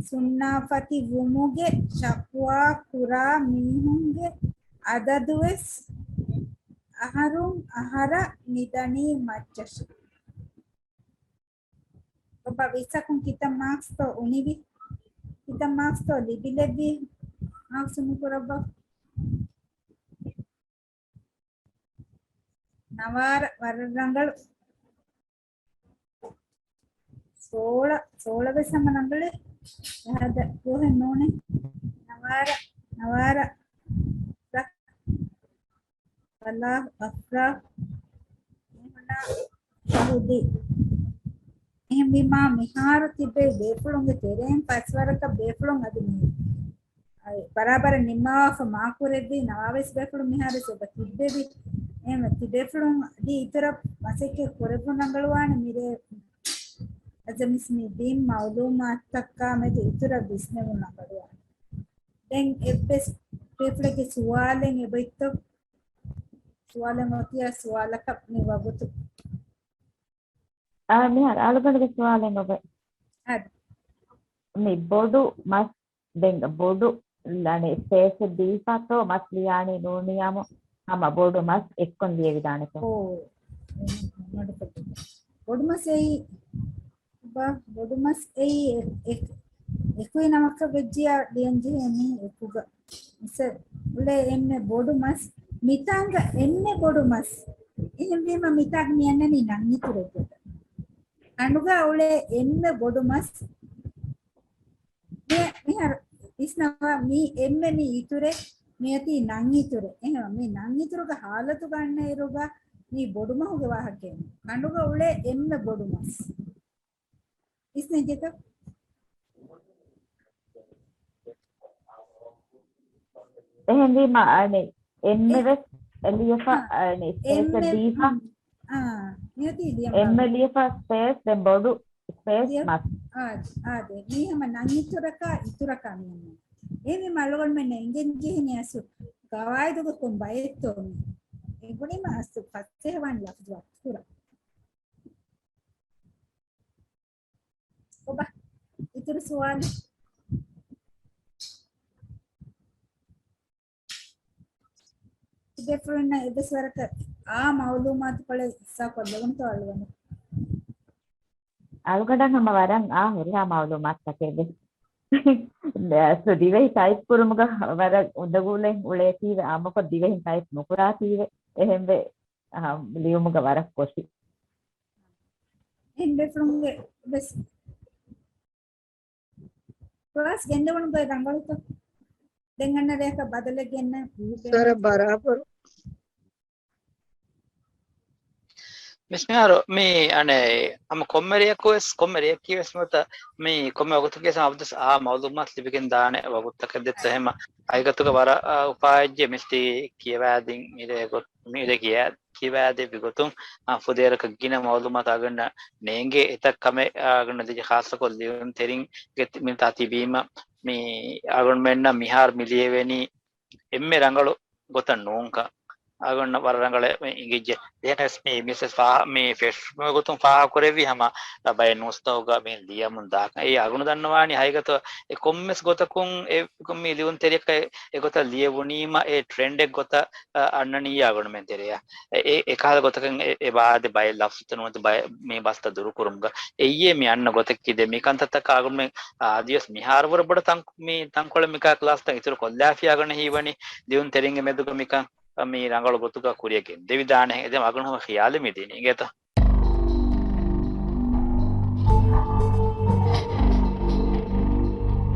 ސުންނާފަތި ވުމުގެ ޝަކުވާ ކުރާ މީހުންގެ އަދަދުވެސް އަހަރުން އަހަރަށް މިދަނީ މައްޗަށި. ބައްޕަ ވިއްސަކުން ކިތައް މާކްސްތޯ އުނިވި؟ ކިތައް މާކްސްތޯ ލިބިލެއްވި؟ މާކްސް އުނިކުރައްވާ. ނަވާރަ ވަރަށް ރަނގަޅު. ސޯޅަ، ސޯޅަ ވެސް ހަމަ ރަނގަޅޭ. އެހާދަ ގޯހެއް ނޫނޭ. ނަވާރަ، ނަވާރަ. ރަ. ފަލާހް، އަފްރާހް، މިހުނާ، ފަހުދީ. އެހެންވީމާ، މިހާރު ތިބޭ ބޭފުޅުންގެ ތެރެއިން ފަސްވަރަކަށް ބޭފުޅުން އަދި މި ބަރާބަރަށް ނިންމާފަ މާކުރެއްވި ނަވާވެސް ބޭފުޅުން މިހާރު އެބަ ތިއްބެވި. އެހެންވެ، ތި ބޭފުޅުން އަދި އިތުރަށް މަސައްކަތް ކުރެއްވުން ރަނގަޅުވާނެ މިރޭ. އަޒަމިސް މި ދިން މައުލޫމާތުތަކާ މެދު އިތުރަށް ވިސްނެވުން ރަނގަޅުވާނެ. ދެން އެއްވެސް ބޭފުޅެއްގެ ސުވާލެއް އެބައިތޯ؟ ސުވާލެއް އޮތިއްޔާ ސުވާލަކަށް މި ވަގުތު. އާ، މިހާރު އަޅުގަނޑުގެ ސުވާލެއް އޮވޭ. އަދި. މި ބޮޑު މަސް، ދެން ބޮޑު ލަނެ ސްޕޭސް ދީފަތޯ މަސް ލިޔާނީ ނޫނިއްޔާމު ހަމަ ބޮޑު މަސް އެއްކޮށް ލިޔެވިދާނެތޯ؟ އޯ. ބޮޑު މަސް އެއީ ބާ، ބޮޑު މަސް އެއީ އެ-، އެ-، އެކުއި ނަމަކަށް ވެއްޖިޔާ ލިޔަން ޖެހޭ މީ އެކުގަ. މިސަލް، އުޅޭ އެންމެ ބޮޑު މަސް، މިތާނގަ އެންމެ ބޮޑު މަސް. އެހެންވީމަ މިތާ މި އަންނަނީ ނަންއިތުރެއްގޮތަށް. ކަނޑުގަ އުޅޭ އެންމެ ބޮޑު މަސް. މި-، މިހާރު ވިސްނަވާ މީ އެންމެ މި އިތުރެއް، މިއޮތީ ނަންއިތުރެއް. އެހެންވީމަ މި ނަންއިތުރުގެ ހާލަތުގަ އަންނައިރުގަ މީ ބޮޑު މަހުގެ ވާހަކައެއް. ކަނޑުގަ އުޅޭ އެންމެ ބޮޑު މަސް. ވިސްނައްޖެތަ؟ އެހެންވީމަ، އަނެއް، އެންމެ އެ-، ވެސް ލިޔެފަ، އާ، އަނެއް، ސްޕޭސް އެންމެ، ދީފަ. އާ، މިއޮތީ ލިޔަން އެންމެ ބާ. ލިޔެފަ ސްޕޭސް، ދެން ބޮޑު ސްޕޭސް ލިޔަ-، މަސް. އާ، އާދެ. މީ ހަމަ ނަން އިތުރަކާ، އިތުރަކާ މިއަންނަ. އެހެންވީމަ އަޅުގަނޑުމެންނަށް އެނގެން ޖެހެނީ އަސްލު ގަވާއިދުގެ ކޮން ބައެއްތޯ މީ. އެ ބުނީމަ އަސްލު ފަސޭހަވާން ލަފްޒު އަތުރަ. ކޮބާ؟ އިތުރު ސުވާލެއް؟ ތިބޭފުޅުންނަށް އެއްވެސް ވަރަކަށް އާ މައުލޫމާތުކޮޅެއް ހިއްސާ ކޮށްލެވުންތޯ އަޅުގަނޑު؟ އަޅުގަނޑަށް ހަމަ ވަރަށް އާ ހުރިހާ މައުލޫމާތުތަކެއް ވެސް. ދިވެހި ޓައިޕް ކުރުމުގަ ވަރަށް އުނދަގޫލެއް އުޅޭތީވެ، އާއްމުކޮށް ދިވެހި ޓައިޕް ނުކުރާތީވެ. އެހެންވެ، އަހަ، ލިޔުމުގަ ވަރަށް ކޮށި. އެހެން ބޭފުޅުންގެ ވެސް ކްލާސް ގެންދެވުނު ގޮތް ރަނގަޅުތަ؟ ދެން އަންނަ ރެއަކަށް ބަދަލެއް ގެންނަ. ސަރ، ބަރާބަރު. މިސް މިހާރު މި އަނެއް ހަމަ ކޮންމެ ރެއަކު ވެސް، ކޮންމެ ރެއަކީ ވެސް ނުވަތަ މި ކޮންމެ ވަގުތަކީ ވެސް އަބަދުވެސް އާ މައުލޫމާތު ލިބިގެން ދާނެ ވަގުތުތަކެއް ދެއްތޯ ހަމަ ހަގީގަތުގަ ވަރަށް، އާ، އުފާވެއްޖެ މިސް ތި ކިޔަވާދިން މިރޭ ގޮތް، މިރޭ ކިޔާ ކިޔަވާދެއްވި ގޮތުން، އާ، ފުދޭވަރަކަށް ގިނަ މައުލޫމާތު އަޅުގަނޑަށް ނޭނގޭ. އެތައް ކަމެއް އަޅުގަނޑަށް ދެއްޖެ، ޚާއްޞަކޮށް ލިޔުންތެރިންގެ ތި-، މިތާ ތިބީމަ، މި އަޅުގަނޑުމެންނަށް މިހާރު މި ލިޔެވެނީ އެންމެ ރަނގަޅު ގޮތަށް ނޫންކަން އަޅުގަނޑަށް ވަރަށް ރަނގަޅަށް އިނގިއްޖެ. ދެން ވެސް މި މިސް ވެސް ފާހަ-، މި ފެށުމުގެ ގޮތުން ފާހަގަ ކުރެއްވި ހަމަ ބައެއް ނޫސްތަކުގަ މި ލިޔަމުން ދާކަން. އެއީ އަޅުގަނޑު ދަންނަވާނީ ހަގީގަތު އެ ކޮންމެސް ގޮތަކުން އެ މި ލިޔުންތެރިޔަކަށް އެގޮތަށް ލިޔެވުނީމަ އެ ޓްރެންޑެއް ގޮތަށް، އަ، އަންނަނިއްޔާ އަޅުގަނޑުމެން ތެރެއަށް. އެ، އެ، އެކަހަލަ ގޮތަކަށް އެ، އެބަ އާދެ ބައެއް ލަފްޒުތައް ނުވަތަ ބައެއް މި ބަސްތައް ދުރުކުރުމުގަ. އެއީ މި އަންނަ ގޮތަކީ ދެ މި ކަންތައްތަކަށް އަޅުގަނޑުމެން އަދިވެސް މިހާރު ވަރަށް ބޮޑަށް ތަން-، މި ތަންކޮޅެއް މިކާ ކްލާސްތައް އިތުރު ކޮށްލާފި އަޅުގަނޑަށް ހީވަނީ ލިޔުންތެރިންގެ މެދުގަ މިކަން މި ރަނގަޅު ގޮތުގަ ކުރިއަށް ގެންދެވިދާނެ. އެ ދެ އަޅުގަނޑު ހަމަ ޚިޔާލެއް މި ދިނީ އިނގޭތަ؟